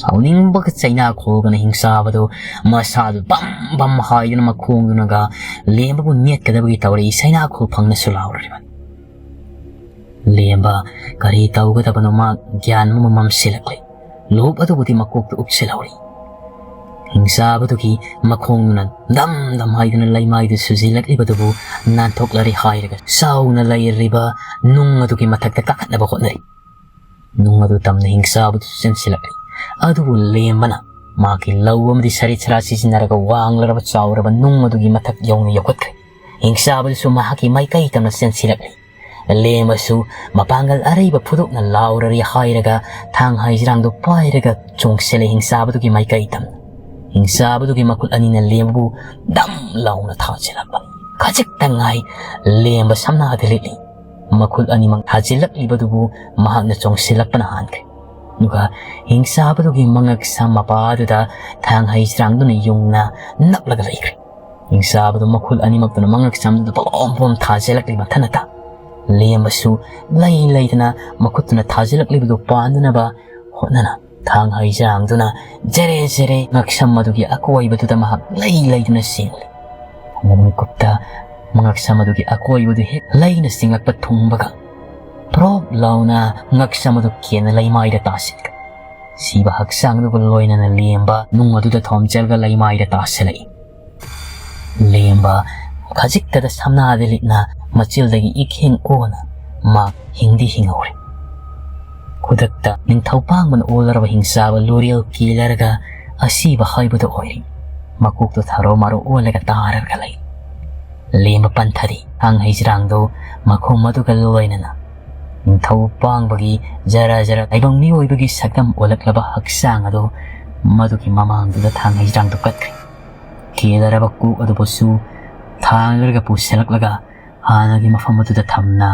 ꯁꯥꯎꯅꯤꯡꯕꯒ ꯆꯩꯅꯥ ꯈꯣꯜꯒꯅ ꯍꯤꯡꯆꯥꯕꯗꯨ ꯃꯁꯥꯗꯨ ꯕꯝ ꯕꯝ ꯍꯥꯏꯗꯨꯅ ꯃꯈꯣꯡꯗꯨꯅꯒ ꯂꯦꯝꯕꯕꯨ ꯅꯦꯠꯀꯗꯕꯒꯤ ꯇꯧꯔꯛꯏ꯫ ꯆꯩꯅꯥ ꯈꯣꯜ ꯐꯪꯅꯁꯨ ꯂꯥꯎꯔꯔꯤꯕꯅꯤ꯫ ꯂꯦꯝꯕ ꯀꯔꯤ ꯇꯧꯒꯗꯕꯅꯣ ꯃꯥ ꯒ꯭ꯌꯥꯟ ꯑꯃ ꯃꯝꯁꯤꯜꯂꯛꯂꯦ꯫ ꯂꯨꯍꯨꯞ ꯑꯗꯨꯕꯨꯗꯤ ꯃꯀꯣꯛꯇ ꯎꯞꯁꯤꯜꯍꯧꯔꯤ꯫ ꯍꯤꯡꯆꯥꯕꯗꯨꯒꯤ ꯃꯈꯣꯡꯗꯨꯅ ꯗꯝ ꯗꯝ ꯍꯥꯏꯗꯨꯅ ꯂꯩꯃꯥꯏꯗ ꯁꯨꯖꯤꯜꯂꯛꯂꯤꯕꯗꯨꯕꯨ ꯅꯥꯟꯊꯣꯛꯂꯔꯦ ꯍꯥꯏꯔꯒ ꯆꯥꯎꯅ ꯂꯩꯔꯤꯕ ꯅꯨꯡ ꯑꯗꯨꯒꯤ ꯃꯊꯛꯇ ꯀꯥꯈꯠꯅꯕ ꯍꯣꯠꯅꯔꯤ꯫ ꯅꯨꯡ ꯑꯗꯨ ꯇꯝꯅ ꯍꯤꯡꯆꯥꯕꯗꯨ ꯆꯦꯟꯁꯤꯜꯂꯛꯂꯤ꯫ ꯑꯗꯨꯕꯨ ꯂꯦꯝꯕꯅ ꯃꯍꯥꯛꯀꯤ ꯂꯧ ꯑꯃꯗꯤ ꯁꯔꯤꯠ ꯁꯔꯥ ꯁꯤꯖꯤꯟꯅꯔꯒ ꯋꯥꯡꯂꯔꯕ ꯆꯥꯎꯔꯕ ꯅꯨꯡ ꯑꯗꯨꯒꯤ ꯃꯊꯛ ꯌꯧꯅ ꯌꯧꯈꯠꯈ꯭ꯔꯦ꯫ ꯍꯤꯡꯆꯥꯕꯗꯨꯁꯨ ꯃꯍꯥꯛꯀꯤ ꯃꯥꯏꯀꯩ ꯇꯝꯅ ꯆꯦꯟꯁꯤꯜꯂꯛꯂꯤ꯫ ꯂꯦꯝꯕꯁꯨ ꯃꯄꯥꯡꯒꯜ ꯑꯔꯩꯕ ꯐꯨꯗꯣꯛꯅ ꯂꯥꯎꯔꯔꯤ ꯍꯥꯏꯔꯒ ꯊꯥꯡ ꯍꯩꯖ꯭ꯔꯥꯡꯗꯨ ꯄꯥꯏꯔꯒ ꯆꯣꯡꯁꯤꯜꯂꯦ ꯍꯤꯡꯆꯥꯕꯗꯨꯒꯤ ꯃꯥꯏꯀꯩ ꯇꯝꯅ꯫ ꯍꯤꯡꯆꯥꯕꯗꯨꯒꯤ ꯃꯈꯨꯠ ꯑꯅꯤꯅ ꯂꯦꯝꯕꯕꯨ ꯗꯝ ꯂꯥꯎꯅ ꯊꯥꯖꯤꯜꯂꯛꯄꯅꯤ꯫ ꯈꯖꯤꯛꯇ ꯉꯥꯏ ꯂꯦꯝꯕ ꯁꯝꯅꯥꯗ ꯂꯤꯠꯂꯤ꯫ ꯃꯈꯨꯠ ꯑꯅꯤꯃꯛ ꯊꯥꯖꯤꯜꯂꯛꯂꯤꯕꯗꯨꯕꯨ ꯃꯍꯥꯛꯅ ꯆꯣꯡꯁꯤꯜꯂꯛꯄꯅ ꯍꯥꯟꯈ꯭ꯔꯦ꯫ ꯑꯗꯨꯒ ꯍꯤꯡꯆꯥꯕꯗꯨꯒꯤ ꯃꯉꯛ ꯁꯝ ꯃꯄꯥꯗꯨꯗ ꯊꯥꯡ ꯍꯩꯖ꯭ꯔꯥꯡꯗꯨꯅ ꯌꯨꯡꯅ ꯅꯞꯂꯒ ꯂꯩꯈ꯭ꯔꯦ꯫ ꯍꯤꯡꯆꯥꯕꯗꯨ ꯃꯈꯨꯠ ꯑꯅꯤꯃꯛꯇꯨꯅ ꯃꯉꯛ ꯁꯝꯗꯨꯗ ꯄꯣꯝ ꯄꯣꯝ ꯊꯥꯖꯤꯜꯂꯛꯂꯤ ꯃꯊꯟꯇ꯫ ꯂꯦꯝꯕꯁꯨ ꯂꯩ ꯂꯩꯗꯅ ꯃꯈꯨꯠꯇꯨꯅ ꯊꯥꯖꯤꯜꯂꯛꯂꯤꯕꯗꯨ ꯄꯥꯟꯗꯅꯕ ꯍꯣꯠꯅꯅ ꯊꯥꯡ ꯍꯩꯖ꯭ꯔꯥꯡꯗꯨꯅ ꯖꯦꯔꯦ ꯖꯦꯔꯦ ꯉꯛꯁꯝ ꯑꯗꯨꯒꯤ ꯑꯀꯣꯏꯕꯗꯨꯗ ꯃꯍꯥꯛ ꯂꯩ ꯂꯩꯗꯨꯅ ꯆꯤꯡꯂꯤ꯫ ꯃꯤꯀꯨꯞꯇ ꯃꯉꯛꯁꯝ ꯑꯗꯨꯒꯤ ꯑꯀꯣꯏꯕꯗꯨ ꯍꯦꯛ ꯂꯩꯅ ꯆꯤꯡꯂꯛꯄ ꯊꯨꯡꯕꯒ ꯄ꯭ꯔꯣꯞ ꯂꯥꯎꯅ ꯉꯛꯁꯝ ꯑꯗꯨ ꯀꯦꯟꯅ ꯂꯩꯃꯥꯏꯗ ꯇꯥꯁꯤꯟꯈ꯭ꯔꯦ꯫ ꯁꯤꯕ ꯍꯛꯆꯥꯡꯗꯨꯒ ꯂꯣꯏꯅꯅ ꯂꯦꯝꯕ ꯅꯨꯡ ꯑꯗꯨꯗ ꯊꯣꯝꯖꯤꯜꯂꯒ ꯂꯩꯃꯥꯏꯗ ꯇꯥꯁꯤꯜꯂꯛꯏ꯫ ꯂꯦꯝꯕ ꯈꯖꯤꯛꯇꯗ ꯁꯝꯅꯥꯗ ꯂꯤꯠꯅ ꯃꯆꯤꯜꯗꯒꯤ ꯏꯈꯦꯡ ꯑꯣꯅ ꯃꯥ ꯍꯤꯡꯗꯤ ꯍꯤꯡꯍꯧꯔꯦ꯫ ꯈꯨꯗꯛꯇ ꯅꯤꯡꯊꯧ ꯄꯥꯡꯕꯅ ꯑꯣꯜꯂꯔꯕ ꯍꯤꯡꯆꯥꯕ ꯂꯣꯔꯦꯜ ꯀꯦꯜꯂꯔꯒ ꯑꯁꯤꯕ ꯍꯥꯏꯕꯗꯨ ꯑꯣꯏꯔꯤ꯫ ꯃꯀꯣꯛꯇꯨ ꯊꯥꯔꯣ ꯃꯥꯔꯣ ꯑꯣꯜꯂꯒ ꯇꯥꯔꯒ ꯂꯩ꯫ ꯂꯦꯝꯕ ꯄꯟꯊꯔꯤ꯫ ꯊꯥꯡ ꯍꯩꯖ꯭ꯔꯥꯡꯗꯨ ꯃꯈꯣꯡ ꯑꯗꯨꯒ ꯂꯣꯏꯅꯅ ꯅꯤꯡꯊꯧ ꯄꯥꯡꯕꯒꯤ ꯖꯔ ꯖꯔ ꯇꯥꯏꯕꯪ ꯃꯤꯑꯣꯏꯕꯒꯤ ꯁꯛꯇꯝ ꯑꯣꯜꯂꯛꯂꯕ ꯍꯛꯆꯥꯡ ꯑꯗꯨ ꯃꯗꯨꯒꯤ ꯃꯃꯥꯡꯗꯨꯗ ꯊꯥꯡ ꯍꯩꯖꯥꯡꯗꯨ ꯀꯠꯈ꯭ꯔꯦ꯫ ꯀꯦꯜꯂꯔꯕ ꯀꯣꯛ ꯑꯗꯨꯕꯨꯁꯨ ꯊꯥꯡꯂꯒ ꯄꯨꯁꯤꯜꯂꯛꯂꯒ ꯍꯥꯟꯅꯒꯤ ꯃꯐꯝ ꯑꯗꯨꯗ ꯊꯝꯅ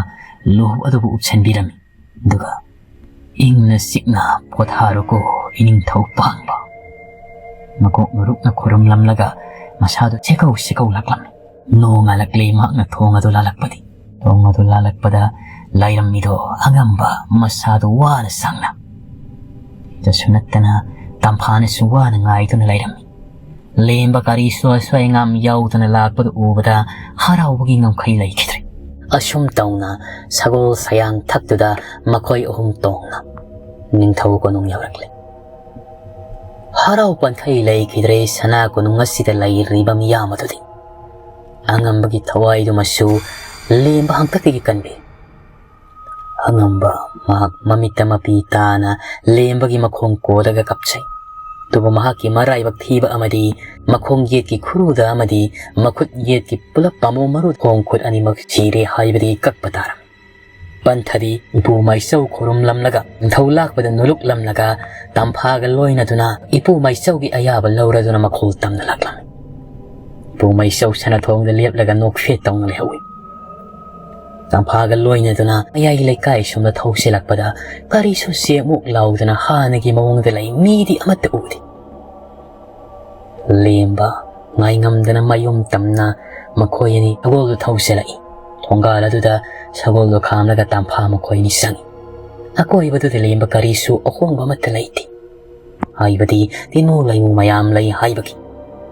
ꯂꯨ ꯑꯗꯨꯕꯨ ꯎꯞꯁꯤꯟꯕꯤꯔꯝꯃꯤ꯫ ꯑꯗꯨꯒ "ꯏꯪꯅ ꯆꯤꯛꯅ ꯄꯣꯊꯥꯔꯣꯀꯣ, ꯏꯅꯤꯡꯊꯧ ꯄꯥꯡꯕ"꯫ ꯃꯀꯣꯛ ꯃꯔꯨꯛꯅ ꯈꯨꯔꯨꯝꯂꯝꯂꯒ ꯃꯁꯥꯗꯨ ꯆꯦꯀꯧ ꯆꯦꯀꯧ ꯂꯥꯛꯂꯝꯃꯤ꯫ ꯅꯣꯡꯉꯥꯜꯂꯛꯂꯦ꯫ ꯃꯍꯥꯛꯅ ꯊꯣꯡ ꯑꯗꯨ ꯂꯥꯜꯂꯛꯄꯗꯤ, ꯊꯣꯡ ꯑꯗꯨ ꯂꯥꯜꯂꯛꯄꯗ ꯂꯩꯔꯝꯃꯤꯗꯣ ꯑꯉꯝꯕ ꯃꯁꯥꯗꯨ ꯋꯥꯅ ꯁꯪꯅ꯫ ꯗꯁꯨ ꯅꯠꯇꯅ ꯇꯝꯐꯥꯅꯁꯨ ꯋꯥꯅ ꯉꯥꯏꯗꯨꯅ ꯂꯩꯔꯝꯃꯤ꯫ ꯂꯦꯝꯕ ꯀꯔꯤꯁꯨ ꯑꯁꯣꯏ ꯑꯉꯥꯝ ꯌꯥꯎꯗꯅ ꯂꯥꯛꯄꯗꯨ ꯎꯕꯗ ꯍꯔꯥꯎꯕꯒꯤ ꯉꯝꯈꯩ ꯂꯩꯈꯤꯗ꯭ꯔꯦ꯫ ꯑꯁꯨꯝ ꯇꯧꯅ ꯁꯒꯣꯜ ꯁꯌꯥꯡ ꯊꯛꯇꯨꯗ ꯃꯈꯣꯏ ꯑꯍꯨꯝ ꯇꯣꯡꯅ ꯅꯤꯡꯊꯧ ꯀꯣꯅꯨꯡ ꯌꯧꯔꯛꯂꯦ꯫ ꯍꯔꯥꯎ ꯄꯟꯈꯩ ꯂꯩꯈꯤꯗ꯭ꯔꯦ ꯁꯅꯥ ꯀꯣꯅꯨꯡ ꯑꯁꯤꯗ ꯂꯩꯔꯤꯕ ꯃꯤꯌꯥꯝ ꯑꯗꯨꯗꯤ꯫ ꯑꯉꯝꯕꯒꯤ ꯊꯋꯥꯏꯗꯨꯃꯁꯨ ꯂꯦꯝꯕ ꯍꯥꯡꯇꯛꯇꯒꯤ ꯀꯟꯕꯤ꯫ ꯑꯉꯝꯕ ꯃꯍꯥꯛ ꯃꯃꯤꯠꯇ ꯃꯄꯤ ꯇꯥꯅ ꯂꯦꯝꯕꯒꯤ ꯃꯈꯣꯡ ꯀꯣꯜꯂꯒ ꯀꯞꯆꯩ꯫ ꯑꯗꯨꯕꯨ ꯃꯍꯥꯛꯀꯤ ꯃꯔꯥꯏꯕꯛ ꯊꯤꯕ ꯑꯃꯗꯤ ꯃꯈꯣꯡ ꯌꯦꯠꯀꯤ ꯈꯨꯔꯨꯗ ꯑꯃꯗꯤ ꯃꯈꯨꯠ ꯌꯦꯠꯀꯤ ꯄꯨꯂꯞ ꯄꯥꯝꯕꯣꯝ ꯃꯔꯨ ꯈꯣꯡ ꯈꯨꯠ ꯑꯅꯤꯃꯛ ꯁꯤꯔꯦ ꯍꯥꯏꯕꯗꯤ ꯀꯛꯄ ꯇꯥꯔꯝꯃꯤ꯫ ꯄꯟꯊꯗꯤ ꯏꯄꯨ ꯃꯩꯆꯧ ꯈꯨꯔꯨꯝꯂꯝꯂꯒ ꯅꯤꯡꯊꯧ ꯂꯥꯛꯄꯗ ꯅꯣꯂꯨꯛꯂꯝꯂꯒ ꯇꯝꯐꯥꯒ ꯂꯣꯏꯅꯗꯨꯅ ꯏꯄꯨ ꯃꯩꯆꯧꯒꯤ ꯑꯌꯥꯕ ꯂꯧꯔꯗꯨꯅ ꯃꯈꯣꯜ ꯇꯝꯅ ꯂꯥꯛꯂꯝꯃꯤ꯫ ꯏꯄꯨ ꯃꯩꯆꯧ ꯁꯅꯥꯊꯣꯡꯗ ꯂꯦꯞꯂꯒ ꯅꯣꯛꯐꯦꯠ ꯇꯧꯅ ꯂꯩꯍꯧꯏ꯫ ꯇꯝꯐꯥꯒ ꯂꯣꯏꯅꯗꯨꯅ ꯃꯌꯥꯏ ꯂꯩꯀꯥꯏ ꯁꯣꯝꯗ ꯊꯧꯁꯤꯜꯂꯛꯄꯗ ꯀꯔꯤꯁꯨ ꯆꯦꯛꯃꯨꯛ ꯂꯥꯎꯗꯅ ꯍꯥꯟꯅꯒꯤ ꯃꯑꯣꯡꯗ ꯂꯩ, ꯃꯤꯗꯤ ꯑꯃꯠꯇ ꯎꯗꯦ꯫ ꯂꯦꯝꯕ ꯉꯥꯏꯉꯝꯗꯅ ꯃꯌꯨꯝ ꯇꯝꯅ ꯃꯈꯣꯏ ꯑꯅꯤ ꯁꯒꯣꯜꯗꯨ ꯊꯧꯁꯤꯜꯂꯛꯏ꯫ ꯊꯣꯡꯒꯥꯜ ꯑꯗꯨꯗ ꯁꯒꯣꯜꯗꯨ ꯈꯥꯝꯂꯒ ꯇꯝꯐꯥ ꯃꯈꯣꯏ ꯑꯅꯤ ꯆꯪꯏ꯫ ꯑꯀꯣꯏꯕꯗꯨꯗ ꯂꯦꯝꯕ ꯀꯔꯤꯁꯨ ꯑꯍꯣꯡꯕ ꯑꯃꯠꯇ ꯂꯩꯇꯦ꯫ ꯍꯥꯏꯕꯗꯤ ꯇꯤꯅꯨ ꯂꯩꯃꯨ ꯃꯌꯥꯝ ꯂꯩ ꯍꯥꯏꯕꯒꯤ꯫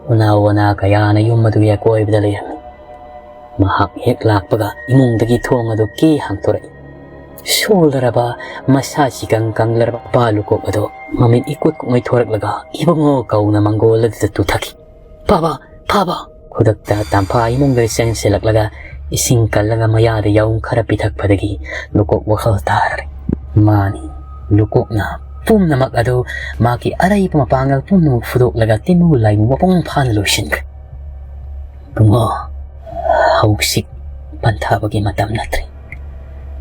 ꯎꯅꯥ ꯋꯥꯅꯥ ꯀꯌꯥꯅ ꯌꯨꯝ ꯑꯗꯨꯒꯤ ꯑꯀꯣꯏꯕꯗ ꯂꯩꯔꯝꯃꯤ꯫ ꯃꯍꯥꯛ ꯍꯦꯛ ꯂꯥꯛꯄꯒ ꯏꯃꯨꯡꯗꯒꯤ ꯊꯣꯡ ꯑꯗꯨ ꯀꯦ ꯍꯥꯡꯗꯣꯔꯛꯏ꯫ ꯁꯣꯜꯂꯔꯕ, ꯃꯁꯥ ꯆꯤꯀꯪ ꯀꯪꯂꯔꯕ ꯅꯨꯄꯥ ꯂꯨꯀꯣꯛ ꯑꯗꯨ ꯃꯃꯤꯠ ꯏꯀꯨꯠ ꯀꯨꯠꯉꯩ ꯊꯣꯔꯛꯂꯒ "ꯏꯕꯨꯡꯉꯣ" ꯀꯧꯅ ꯃꯪꯒꯣꯜ ꯑꯗꯨꯗ ꯇꯨꯊꯈꯤ꯫ "ꯐꯥꯕ! ꯐꯥꯕ!" ꯈꯨꯗꯛꯇ ꯇꯝꯐꯥ ꯏꯃꯨꯡꯗ ꯆꯪꯁꯤꯜꯂꯛꯂꯒ ꯏꯁꯤꯡ ꯀꯜꯂꯒ ꯃꯌꯥꯗ ꯌꯥꯎꯝ ꯈꯔ ꯄꯤꯊꯛꯄꯗꯒꯤ ꯂꯨꯀꯣꯛ ꯋꯥꯈꯜ ꯇꯥꯔꯔꯦ꯫ ꯃꯥꯅꯤ, ꯂꯨꯀꯣꯛꯅ ꯄꯨꯝꯅꯃꯛ ꯑꯗꯨ ꯃꯍꯥꯛꯀꯤ ꯑꯔꯩꯕ ꯃꯄꯥꯡꯒꯜ ꯄꯨꯝꯅꯃꯛ ꯐꯨꯗꯣꯛꯂꯒ ꯇꯤꯟꯃꯨ ꯂꯥꯏꯃꯨ ꯃꯄꯨꯡ ꯐꯥꯅ ꯂꯣꯏꯁꯤꯟꯈ꯭ꯔꯦ꯫ "ꯏꯕꯨꯡꯉꯣ, ꯍꯧꯖꯤꯛ ꯄꯟꯊꯥꯕꯒꯤ ꯃꯇꯝ ꯅꯠꯇ꯭ꯔꯦ꯫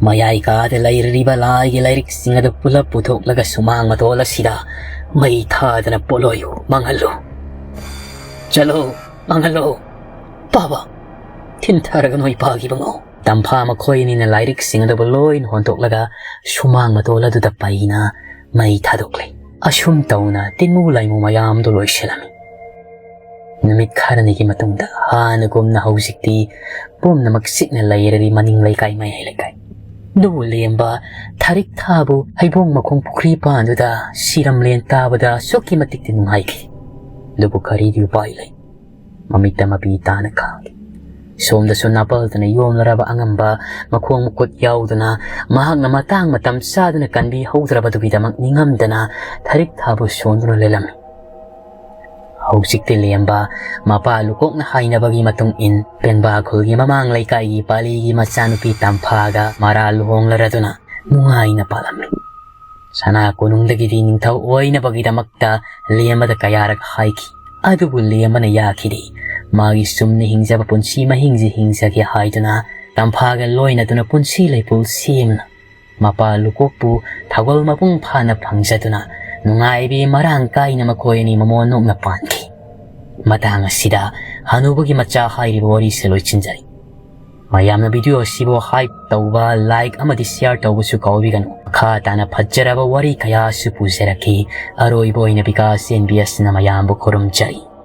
ꯃꯌꯥꯏ ꯀꯥꯗ ꯂꯩꯔꯤꯕ ꯂꯥꯏꯒꯤ ꯂꯥꯏꯔꯤꯛꯁꯤꯡ ꯑꯗꯨ ꯄꯨꯂꯞ ꯄꯨꯊꯣꯛꯂꯒ ꯁꯨꯃꯥꯡ ꯃꯇꯣꯜ ꯑꯁꯤꯗ ꯃꯩ ꯊꯥꯗꯅ ꯄꯣꯠꯂꯣꯏꯌꯨ, ꯃꯥꯡꯍꯜꯂꯨ꯫ ꯆꯠꯂꯣ, ꯃꯥꯡꯍꯜꯂꯣ꯫ ꯄꯥꯕ, ꯊꯤꯟꯊꯔꯒ ꯅꯣꯏ ꯄꯥꯈꯤꯕ ꯉꯧ꯫ ꯇꯝꯐꯥ ꯃꯈꯣꯏ ꯑꯅꯤꯅ ꯂꯥꯏꯔꯤꯛꯁꯤꯡ ꯑꯗꯨꯕꯨ ꯂꯣꯏꯅ ꯍꯣꯟꯗꯣꯛꯂꯒ ꯁꯨꯃꯥꯡ ꯃꯇꯣꯜ ꯑꯗꯨꯗ ꯄꯩꯅ ꯃꯩ ꯊꯥꯗꯣꯛꯂꯦ꯫ ꯑꯁꯨꯝ ꯇꯧꯅ ꯇꯤꯟꯃꯨ ꯂꯥꯏꯃꯨ ꯃꯌꯥꯝꯗꯨ ꯂꯣꯏꯁꯤꯜꯂꯝꯃꯤ꯫ ꯅꯨꯃꯤꯠ ꯈꯔꯅꯤꯒꯤ ꯃꯇꯨꯡꯗ ꯍꯥꯟꯅꯒꯨꯝꯅ ꯍꯧꯖꯤꯛꯇꯤ ꯄꯨꯝꯅꯃꯛ ꯆꯤꯛꯅ ꯂꯩꯔꯔꯤ ꯃꯅꯤꯡ ꯂꯩꯀꯥꯏ ꯃꯌꯥꯏ ꯂꯩꯀꯥꯏ꯫ ꯑꯗꯨꯕꯨ ꯂꯦꯝꯕ ꯊꯥꯔꯤꯛ ꯊꯥꯕꯨ ꯍꯩꯕꯣꯡ ꯃꯈꯣꯡ ꯄꯨꯈ꯭ꯔꯤ ꯄꯥꯟꯗꯨꯗ ꯁꯤꯔꯝꯂꯦꯟ ꯇꯥꯕꯗ ꯑꯁꯨꯛꯀꯤ ꯃꯇꯤꯛꯇꯤ ꯅꯨꯡꯉꯥꯏꯈꯤ꯫ ꯑꯗꯨꯕꯨ ꯀꯔꯤꯗꯤ ꯎꯄꯥꯏ ꯂꯩ? ꯃꯃꯤꯠꯇ ꯃꯄꯤ ꯇꯥꯅ ꯈꯥꯡꯈꯤ꯫ ꯁꯣꯝꯗꯁꯨ ꯅꯥꯄꯜꯗꯅ ꯌꯣꯝꯂꯔꯕ ꯑꯉꯝꯕ ꯃꯈꯣꯡ ꯃꯈꯨꯠ ꯌꯥꯎꯗꯅ ꯃꯍꯥꯛꯅ ꯃꯇꯥꯡ ꯃꯇꯝ ꯆꯥꯗꯨꯅ ꯀꯟꯕꯤꯍꯧꯗ꯭ꯔꯕꯗꯨꯒꯤꯗꯃꯛ ꯅꯤꯡꯉꯝꯗꯅ ꯊꯥꯔꯤꯛ ꯊꯥꯕꯨ ꯁꯣꯟꯗꯨꯅ ꯂꯩꯂꯝꯃꯤ꯫ ꯍꯧꯖꯤꯛꯇꯤ ꯂꯦꯝꯕ ꯃꯄꯥ ꯂꯨꯀꯣꯛꯅ ꯍꯥꯏꯅꯕꯒꯤ ꯃꯇꯨꯡ ꯏꯟ ꯄꯦꯟꯕꯥ ꯈꯨꯜꯒꯤ ꯃꯃꯥꯡ ꯂꯩꯀꯥꯏꯒꯤ ꯄꯥꯂꯤꯒꯤ ꯃꯆꯥꯅꯨꯄꯤ ꯇꯝꯐꯥꯒ ꯃꯔꯥ ꯂꯨꯍꯣꯡꯂꯔꯗꯨꯅ ꯅꯨꯡꯉꯥꯏꯅ ꯄꯥꯜꯂꯝꯃꯤ꯫ ꯁꯅꯥ ꯀꯣꯅꯨꯡꯗꯒꯤꯗꯤ ꯅꯤꯡꯊꯧ ꯑꯣꯏꯅꯕꯒꯤꯗꯃꯛꯇ ꯂꯦꯝꯕꯗ ꯀꯌꯥꯔꯛ ꯍꯥꯏꯈꯤ꯫ ꯑꯗꯨꯕꯨ ꯂꯦꯝꯕꯅ ꯌꯥꯈꯤꯗꯦ꯫ ꯃꯥꯒꯤ ꯆꯨꯝꯅ ꯍꯤꯡꯖꯕ ꯄꯨꯟꯁꯤ ꯃꯍꯤꯡꯁꯤ ꯍꯤꯡꯖꯒꯦ ꯍꯥꯏꯗꯨꯅ ꯇꯝꯐꯥꯒ ꯂꯣꯏꯅꯗꯨꯅ ꯄꯨꯟꯁꯤ ꯂꯩꯄꯨꯜ ꯁꯦꯝꯅ ꯃꯄꯥ ꯂꯨꯀꯣꯛꯄꯨ ꯊꯧꯒꯜ ꯃꯄꯨꯡ ꯐꯥꯅ ꯐꯪꯖꯗꯨꯅ ꯅꯨꯡꯉꯥꯏꯕꯤ ꯃꯔꯥꯡ ꯀꯥꯏꯅ ꯃꯈꯣꯏ ꯑꯅꯤ ꯃꯃꯣꯟ ꯅꯣꯛꯅ ꯄꯥꯟꯈꯤ꯫ ꯃꯇꯥꯡ ꯑꯁꯤꯗ ꯍꯅꯨꯕꯒꯤ ꯃꯆꯥ ꯍꯥꯏꯔꯤꯕ ꯋꯥꯔꯤꯁꯦ ꯂꯣꯏꯁꯤꯟꯖꯔꯤ꯫ ꯃꯌꯥꯝꯅ video ꯑꯁꯤꯕꯨ hype ꯇꯧꯕ, like ꯑꯃꯗꯤ share ꯇꯧꯕꯁꯨ ꯀꯥꯎꯕꯤꯒꯅꯨ꯫ ꯃꯈꯥ ꯇꯥꯅ ꯐꯖꯔꯕ ꯋꯥꯔꯤ ꯀꯌꯥꯁꯨ ꯄꯨꯖꯔꯛꯈꯤ꯫ ꯑꯔꯣꯏꯕ ꯑꯣꯏꯅ ꯕꯤꯀꯥꯁ ꯑꯦꯟ ꯕꯤ ꯑꯦꯁꯅ ꯃꯌꯥꯝꯕꯨ ꯈꯨꯔꯨꯝꯖꯔꯤ꯫